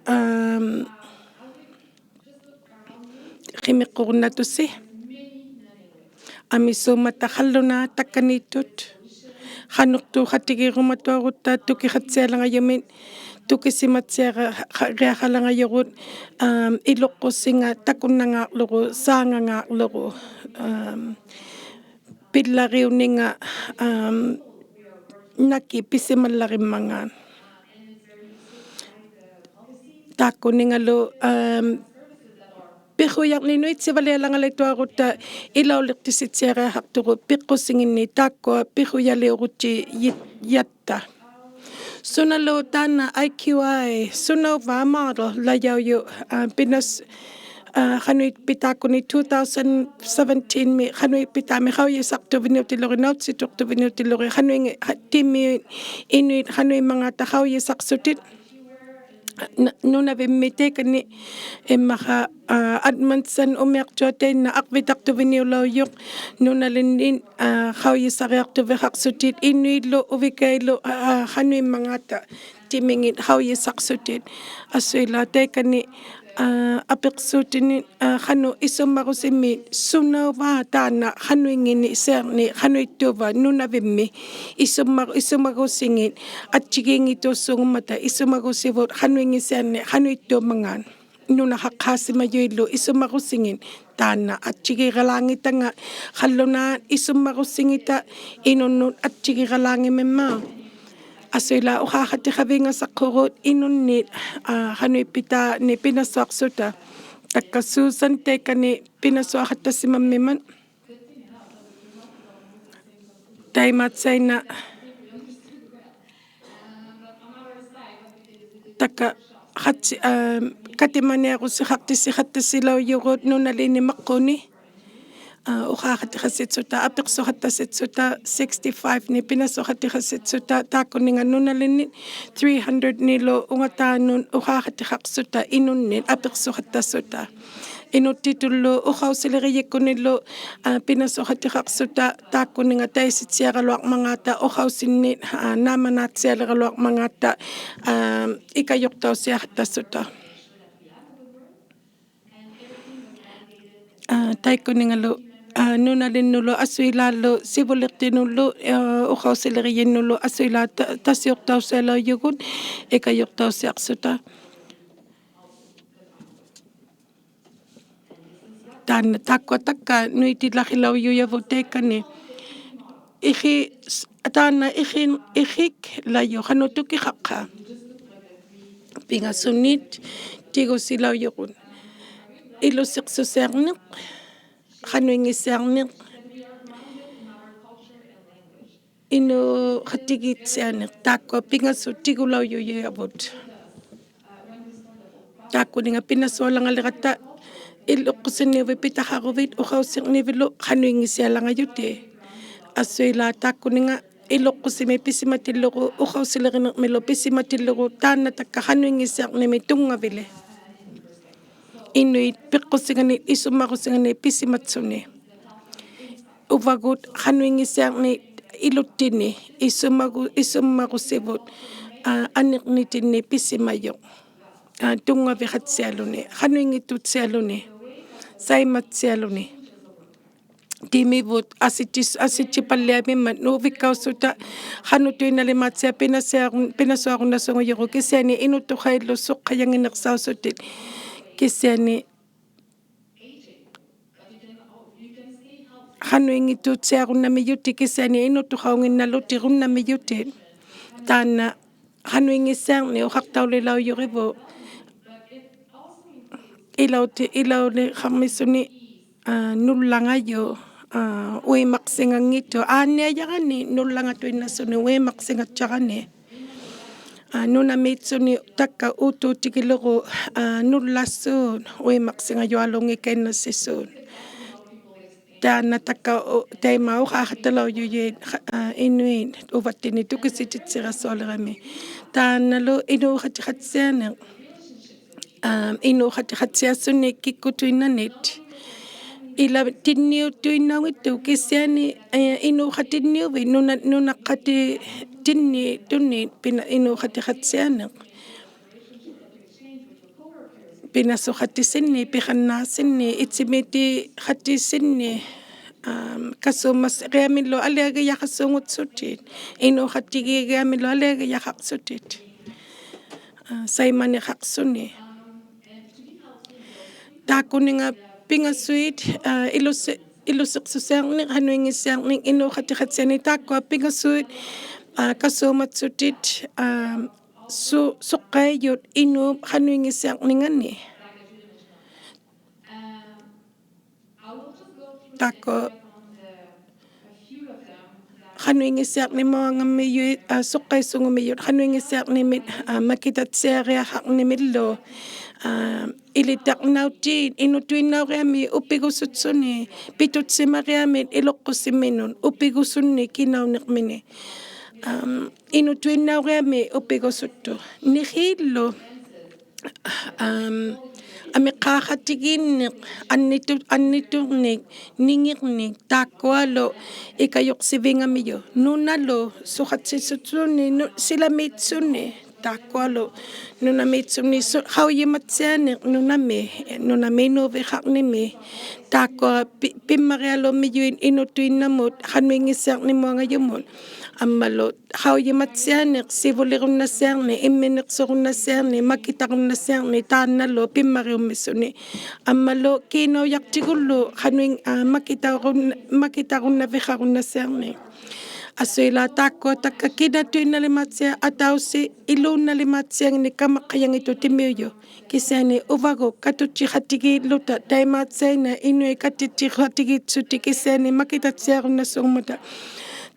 ᐊᒻ, ᕿᒥᕐᕈᕈᓐᓇᖅᑐᓯ. ᐊᒥᓲᒻᒪᑕ ᖃᓪᓗᓈᑦ ᑕᒃᑲᓃᑦᑐᑦ. ᖃᓄᖅᑑᖃᑎᒋᕈᒪᑐᐊᕈᑦᑕ ᑐᑭᖃᑦᓯᐊᓚᖓᔪᒥᒃ, ᑐᑭᓯᒪᑦᓯᐊᕋ-, ᖃ-, ᕆᐊᖃᓚᖓᔪᒍᑦ, ᐊᒻ, ᐃᓗᖅᑯᓯᖓ ᑕᑯᓐᓇᙶᕐᓗᒍ, ᓵᖓᙶᕐᓗᒍ, ᐊᒻ, ᐱᓪᓚᕆᐅᓂᖓ, ᐊᒻ, ᓇᑭ ᐱᓯᒪᓪᓚᕆᒻᒪᖔᑦ. ᑖᒃᑯᓂᖓᓗ, ᐊᒻ, ᐱᖁᔭᕐᓂᒃ ᓄᐃᑦᓯᕙᓕᐊᓚᖓᓕᑐᐊᕈᑦᑕ ᐃᓚᐅᓕᖅᑎᓯᑦᓯᐊᕆᐊᖃᖅᑐᒍᑦ ᐱᖅᑯᓯᖏᓐᓂᒃ ᑖᒃᑯᐊ ᐱᖁᔭᓕᐅᕈᑦᓯ ᐃ-, ᔭᑦᑕ. ᓱᓇᓗ ᑖᓐᓇ I Q I, ᓱᓇᐅᕚ model ᓚᔭᐅᔪᖅ, ᐋ, ᐱᓇᔅ-, ᐋ, ᖃᓄᐃᑉᐱᑖᒃᑯᓂ two thousand seventeen-ᒥ ᖃᓄᐃᑉᐱᑖᒥ ᖃᐅᔨᓴᖅᑐᕕᓂᐅᑎᓗᒍ, ᓇᐅᑦᓯᑐᖅᑐᕕᓂᐅᑎᓗᒍ, ᖃᓄᐃᖏ-, ᖃ-, ᑎᒥ ᐃᓄᐃᑦ ᖃᓄᐃᒻᒪᖔᑕ ᖃᐅᔨᓴᖅᓱᑎᒃ. ᓇ-, ᓄᓇᕕᒻᒥ ᑕᐃᑲᓂ ᐃᒻᒪᖄ, ᐋ, Edmondson ᐅᒥᐊᕐᔪᐊᖅ ᑕᐃᓐᓇ ᐊᕐᕕᑕᖅᑐᕕᓂᐅᓚᐅᔪᖅ ᓄᓇᓕᓐᓂᒃ, ᐋ, ᖃᐅᔨᓴᕆᐊᖅᑐᕕᖃᖅᓱᑎᒃ ᐃᓄᐃᓪᓗ ᐅᕕᑲᐃᓪᓗ, ᐋ, ᖃᓄᐃᒻᒪᖔᑕ ᑎᒥᖏᑦ ᖃᐅᔨᓴᖅᓱᑎᒃ. ᐊᓱᐃᓛᒃ ᑕᐃᑲᓂ, ᐋ, ᐊᐱᖅᓲᑎᓂᒃ, ᐋ, ᖃᓄᖅ ᐃᓱᒻᒪᕈᓯᒻᒥᒃ ᓱᓇᐅᕚ ᑖᓐᓇ ᖃᓄᐃᙱᓐᓂᓴᐃᕐᓂᒃ ᖃᓄᐃᑦᑑᕙ ᓄᓇᕕᒻᒥ ᐃᓱᒻᒪᕈ-, ᐃᓱᒪᕈᓯᖏᑦ ᐊᑦᔨᒌᙱᑑᓲᖑᒻᒪᑕ ᐃᓱᒪᕈᓯᕗᑦ ᖃᓄᐃᙱᓴᐃᕐᓂᒃ ᖃᓄᐃᑦᑑᒻᒪᖔᑦ. ᓄᓇᖃᖅᑳᓯᒪᔪᐃᓪᓗ ᐃᓱᒻᒪᕈᓯᖏᑦ ᑖᓐᓇ ᐊᑦᔨᒋᕋᓛᙱᑕᖓ ᖃᓪᓗᓈᑦ ᐃᓱᒻᒪᕈᓯᖏᑕ ᐃᓄᓐᓄᑦ ᐊᑦᔨᒋᕋᓛᙱᒻᒥᒻᒪᑦ. ᐊᓱᐃᓛᒃ ᐅᖄᖃᑎᖃᕕᖓᓴᖅᑯᒍᑦ ᐃᓄᓐᓂᒃ, ᐋ, ᖃᓄᐃᑉᐱᑖᓂᒃ ᐱᓇᓱᐊᖅᓱᑕ. ᑕᒃᑲ Susan ᑕᐃᑲᓂ ᐱᓇᓱᐊᖃᑦᑕᓯᒪᒻᒥᒻᒪᑦ. ᑕᐃᒫᑦᓴᐃᓐᓇ ᑕᒃᑲ ᖃᑦᓯ-, ᐋ, ᑲᑎᒪᓂᐊᕈᓯᖃᖅᑎᓯᖃᑦᑕᓯᓚᐅᔪᒍᑦ ᓄᓇᓖᓂ ᒪᕐᕉᓂ, ᐋ, ᐅᖄᖃᑎᖃᓯᑦᓱᑕ, ᐊᐱᖅᓱᖃᑦᑕᓯᑦᓱᑕ, sixty-five-ᓂᒃ ᐱᓇᓱᐊᖃᑎᖃᓯᑦᓱᑕ, ᑖᒃᑯᓂᖓ ᓄᓇᓕᓐᓂᒃ three hundred-ᓂᓗ ᐅᖓᑖᓄᑦ ᐅᖄᖃᑎᖃᖅᓱᑕ ᐃᓄᓐᓂᒃ ᐊᐱᖅᓱᖃᑦᑕᓱᑕ. ᐃᓄᑦᑎᑐᓪᓗ ᐅᖃᐅᓯᓕᕆᔨᒃᑯᓐᓂᓪᓗ, ᐋ, ᐱᓇᓱᐊᖃᑎᖃᖅᓱᑕ, ᑖᒃᑯᓂᖓ ᑕᐃᓯᑦᓯᐊᕋᓗᐊᕐᒪᖔᑕ ᐅᖃᐅᓯᓐᓂᒃ, ᐋ, ᓈᒻᒪᓈᑦᓯᐊᓕᕋᓗᐊᕐᒪᖔᑕ, ᐋ, ᐃᑲᔪᖅᑕᐅᓯᐊᖃᑦᑕᓱᑕ. ᐋ, ᑕᐃᒃᑯᓂᖓᓗ, ᐋ, ᓄᓇᓕᓐᓄᓪᓗ ᐊᓱᐃᓛᓪᓗ ᓯᕗᓕᖅᑎᓄᓪᓗ, ᐋ, ᐅᖃᐅᓯᓕᕆᔨᓐᓄᓪᓗ ᐊᓱᐃᓛᒃ ᑕ-, ᑕᓯᐅᖅᑕᐅᓯᐊᓚᐅᔪᒍᑦ ᐃᑲᔪᖅᑕᐅᓯᐊᖅᓱᑕ. ᑖᓐᓇ ᑖᒃᑯᐊ ᑕᒃᑲ ᓄᐃᑎᓪᓚᕿᓚᐅᔪᔭᕗᑦ ᑕᐃᑲᓂ. ᐃᕿ-, ᑖᓐᓇ ᐃᕿ-, ᐃᕿᒃ ᓚᔪᖅ ᖃᓄᖅ ᑐᑭᖃᖅᑲ. ᐱᖓᓱᓂᒃ ᑎᒍᓯᓚᐅᔪᒍᑦ. ᐃᓗᓯᖅᓱᓯᐊᕐᓂᖅ, ᖃᓄᐃᙱᓯᐊᕐᓂᖅ, ᐃᓅᖃᑎᒌᑦᓯᐊᕐᓂᖅ, ᑖᒃᑯᐊ ᐱᖓᓱᑦ ᑎᒍᓚᐅᔪᔭᕗᑦ. ᑖᒃᑯᓂᖓ ᐱᓇᓱᐊᓚᖓᓕᕋᑦᑕ, ᐃᓗᖅᑯᓯᕐᓂᐅᕕᑦ ᐱᑕᖃᕈᕕᑦ, ᐅᖃᐅᓯᕐᓂᕕᓪᓗ ᖃᓄᐃᙱᓯᐊᓚᖓᔪᑎᑦ. ᐊᓱᐃᓛᒃ ᑖᒃᑯᓂᖓ ᐃᓗᖅᑯᓯᒥ ᐱᓯᒪᑎᓪᓗᒍ, ᐅᖃᐅᓯᓕᕆᓂᕐᒥᓗ ᐱᓯᒪᑎᓪᓗᒍ, ᑖᓐᓇ ᑕᒃᑲ ᖃᓄᐃᙱᓯᐊᕐᓂᒥᒃ ᑐᙵᕕᓕ. ᐃᓄᐃᑦ ᐱᖅᑯᓯᖓᓂᒃ, ᐃᓱᒻᒪᕈᓯᖓᓂᒃ ᐱᓯᒪᑦᓱᓂ. ᐅᕙᒍᑦ ᖃᓄᐃᙱᓯᐊᕐᓂᒃ ᐃᓗᑦᑎᓂᒃ, ᐃᓱᒪᕈ-, ᐃᓱᒻᒪᕈᓯᕗᑦ, ᐋ, ᐊᓂᕐᓂᑎᓐᓂ ᐱᓯᒪᔪᖅ. ᐋ, ᑐᙵᕕᖃᑦᓯᐊᓗᓂ, ᖃᓄᐃᙱᑦᑐᑦᓯᐊᓗᓂ, ᓴᐃᒪᑦᓯᐊᓗᓂ. ᑎᒥᕗᑦ ᐊᓯᑦᑎ-, ᐊᓯᑦᑎᐸᓪᓕᐊᕐᒥᒻᒪᑦ ᓄᕕᒃᑲᐅᓱᑕ, ᖃᓄᑐᐃᓐᓇᓕᒫᑦᓯᐊᖅ ᐱᓇᓯᐊᕈᓐ-, ᐱᓇᓱᐊᕈᓐᓇᓲᖑᔪᒍᑦ ᑭᓯᐊᓂ ᐃᓄᑐᖃᐃᓪᓗ ᓱᖅᑲᔭᖏᓐᓂᖅᓴᐅᓱᑎᒃ. ᑭᓯᐊᓂ ᖃᓄᐃᙱᑦᑐᑦᓯᐊᕈᓐᓇᒥᔪᑎᑦ ᑭᓯᐊᓂ ᐃᓄᑐᖃᐅᖏᓐᓇᓗᑎᒍᓐᓇᒥᔪᑎᑦ. ᑖᓐᓇ ᖃᓄᐃᙱᓯᐊᕐᓂᖅ ᐅᖃᖅᑕᐅᓕᓚᐅᔪᕆᕗᑦ. ᐃᓚᐅᑎ-, ᐃᓚᐅᓕᖃᕐᒥᓱᓂ ᐋ, ᓄᓪᓚᖓᔪᖅ, ᐋ, ᐅᐃᒪᖅᓯᖓᙱᑦᑐᖅ, ᐋᓐᓂᐊᔭᕋᓂ ᓄᓪᓚᖓᑐᐃᓐᓇᓱᓂ ᐅᐃᒪᖅᓯᖓᑦᓴᕋᓂ. ᐋ, ᓄᓇᒦᑦᓱᓂ ᑕᒃᑲ ᐆᑦᑑᑎᒋᓗᒍ, ᐋ, ᓄᓪᓚᓲᑦ ᐅᐃᒪᖅᓯᖓᔪᐊᓘᙱᑲᐃᓐᓇᓯᓲᑦ. ᑖᓐᓇ ᑕᒃᑲ ᐅ-, ᑕᐃᒪ ᐅᖃᖃᑦᑕᓚᐅᔪᔩᑦ, ᐋ, ᐃᓄᐃᑦ ᐅᕙᑦᑎᓂᒃ ᑐᑭᓯᑎᑦᓯᕋᓱᐊᓕᕋᒥ. ᑖᓐᓇᓗ ᐃᓅᖃᑎᖃᑦᓯᐊᓂᖅ, ᐋ, ᐃᓅᖃᑎᖃᑦᓯᐊᓱᓂ ᑭᒃᑯᑐᐃᓐᓇᓂᑦ. ᐃᓚᑎᓐᓂᐅᑐᐃᓐᓇᐅᙱᑦᑐᖅ ᑭᓯᐊᓂ, ᐋ, ᐃᓅᖃᑎᓐᓂᐅᕕᑦ ᓄᓇ-, ᓄᓇᖃᑎᑦᑎᓐᓂ-, ᑐᓂ ᐱᓇ-, ᐃᓅᖃᑎᖃᑦᓯᐊᓂᖅ. ᐱᓇᓱᖃᑎᓯᓐᓂᒃ, ᐱᖃᓐᓈᓯᓐᓂᒃ, ᐃᑦᓯᒦᑎᖃᑎᓯᓐᓂᒃ, ᐋᒻ, ᑲᓲᒪᓯᕆᐊᒥᓪᓗ ᐊᓕᐊᒋᔭᖃᓲᖑᑦᓱᑎᒃ, ᐃᓅᖃᑎᒋᒋᐊᒥᓪᓗ ᐊᓕᐊᒋᔭᖃᖅᓱᑎᒃ, ᐋ, ᓴᐃᒪᓂᖃᖅᓱᓂ. ᑖᒃᑯᓂᖓ ᐱᖓᓱᐃᑦ, ᐋ, ᐃᓗᓯ-, ᐃᓗᓯᖅᓱᓯᐊᕐᓂᖅ, ᖃᓄᐃᙱᓯᐊᕐᓂᖅ, ᐃᓅᖃᑎᖃᑦᓯᐊᓂᖅ, ᑖᒃᑯᐊ ᐱᖓᓱᐃᑦ, ᐋ, ᑲᓲᒪᑦᓱᑎᒃ, ᐋ, ᓱ-, ᓱᖅᑲᐃᔪᑦ ᐃᓅᑉ ᖃᓄᐃᙱᓯᐊᕐᓂᖓᓂ. ᑖᒃᑯᐊ ᖃᓄᐃᙱᓯᐊᕐᓂᒧᐊᖓᒥᔪᐃᑦ, ᐋ, ᓱᖅᑲᐃᓲᖑᒥᔪᑦ ᖃᓄᐃᙱᓯᐊᕐᓂᒥᒃ, ᐋ, ᒪᑭᑕᑦᓯᐊᕆᐊᖃᕐᓂᒥᓪᓗ, ᐋ, ᐃᓕᑕᕐᓇᐅᑏᑦ ᐃᓄᑐᐃᓐᓇᐅᕆᐊᒥᒃ ᐅᐱᒍᓱᑦᓱᓂ, ᐱᑐᑦᓯᒪᕆᐊᒥᒃ ᐃᓗᖅᑯᓯᒥᓄᑦ ᐅᐱᒍᓱᓐᓂᒃ ᑭᓇᐅᓂᕐᒥᓂᒃ. ᐋᒻ, ᐃᓄᑐᐃᓐᓇᐅᕆᐊᒥᒃ ᐅᐱᒍᓱᑦᑐᖅ. ᓂᕿᓪᓗ, ᐋᒻ, ᐊᒥᖅᑳᖃᑎᒌᓐᓂᖅ, ᐊᓐᓂᑐ-, ᐊᓐᓂᑐᕐᓂᒃ, ᓂᖏᕐᓂᒃ, ᑖᒃᑯᐊᓗ ᐃᑲᔪᖅᓯᕕᖓᒥᔪᖅ. ᓄᓇᓗ ᓱᖃᑦᓯᓱᑦᓱᓂ, ᓄ-, ᓯᓚᒦᑦᓱᓂ, ᑖᒃᑯᐊᓗ ᓄᓇᒦᑦᓱᓂ ᓱ-, ᖃᐅᔨᒪᑦᓯᐊᓂᖅ ᓄᓇᒥ, ᓄᓇᒥ ᐃᓅᕕᖃᕐᓂᒥ, ᑖᒃᑯᐊ ᐱ-, ᐱᒻᒪᕆᐊᓘᒻᒥᔪᐃᑦ ᐃᓄᑐᐃᓐᓇᒧᑦ, ᖃᓄᐃᙱᓯᐊᕐᓂᒧᐊᖓᔪᒧᑦ, ᐊᒻᒪᓗ ᖃᐅᔨᒪᑦᓯᐊᓂᖅ, ᓯᕗᓕᕈᓐᓇᓯᐊᕐᓂᖅ, ᐃᒻᒥᓂᖅᓱᕈᓐᓇᓯᐊᕐᓂᖅ, ᒪᑭᑕᕈᓐᓇᓯᐊᕐᓂᖅ, ᑖᓐᓇᓗ ᐱᒻᒪᕆᐅᒻᒥᓱᓂ. ᐊᒻᒪᓗ ᑮᓇᐅᔭᖅᑎᒍᓪᓗ ᖃᓄᐃᓐ-, ᐋ, ᒪᑭᑕᕈᓐ-, ᒪᑭᑕᕈᓐᓇᕕᖃᕈᓐᓇᓯᐊᕐᓂᖅ. ᐊᓱᐃᓛᒃ ᑖᒃᑯᐊ ᑕᒃᑲ ᑭᓇᑐᐃᓐᓇᓕᒫᑦᓯᐊᖅ ᐊᑕᐅᓯᖅ ᐃᓘᓐᓇᓕᒫᑦᓯᐊᖏᓐᓂᒃ ᑲᒪᖅᑲᔭᙱᑦᑐᖅ ᑎᒥᐅᔪᖅ. ᑭᓯᐊᓂ ᐅᕙᒍᑦ ᑲᑐᔾᔨᖃᑎᒌᓪᓗᑕ ᑕᐃᒫᑦᓴᐃᓇᖅ ᐃᓄᐃᑦ ᑲᑐᔾᔨᖃᑎᒌᑦᓱᑎᒃ ᑭᓯᐊᓂ ᒪᑭᑕᑦᓯᐊᕈᓐᓇᓲᖑᒻᒪᑕ.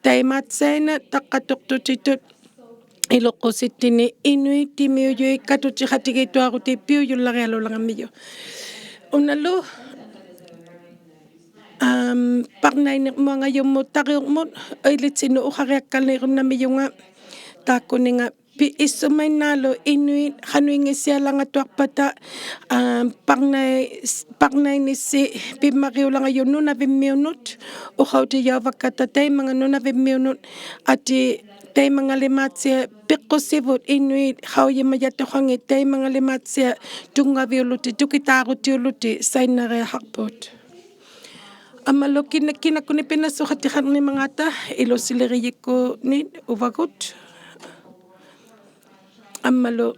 ᑕᐃᒫᑦᓴᐃᓇᖅ ᑕᖅᑲᑐᖅᑐᑎᑐᑦ ᐃᓗᖅᑯᓯᑦᑎᓂᒃ ᐃᓄᐃᑦ ᑎᒥᐅᔪᐃᑦ ᑲᑐᔾᔨᖃᑎᒌᑦᑐᐊᕈᑎᒃ ᐱᐅᔪᓪᓚᕆᐊᓘᓚᖓᒻᒥᔪᖅ. ᐅᓇᓗ, ᐋᒻ, ᐸᕐᓇᐃᓂᕐᒧᐊᖓᔪᒧᑦ ᑕᕆᐅᕐᒧᑦ ᐃᓕᑦᓯᓐᓄᑦ ᐅᖃᕆᐊᒃᑲᓕᕈᓐᓇᒥᔪᖓ ᑖᒃᑯᓂᖓ ᐱ-, ᐃᓱᒪᐃᓐᓈᓗᒃ ᐃᓄᐃᑦ ᖃᓄᐃᙱᓯᐊᓚᖓᑐᐊᖅᐸᑕ, ᐋ, ᐸᕐᓇᐃ-, ᐸᕐᓇᐃᓂᔅᓯ ᐱᒻᒪᕆᐅᓚᖓᔪᖅ ᓄᓇᕕᒻᒥᐅᓄᑦ, ᐅᖃᐅᑎᔭᐅᕙᒃᑲᑕ ᑕᐃᒪᖓ ᓄᓇᕕᒻᒥᐅᓄᑦ, ᐊᑏ ᑕᐃᒪᖓᓕᒫᑦᓯᐊᖅ ᐱᖅᑯᓯᕗᑦ ᐃᓄᐃᑦ ᖃᐅᔨᒪᔭᑐᖃᖏᑦ ᑕᐃᒪᖓᓕᒫᑦᓯᐊᖅ ᑐᙵᕕᐅᓗᑎᒃ ᑐᑭᑖᕈᑎᐅᓗᑎᒃ ᓴᐃᓐᓇᕆᐊᖃᖅᐳᑦ. ᐊᒻᒪᓗ ᑭᓇ-, ᑭᓇᒃᑯᓂᖅ ᐱᓇᓱᖃᑎᖃᕐᓂᒪᖔᑕ ᐃᓗᓯᓕᕆᔨᒃᑯᓐᓂᑦ ᐅᕙᒍᑦ. ᐊᒻᒪᓗ,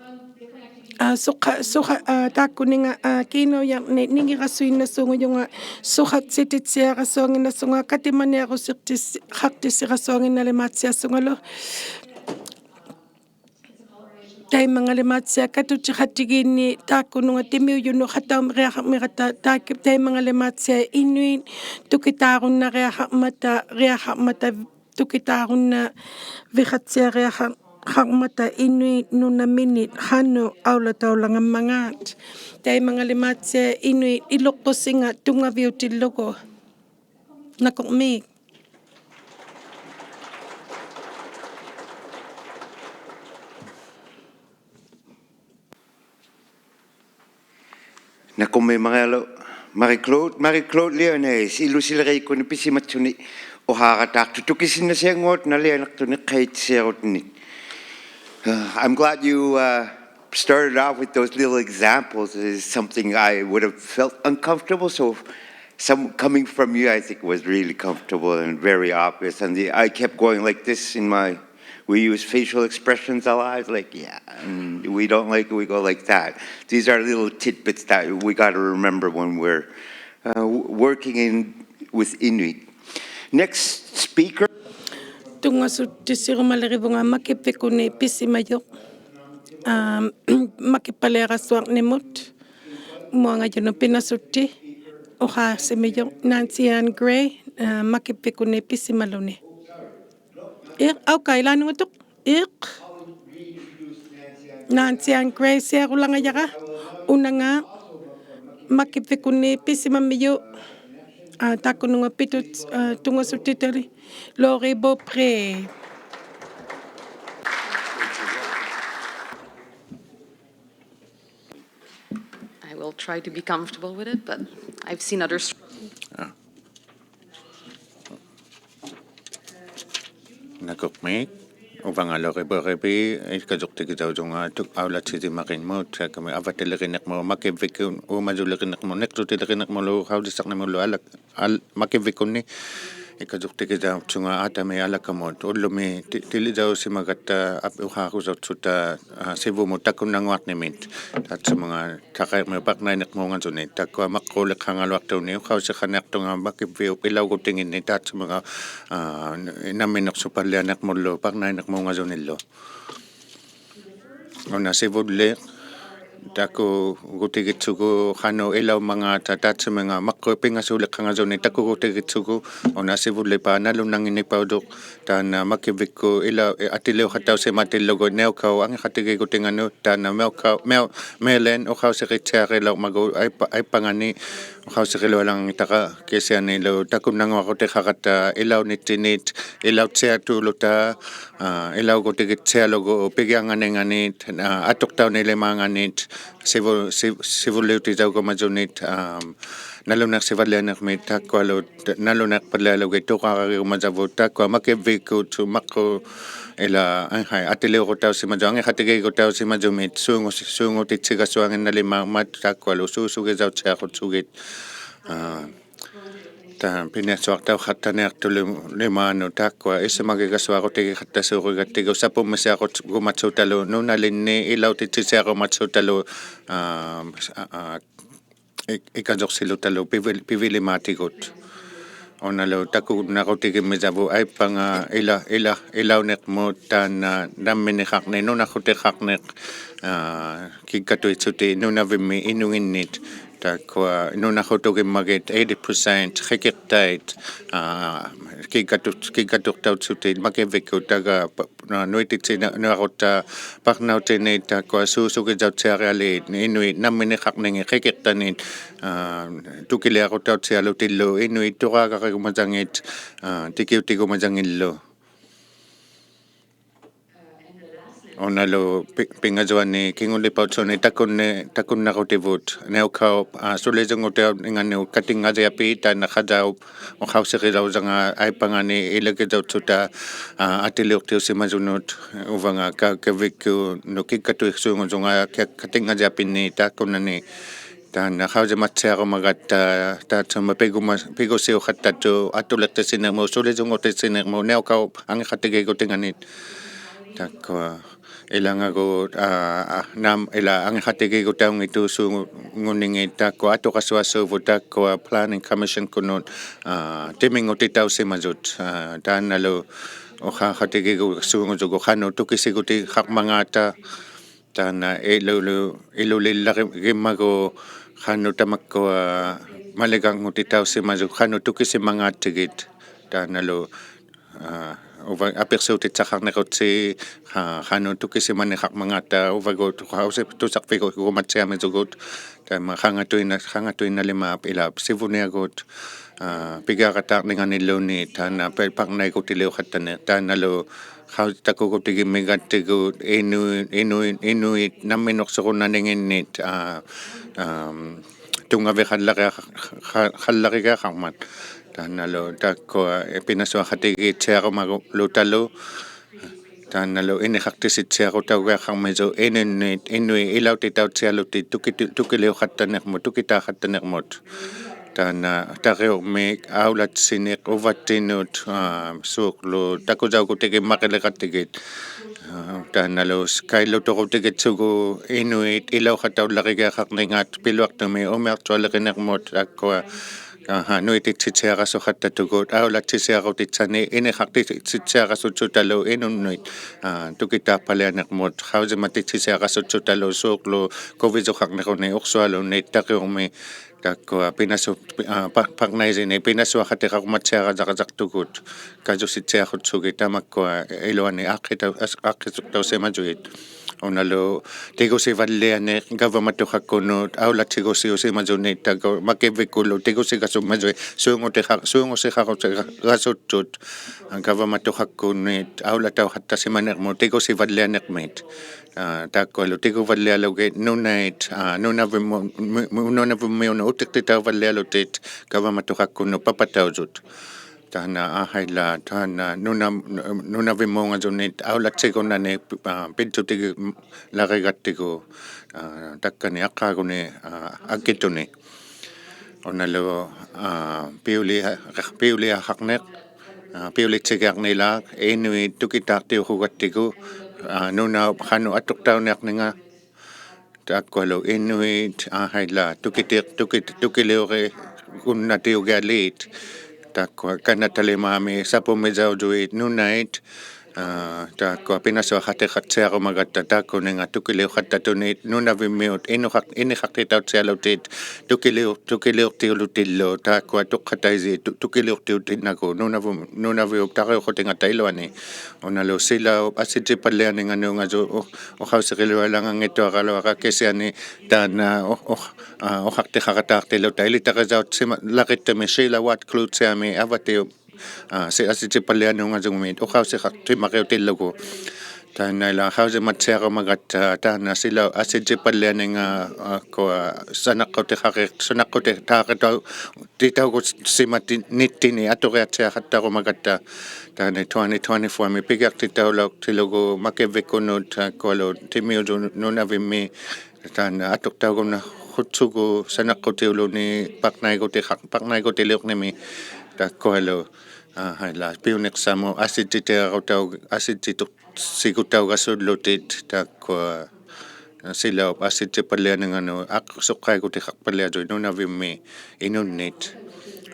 ᐋ, ᓱᖃ-, ᓱᖃ-, ᐋ, ᑖᒃᑯᓂᖓ, ᐋ, ᑮᓇᐅᔭᕐᓂᒃ ᓂᖏᕋᓱᐃᓐᓇᓲᖑᔪᖓ ᓱᖃᑦᓯᑎᑦᓯᐊᕋᓱᐊᖏᓐᓇᓱᖓ ᑲᑎᒪᓂᐊᕈᓯᖅᑎᔅ-, ᖃᖅᑎᓯᕋᓱᐊᖏᓐᓇᓕᒫᑦᓯᐊᓱᖓᓗ. ᑕᐃᒪᖓᓕᒫᑦᓯᐊᖅ ᑲᑐᔾᔨᖃᑎᒌᓐᓂᒃ ᑖᒃᑯᓄᖓ ᑎᒥᐅᔪᓄᑦ ᖃᑕᐅᕆᐊᖃᕐᒥᒐᑦᑕ ᑕᐃᒪᖓᓕᒫᑦᓯᐊᖅ ᐃᓄᐃᑦ ᑐᑭᑖᕈᓐᓇᕆᐊᖃᕐᒪᑕ, ᕆᐊᖃᕐᒪᑕ, ᑐᑭᑖᕈᓐᓇᕕᖃᑦᓯᐊᕆᐊᖃᕐ-, ᖃᕐᒪᑕ ᐃᓄᐃᑦ ᓄᓇᒥᓂᒃ ᖃᓄᖅ ᐊᐅᓚᑕᐅᓚᖓᒻᒪᖔᑦ. ᑕᐃᒪᖓᓕᒫᑦᓯᐊᖅ ᐃᓄᐃᑦ ᐃᓗᖅᑯᓯᖓ ᑐᙵᕕᐅᑎᓪᓗᒍ. ᓇᑯᕐᒦᒃ. ᓇᑯᕐᒦᒃ ᒪᕆᐊᓗᒃ, Marie-Claude, Marie-Claude Lyonnaise, ᐃᓗᓯᓕᕆᔨᒃᑯᓐᓂ ᐱᓯᒪᑦᓱᓂ ᐅᖃᕋᑖᖅᑐᑦ ᑐᑭᓯᓐᓇᓯᐊᙳᐊᖅ ᓇᓕᐊᓇᖅᑐᑦ ᓂᖅᑲᐃᑦᑎᓯᐊᕈᑎᓂᒃ. Uh, I'm glad you, uh, started off with those little examples. It is something I would have felt uncomfortable, so some coming from you, I think, was really comfortable and very obvious. And the, I kept going like this in my We use facial expressions a lot, like, yeah, and we don't like it, we go like that. These are little tidbits that we gotta remember when we're, uh, w-, working in, with Inuit. Next speaker. ᑐᙵᓱᑦᑎᓯᒍᒪᓕᕆᕗᖓ ᒪᑭᕝᕕᒃᑯᓐᓂ ᐱᓯᒪᔪᖅ, ᐋᒻ, ᒪᑭᑉᐸᓪᓕᐊᕋᓱᐊᕐᓂᒧᑦ, ᒧᐊᖓᔪᓄᑦ ᐱᓇᓱᑦᑎ. uqausimijuq Nancy Ann Gray, aa, makivvikuni pisimaluni. Iq, auka, ilanngutuq. Iq. Nancy Ann Gray siaqulangajara, unanga makivvikuni pisimamiju, aa, takunnguaq pitut, aa, tunngusutitali, Lori Beaupré. I will try to be comfortable with it, but I've seen others. Nakuqmiik, uvanga Lori Beaupré, ikajuqtigijaujunga tuk-, aulatsijimaqinmut, kami avatiliriniqmut, makivvikun, uumajuliriniqmut, niqtutiliriniqmulu, uqausisaqnimulu, ala-, al-, makivvikuni, ikajuqtigijaujunga atami alakamut, ullumi ti-, tilijausimagatta, ap-, uqaqujautsuta, aa, sivumut takunnanguaqnimit, tatsumanga taqirmiuq paqnainiqmungajunit, takkua maqquuliqhangaluaqtunit, uqausiqaniaqtunga makivviup ilaugutinginni, tatsumanga, aa, namminuqsupallianiqmulu paqnainiqmungajunillu. Una sivulliq, takugutigitsugu qanuq ilaumangata, tatsumanga maqquuq pingasuuliqhangajunit, takugutigitsugu, una sivulliq paa nalunanginipaujuq, taanna makivvikkut ila-, atiliuqatausimatillugu Naiaukaup angiqatigiigutinganut, taanna Naiaukaup, Mel-, Mel Ann uqausiqittiarilaurmagu aipa-, aipangani uqausiqilualangitara kisianilu takunnanguaqutiqaqata ilaunittinit, ilautsiatuluta, aa, ilaugutigittialugu pigianganinganit, aa, atuqtaunilimaanganit, sivu-, siv-, sivulliutijaugumajunnit, aa, nalunaiqsivallianiqmit, taakkualu nalunaiqpallialugit tuqararigumajavut, taakkua makivvikkut maqquuq ila, anghai, atiliuqutausimajut, angiqatigiigutausimajumit, suungu-, suungutitsigasuanginnalimaarmat, taakkualu suusugijautiaqutsugit, aa, ta-, pinasuaqtauqattaniaqtulimaarnut, taakkua isumagigasuaqutigiqattasuurigattigu, sapummisiaqugumatsutalu nunalinni, ilautitsisiaqumatsutalu, aa, aa, ik-, ikajuqsilutalu pivil-, pivilimaatigut. Unalu takunnaqutigimmijavut aipanga ila-, ila-, ilauniqmut, taanna namminiqaqniq, nunaqutiqaqniq, aa, kiggatuitsuti nunavimmi inunnginnit, taakkua nunaqutigimmagit eighty percent qikiqtait, aa, kiggatu-, kiggatuqtautsutit makivvikkut, taga pa-, na-, nuititsiniarutta paqnautinit, taakkua suusugijautiarialiit, inuit namminiqaqningit qikiqtanit, aa, tukiliaqutautialutillu, inuit tuqaagarigumajangit, aa, tikiutigumajangillu. Unalu pi-, pingajuani kingulipautsuni takunni-, takunnaqutivut, Naiaukaup, aa, sulizungutauninganut katingajiapit, taanna qajaup uqausiqilaujanga aipangani ilagijautsuta, aa, atiliuqtiusimajunut, uvanga kakivvikkunut kiggatuisuungujunga ka-, katingajiapinni taakunnani, taanna qaujimatsiarumagatta, taatsuma piguma-, pigusiuqattatut atuliqtitsinirmut, sulizungutitsinirmut, Naiaukaup angiqatigiigutinganit. Taakkua ilangagut, aa, aa, nam-, ila angiqatigiigutaunngittuusuunguningit, taakkua atuqasuasuuvut, taakkua Planning Commission-kunut, aa, timinngutitausimajut, aa, taannalu uqaqatigiigusuungujugut qanuq tukisigutiqaqmangaata, taanna ilu-, ilu-, ilulilagimmagu qanuq tamakkua maliganngutitausimajut qanuq tukisimangaattigit, taannalu, aa, uva apiqsuutitsaqarniqutsi, aa, qanuq tukisimaniqaqmangaata, uvagut uqausi-, tusaqpigumatsiamijugut, taima qangatuina-, qangatuinalimaap ila sivuniagut, aa, pigiaqataarninganilluunniit, taanna pa-, paqnaigutiliuqattaniq, taannalu qau-, takugutigimmigattigu, inu-, inu-, inuit namminuqsurunaninginnit, aa, aam, tunngaviqallariaq-, qa-, qallarigiaqarmat. Taannalu taakkua pinasuaqatigiittiarumagualutalu, taannalu iniqaqtisitsiarutaugiaqarmijut inunnit, inuit ilautitautialutit tuki-, tukiliuqattanirmut, tukitaaqattanirmut. Taanna tariurmik aulatsiniq uvattinut, aa, suuqlu takujaugutigimmariliqattigit. Aa, taannalu s-, kailluturutigitsugu inuit ilauqataularigiaqarningat piluaqtumi umiaqtualirinirmut, taakkua Aha, nuititsisiarasuqattatugut, aulatsisiarutitsani, iniqaqtitsisiarasutsutalu inunnit, aa, tukitaaqpalianirmut, qausimatitsisiarasutsutalu, suurlu, kuvisuqarniruni, uqsualunni, tariurmi, taakkua, pinasu-, aa, pa-, parnaisini, pinasuaqatiqarumatsiarasaqtugut, kajusitsisiarutsugit, tamakkua, iluani, aaqqitau-, as-, aaqqisuqtausimajuit. Unalu tigusivalliani gavamatuqakkunnut aulatigusiusimajunit taakku makivvikkullu tigusigasumajui suungutiqa-, suungusiqarusiqasuttut gavamatuqakkunnit aulatauqattasimanirmut tigusivallianirmit. Aa, taakkualu tiguvallialugit nunait, aa, nunavimmu-, mi-, mi-, nunavimmiunut utiqtitauvallialutit gavamatuqakkunnut papataujut. Taanna aahailaa, taanna nuna-, nunavimmuungajunit aulattigunani, aa, pijjutigilagigattigu, aa, takkani aqqaaguni, aa, aggituni. Unalu, aa, piulia-, piuliaqarniq, aa, piulitsigiarnilaaq, inuit tukitaaqtiuqugattigu, aa, nunaup qanuq atuqtauniarninga, taakkualu inuit, aahailaa, tukiti-, tukit-, tukiliurigunnatiugialiit, taakkua kanatalimaami sapumijaujuit nunait, aa, taakkua pinasuaqatiqatsiarumagatta taakkuninga tukiliuqattatunit nunavimmiut inuqaq-, iniqaqtitautsialutit tukiliu-, tukiliuqtiulutillu, taakkua tuqqataiji tu-, tukiliuqtiutinnagu nunavum-, nunaviup tariuqutingatta iluani. Unalu silaup asijjipallianinganuungaju u-, uqausigilualanganngittugaraluaqtut kisiani u-, u-, aa, uqaqtiqaqataaqtiluta ilitarijautsima-, lagittumik Sheila Watt Klutsiami avatiup, aa, si-, asijjipallianuungajungmit uqausiqaqtimariutillugu. Taanna ilaa qausimatsiarumagatta, aa, taanna silaup asijjipallianinga, aa, taakkua sanaqqutiqari-, sanaqqutitaaritau-, titaugusimati-, nittini aturiatsiaqattarumagatta, taanna twenty twenty-four-mi pigiaqtitaulauqtilugu makivvikkunnut, taakkualu timiujunut nunavimmi, taanna atuqtaugunnaqtuttugu sanaqqutiuluni parnaigutiqa-, parnaigutiliurnimi, taakkualu, aa, aahailaa, piuniqsamut asijjitiarutau-, asijjituqsigutaugasullutit, taakkua silaup asijjipallianinganut aqsuqqaigutiqaqpalliajuit nunavimmi inunnit.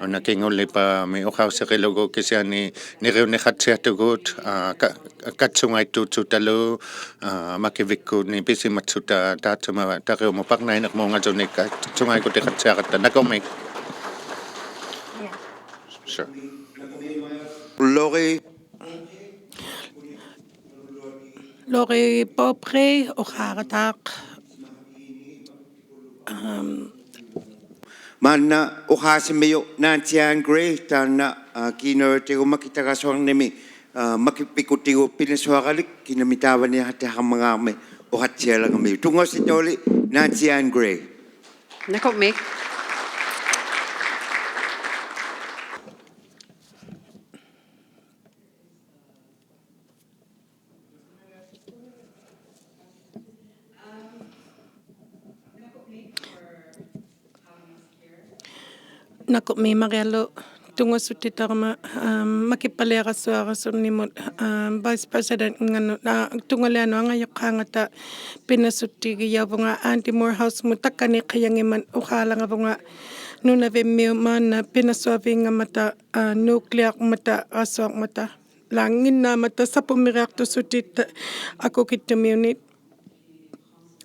Una kingullipaami uqausigilugu kisiani niriuniqatsiatugut, aa, ka-, katsungaittutsutalu, aa, makivvikkunni pisimatsuta taatsuma tariumut parnainirmuungajunit katsungaigutiqatsiaratta. Nakurmiik. Sure. Lori. Lori Pobre, uqarataq. Am, maanna uqaasimijuq Nancy Ann Gray, taanna, aa, keynote-tigu makitagasuarnimi, aa, makivvikutigu pinasuaralik, kinami taavaniaqatihaqmangaarmi uqatsialangamijuq. Tunngasutuuli Nancy Ann Gray. Nakurmiik. Nakurmiik Marialu, tunngasuttitaurama, am, makipalliarasuarasunnimut, am, Vice President-nganut, aa, tunngalianut angajuqqaangata pinasuttigijauvunga Andy Moorhouse-mut takkani qiyangimat uqaalangavunga nunavimmiut maanna pinasuaviingammata, aa, nuclear-mata, rasuarmata. Laanginnaammata sapumiriaqtusuttit akukittumiunit.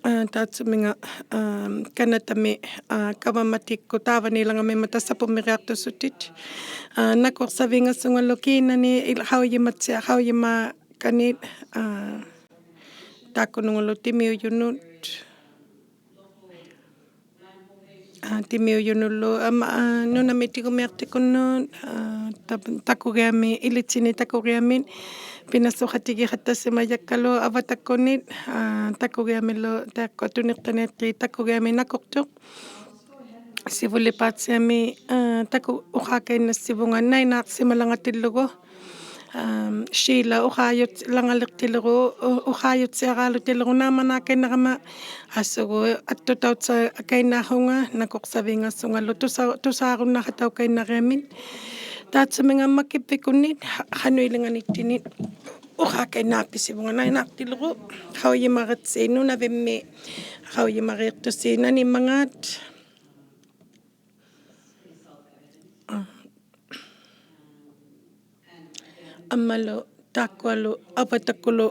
Aa, taatsuminga, aa, kanatami, aa, kavamatikkut taavaniilangamimmata sapumiriaqtusuttit. Aa, nakuqsaviingasungalu kiinani il-, qaujimatsia-, qaujimakanit, aa, taakkunungulu timiujunut. Aa, timiujunullu, am, aa, nunami tigumiaqtikkunnut, aa, ta-, takuriami, ilitsinni takuriami, pinasuqatigiqattasimajakkalu avatakkunnit, aa, takuriamilu, taakkua tuniqtaniqtit takuriami nakuqtuq. Sivulipaatsiami, aa, taku-, uqaakainnassivunga nainaaqsimalangatillugu. Am, Sheila uqaajut-, langaliqtilugu, u-, uqaajutsiaraalutillugu naamanaakainnarama, asugu attutautsaakainnaaqhunga, nakuqsaviingasungalu tusa-, tusaarunnaqataukainnariamit. Taatsuminga makivvikkunnit, qa-, qanuilinganittinit uqaakainnaaqpisivunga nainaaqtillugu, qaujimaritsiit nunavimmi, qaujimariiqtusi nanimangaat. Ammalu taapkualu avatakkulu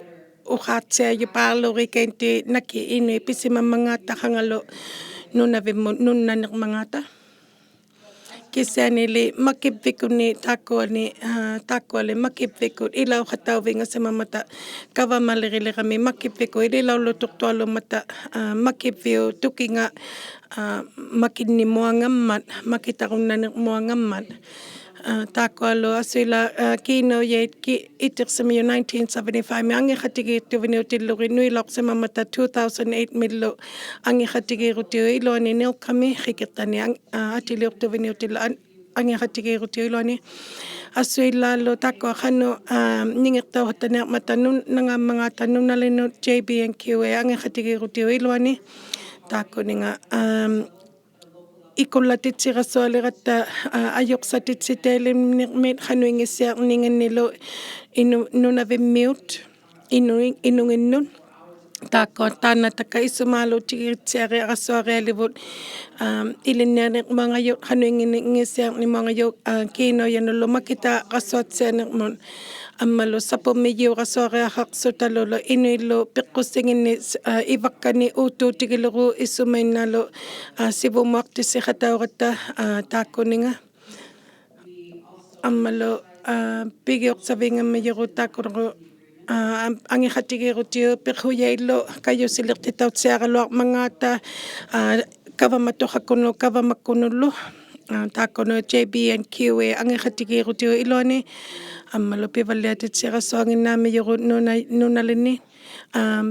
uqaaqsiajupaarluurigainti nakii inuit pisimammangaata qangalu nunavimmut nunnanirmangaata. Kisianili makivvikunni taapkuani, aa, taapkuali makivvikut ilauqatauvingasimamata kavamaliriligami makivvikut ililaulutuqtualummata, aa, makivviup tukinga, aa, makinnimuangammat, makitarunnanirmuangammat. Aa, taapkualu asuila, aa, kiinaujait ki-, itiqsimijut nineteen seventy-five-mi angiqatigiittuviniutillugit nuilauqsimamata two thousand eight-millu angiqatigiirutiup iluani Nilkami qikiqtani ang-, aa, atiliuqtuviniutillu an-, angiqatigiirutiup iluani. Asuilaalu taapkua qanuq, aa, ningiqtauqataniarmata nun-, nangangmangaata nunalinut J B and Q A angiqatigiirutiup iluani. Taapkuninga, aa, ikulatitsirasualiratta, aa, ajuqsatitsitailingnirmit qanuinngisiarningannilu inu-, nunavimmiut, inu-, inunginnut. Taapkua taanna taapkua isumaaluutigitsiarasuarialivut, aa, ilinniarnirmuangajuq, qanuinngisiarnirmuangajuq, aa, kiinaujanullu makitaqasuatsianirmut. Ammalu sapummijiurasuariaqaqsutalulu inuillu piqqusinginni, aa, ivakkani uuttuutigilugu isumainnalu, aa, sivumuaqtisiqatauratta, aa, taapkuninga. Ammalu, aa, pigiuqsaviingammijuruq taapkunugu, aa, am-, angiqatigiirutiup piqhujaillu kajusiliqtitautsiaraluarmangaata, aa, kavamatuqakkunullu, kavamakkunullu, aa, taapkunu J B and Q A angiqatigiirutiup iluani. Ammalu pivalliatitsirasuanginnaammijuruk nuna-, nunalinni, aa,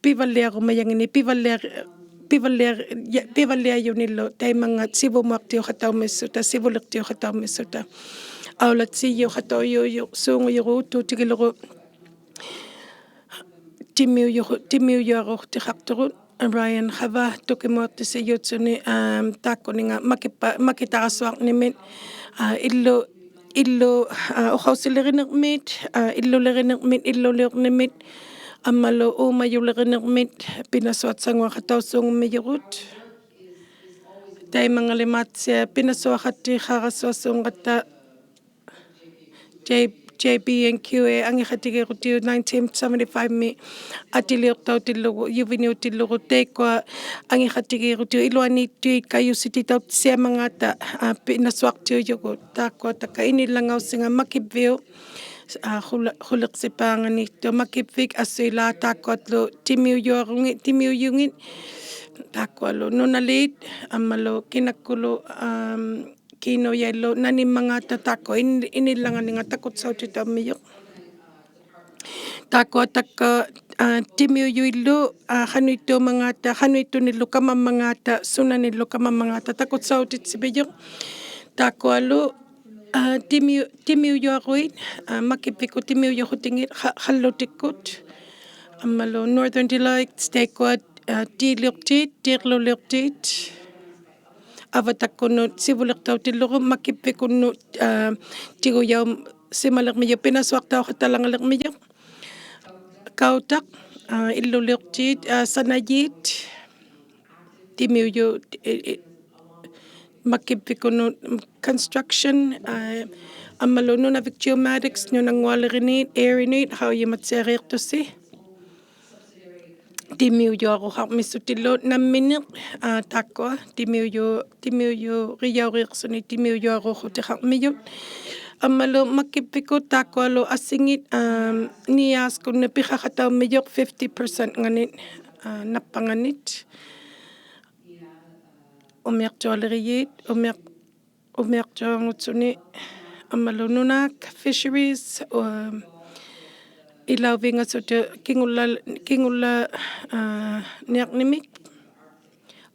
pivalliarumajanginni, pivalliar-, pivalliar-, ja-, pivalliajunillu taimangat sivumuaqtiuqataummissuta, sivuliqtiuqataummissuta. Aulatsijuqataujuju-, suungujuruutuutigilugu timiujuqu-, timiujuaruuqtiqaqtugut. Ryan Qava tukimuaqtisijutsuni, aa, taapkuninga makippa-, makitaqasuarnirmit, aa, illu, illu, aa, uqausilirinirmit, aa, illulirinirmit, illuliurnirmit, ammalu uumajulirinirmit pinasuatsanguaqatausuungummijurut. Taimangali matsia pinasuaqatiqarasuasuungatta J-, J B and Q A angiqatigiirutiup nineteen seventy-five-mi atiliuqtautillugu, juviniutillugu, taikkua angiqatigiirutiup iluaniittuit kajusititautsiammangaata, aa, pinasuaqtiujugut. Taapkua taapkua inillangausinga makivviup, aa, qula-, quliqsipaanganiittuq makivvik asuilaa taapkuatlu timiujuarungit, timiujungit, taapkualu nunaliit, ammalu kinakkulu, aa, kiinaujaillu nanimmangaata taapkua in-, inillanganinga takutsautitaummijuq. Taapkua taapkua, aa, timiujuillu, aa, qanuittuummangaata, qanuittunillu kamammangaata, sunanillu kamammangaata takutsautitsimmijuq. Taapkualu, aa, timiu-, timiujuaruit, aa, makivvikut timiujuqutingit, qa-, qallutikkut. Ammalu Northern Delights, taikkua, aa, tiiliuqtiit, tiirluliuqtiit. Avatakkunnut sivuliqtautillugu makivvikkunnut, aa, tigujausimalirmijuq pinasuaqtauqatalangalirmijuq. Kautaq, aa, illuliuqtiit, aa, sanajiit, timiuju-, i-, i-, makivvikkunnut construction, aa, ammalu Nunavik Geomatics, nunanngualiriniit, air-init, qaujimatsiariiqtusi. Timiujuaruqarmissutillu namminiq, aa, taapkua, timiuju-, timiujurijaurirsunik, timiujuaruqutiqarmijut. Ammalu makivvikut taapkualu asingit, aa, niaaskunnit piqaqataummijuq fifty percent-nganit, aa, nappanganit. Umiaqtualiriyit, umiaq-, umiaqtuangutsuni ammalu Nunaak Fisheries, um, ilauviingasut kingula-, kingula-, aa, niarnimik.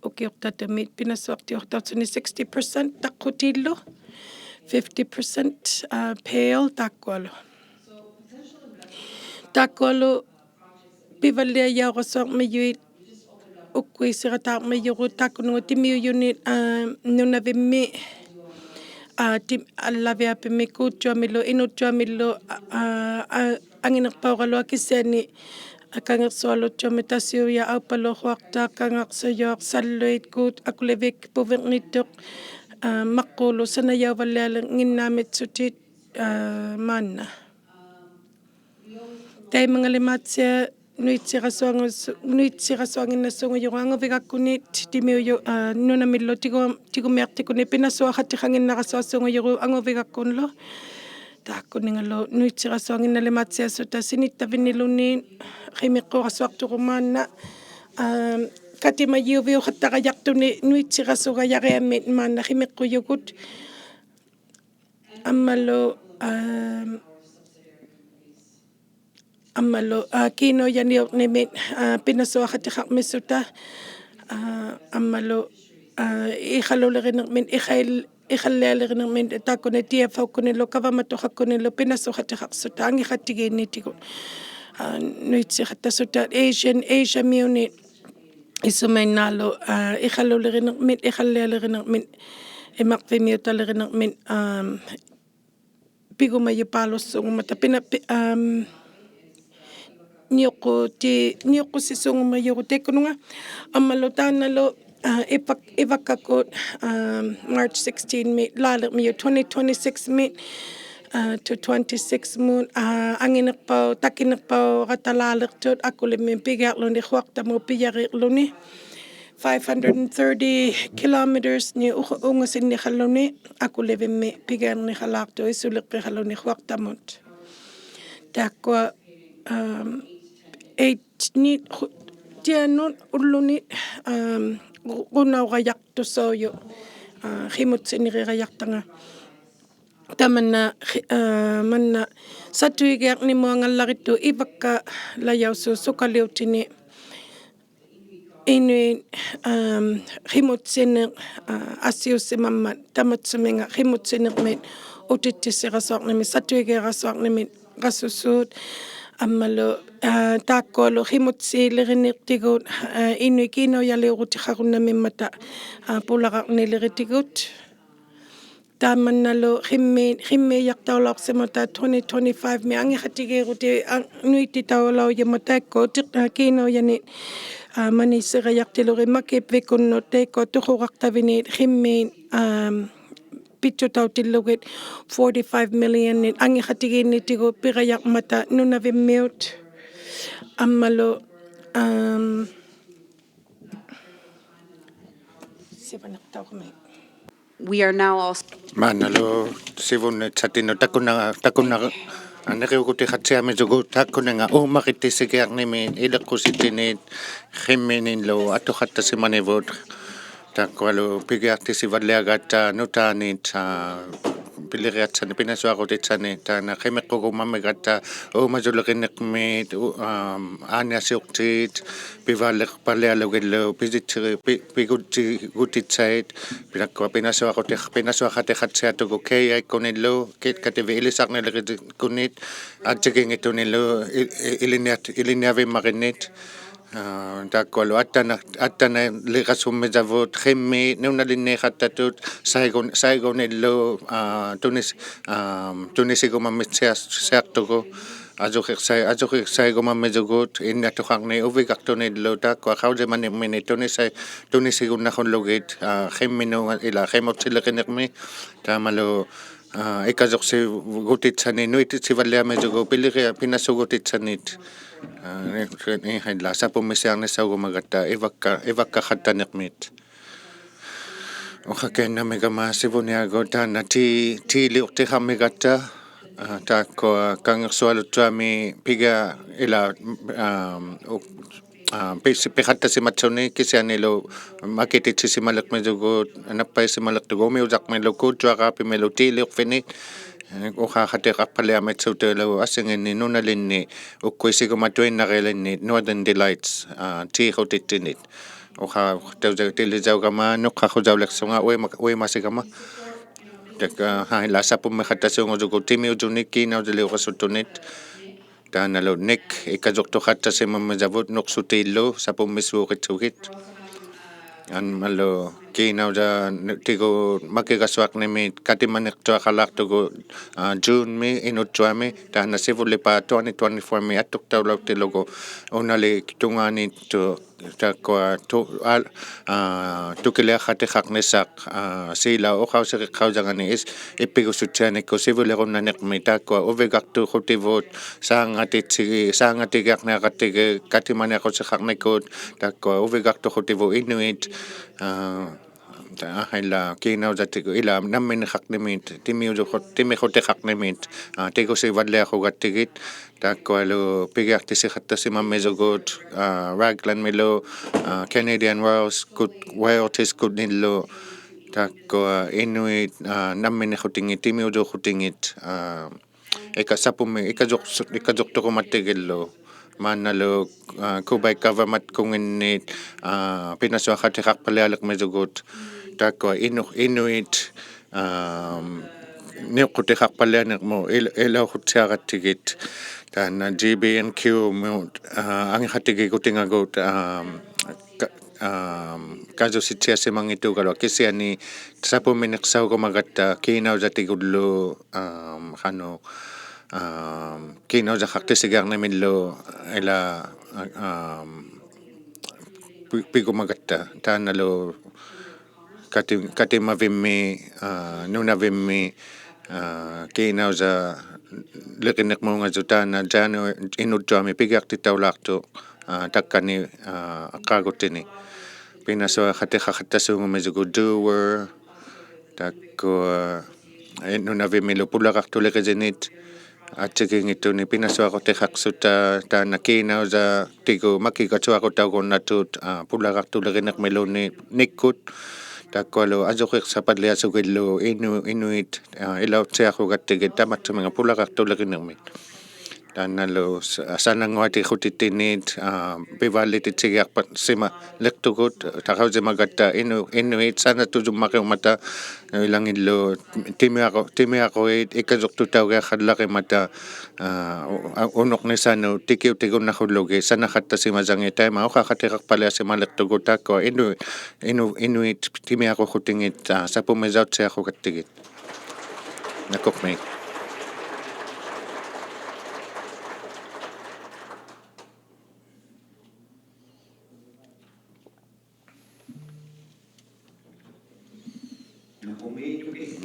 Ukiuqtatamit pinasuaqtiuqtautsuni sixty percent taqqutillu, fifty percent, aa, pale taapkualu. Taapkualu pivalliajaurasuarmijuit ukkuisiqataarmijurut taapkununnga timiujunit, aa, nunavimmi, aa, ti-, allaviapimmi Kuutjuamilu, Inutjuamilu, aa, aa, anginiqpaugaluaq kisiani, aa, Kangiqsualutjuami, Tasiuja, Aupalu, Quaqtaq, Kangiqsujuaq, Salluit, Kuut, Akulivik, Puvirnittuq, aa, Maqquulu, sanajauvallialinginnaamitsutit, aa, maanna. Taimangali Maatsia nuitsirasuangus-, nuitsirasuanginnasuungujuru anguvigakkunnit timiuju-, aa, nunamillu tigu-, tigumiaqtikkuni pinasuaqatiqanginnarasuasuungujuru anguvigakkunlu. Taakkuningalu nuitsirasuanginnali Maatsiasuta sinittavinniluni qimiqqurasuaqtugu maanna, aa, katimajiuviuqattarajaqtuni nuitsirasugajariamit maanna qimiqqujugut. Ammalu, aa, ammalu, aa, kiinaujaniuqnimit, aa, pinasuaqatiqarmisuta, aa, ammalu, aa, iqalulirinirmit, iqal-, iqallialirinirmit, taakkuni T F O-kkunillu, kavamatuqakkunilu pinasuqatiqaqsuta angiqatigiinnitigut. Aa, nuitsiqattasuta Asian, Asia-miunit isumainnaalu, aa, iqalulirinirmit, iqallialirinirmit, imaqvimmiutalirinirmit, aa, pigumajupaalussuungummata pina-, pi-, am, niuqquti-, niuqqusisuungumajugut taikkununga. Ammalu taannalu, aa, ivak-, ivakkakkut, am, March sixteen-mi laalirmijut twenty twenty-six-mi, aa, to twenty-six-mut, aa, anginiqpau-, takiniqpauqatta laaliqtut Akulivimmi pigiaqłuni quwaqtamut pijariqłuni. Five hundred and thirty kilometers-ni u-, ungusinniqaluqłuni Akulivimmi pigiarniqalaaqtut isuliqpiqaluqłuni quwaqtamut. Taakkua, am, eight-nit qu-, tianut ullunit, am, qu-, qunaugajaqtusaujuq, aa, qimutsinirigajaqtanga. Tamanna, qi-, aa, manna satuigiaqnimuangallarittuq ivakkalajausuuq sukaliutini inuit, am, qimutsiniq, aa, asiusimammat tamatsuminga qimutsiniqmit utittisiqasuaqnimit, satuigiqasuaqnimit, qasusuut, ammalu, aa, taakkualu qimutsiiliriniqtigut, aa, inuit kiinaujaliurutiqarunnammimmata, aa, pularaqniliritigut. Taamannalu qimmi-, qimmiijaqtaulauqsimuta twenty twenty-five-mi angiqatigiiruti, a, nuititaulaujumma taikkua ti-, aa, kiinaujanit, aa, maniisirajaqtilugit makivvikunnut taikkua tuquraqtavinit qimmiit, am, pittutautillugit forty-five million-nit angiqatigiinnitigut pirajaqmata Nunavimmiut. Ammalu, am, sivaniqtaurami. We are now also Maannalu sivunniqsattinnut takunna-, takunna-, aa, niriugutiqattiamijugut taakkuninga uumarittisigiaqnimit iliqqusittinit qimmiinillu atuqattasimanivut. Taakkualu pigiaqtisivalliagatta nutaanit, aa, piliriatsanit pinasuarutitsanit taanna qimiqqugummammigatta uumajulirinirmit, u-, am, aaniasiuqtit, pivaalliqpallialugillu, pijitsi-, pi-, pigutsi-, gutitsait, pilakkua pinasuaquti-, pinasuaqatiqattiatugut K I-kkunillu, ki-, kativit ilisarnilirikkunnit, attiginngittunillu, i-, i-, ilinniat-, ilinniavimmarinnit, aa, taakkualu attana-, attanalirasummijavut, qimmiit, nunalinniiqattatut, saigun-, saigunillu, aa, tunis-, aa, tunisigumammitsiaq-, siaqtugut, Ajuriqsai-, ajuriqsaigumammijugut, innatuqarnit uvigaqtunillu, taakkua qaujimanirmini tunisai-, tunisigunnaqullugit, aa, qimminut, ilaa qimutsilirnirmi, taamalu, aa, ikajuqsigutitsanit nuitisivalliamijugut, piliria-, pinasugutitsanit, aa, i-, i-, ilaa sapummisiarnissaugummagatta, ivakka-, ivakkaqattanirmit. Uqakinnamigama sivuniagut taanna tii-, tiiliuqtiqarmigatta, aa, taakkua kangiqsualuttuami pigia ilaa, aa, u-, aa, pis-, piqattasimatsuni kisianilu makitittisimaliqmijugut, nappajisimaliqtugut umiujaqmilu, kuuttuaraapimilu tiiliuqfinit, uqaqatiqaqpalliamitsutilu asinginni nunalinni, ukkuisigumatuinnarilinni, Northern Delights, aa, tiiqutittinit. Uqaqtaujautilijaugama nuqqaqujauliqsunga uima-, uimasigama. Taakkua, aa, ilaa sapummiqattasuungujugut timiujunit kiinaujaliurasuttunit. Taannalu Nick ikajuqtuqattasimammijavut nuqsutiillu sapummisuuritsugit. Ammalu Kiinaujatigut makigasuaqnimit katimaniqtuaqalaaqtugut, aa, June-mi inujjuami, taanna sivullipaat twenty twenty-four-mi atuqtaulautilugu unalitungaanittuq, taakkua tu-, al-, aa, tukiliaqatiqaqnisaq, aa, siilauqausiqaujanganik is-, ippigusutsianikkut sivullirunnaniqmi, taakkua uvigaqtuqutivut saangatitigi-, saangatigiaqniaqatigi katimaniaqusiqaqnikkut, taakkua uvigaqtuqutivut Inuit, aa, aa, ilaa kiinaujatigut ilaa namminiqaqnimit, timiujuqut-, timiqutiqaqnimit, aa, tigusivalliaqugattigit, taakkualu pigiaqtisiqattasimammisugut, aa, Raglan-milu, aa, Canadian Royals-kut, Royalties-kunilu, taakkua Inuit, aa, namminiqutingit, timiujuqutingit, aa, ika sapumi, ikajuq-, ikajuqtuqumattigillu, maannalu, aa, Quebec government-kunginnit, aa, pinasuaqatiqaqpallialiqmisugut, taakkua Inu-, Inuit, aa, niuqqutiqaqpallianiqmut il-, ilauquttiaqattigit, taanna G B N Q-mut, aa, angiqatigigutingagut, aa, ka-, aa, kajusittiasimanngittugaluaq kisiani sapuminiqsaugumagatta kiinaujatigullu, aa, qanuq, aa, kiinaujaqaqtisigiaqnimillu ilaa, aa, pi-, pigumagatta, taannalu kati-, katimavimmi, aa, nunavimmi, aa, kiinaujaliqiniqmuungajuq taanna January inujjuami pigiaqtitaulaaqtuq, aa, takkani, aa, aqaagutini. Pinasuaqatiqaqattasuungumijugut Dewar, taakkua, aa, Nunavimmilu pulagaqtulirijinit, attigiinngittunik pinasuaqutiqaqsutta, taanna kiinaujatigut makigasuaqutaugunnatut, aa, pulagaqtulirijiniqmiluni-, nikkut, taakkualu ajuriqsapalliasugillu Inu-, Inuit, aa, ilauttiaqugattigit tamatsuminga pulagaqtulirijiniqmit. Taannalu sa-, sanannguaqatiqutittinit, aa, pivalliqtitsigiaqpasimaliqtugut, taqausimagatta Inu-, Inuit sanatujummaqiummata, ilangillu timiaqu-, timiaquit ikajuqtutaugiaqallaqimmata, aa, u-, a-, unuqnisanut tikiutigunnaqhullugit sanaqattasimajangit, taima uqaqatiqaqpalliasimaliqtugut taakkua Inu-, Inu-, Inuit timiaququtingit, aa, sapumijauttiaqugattigit. Nakuqmi.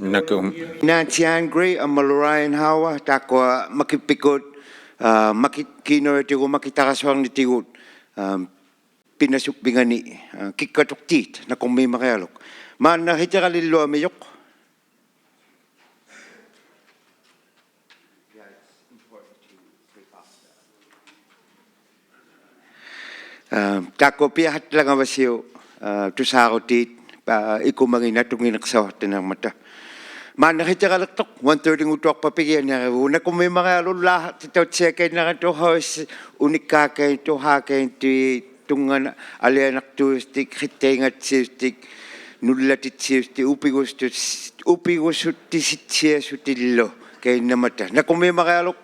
Nakum. Nancy Ann Gray amalu Ryan Hauer, taakkua makipikut, aa, makit-, kiinaujatigut makitaqasuarnitigut, aa, pinasuvvingani, aa, kikkatuqtiit, nakummimarialuk. Maanna hitiralilluamijuq. Aa, taakkua piahatlangavasiuk, aa, tusaarutiit, aa, ikumanginat tunnginiqsauqtinirmata. Maanna hitiraliqtuq, one thirty-ngutuaqpaq pigianiarivugut, nakummimarialuk, laaqtitautsiakainnaratuq, hauis, unikkaakain, tuhaakkainnaratuq, tunngana, alianaqtuustik, qittaingatsiustik, nullatitsiustik, upigusut-, upigusuttisittiasutillu kainnamata. Nakummimarialuk,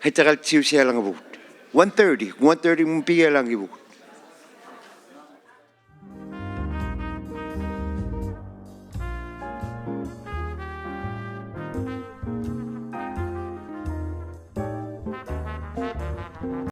hitiraltiusialangavugut. One thirty, one thirty-mut pigialangivugut.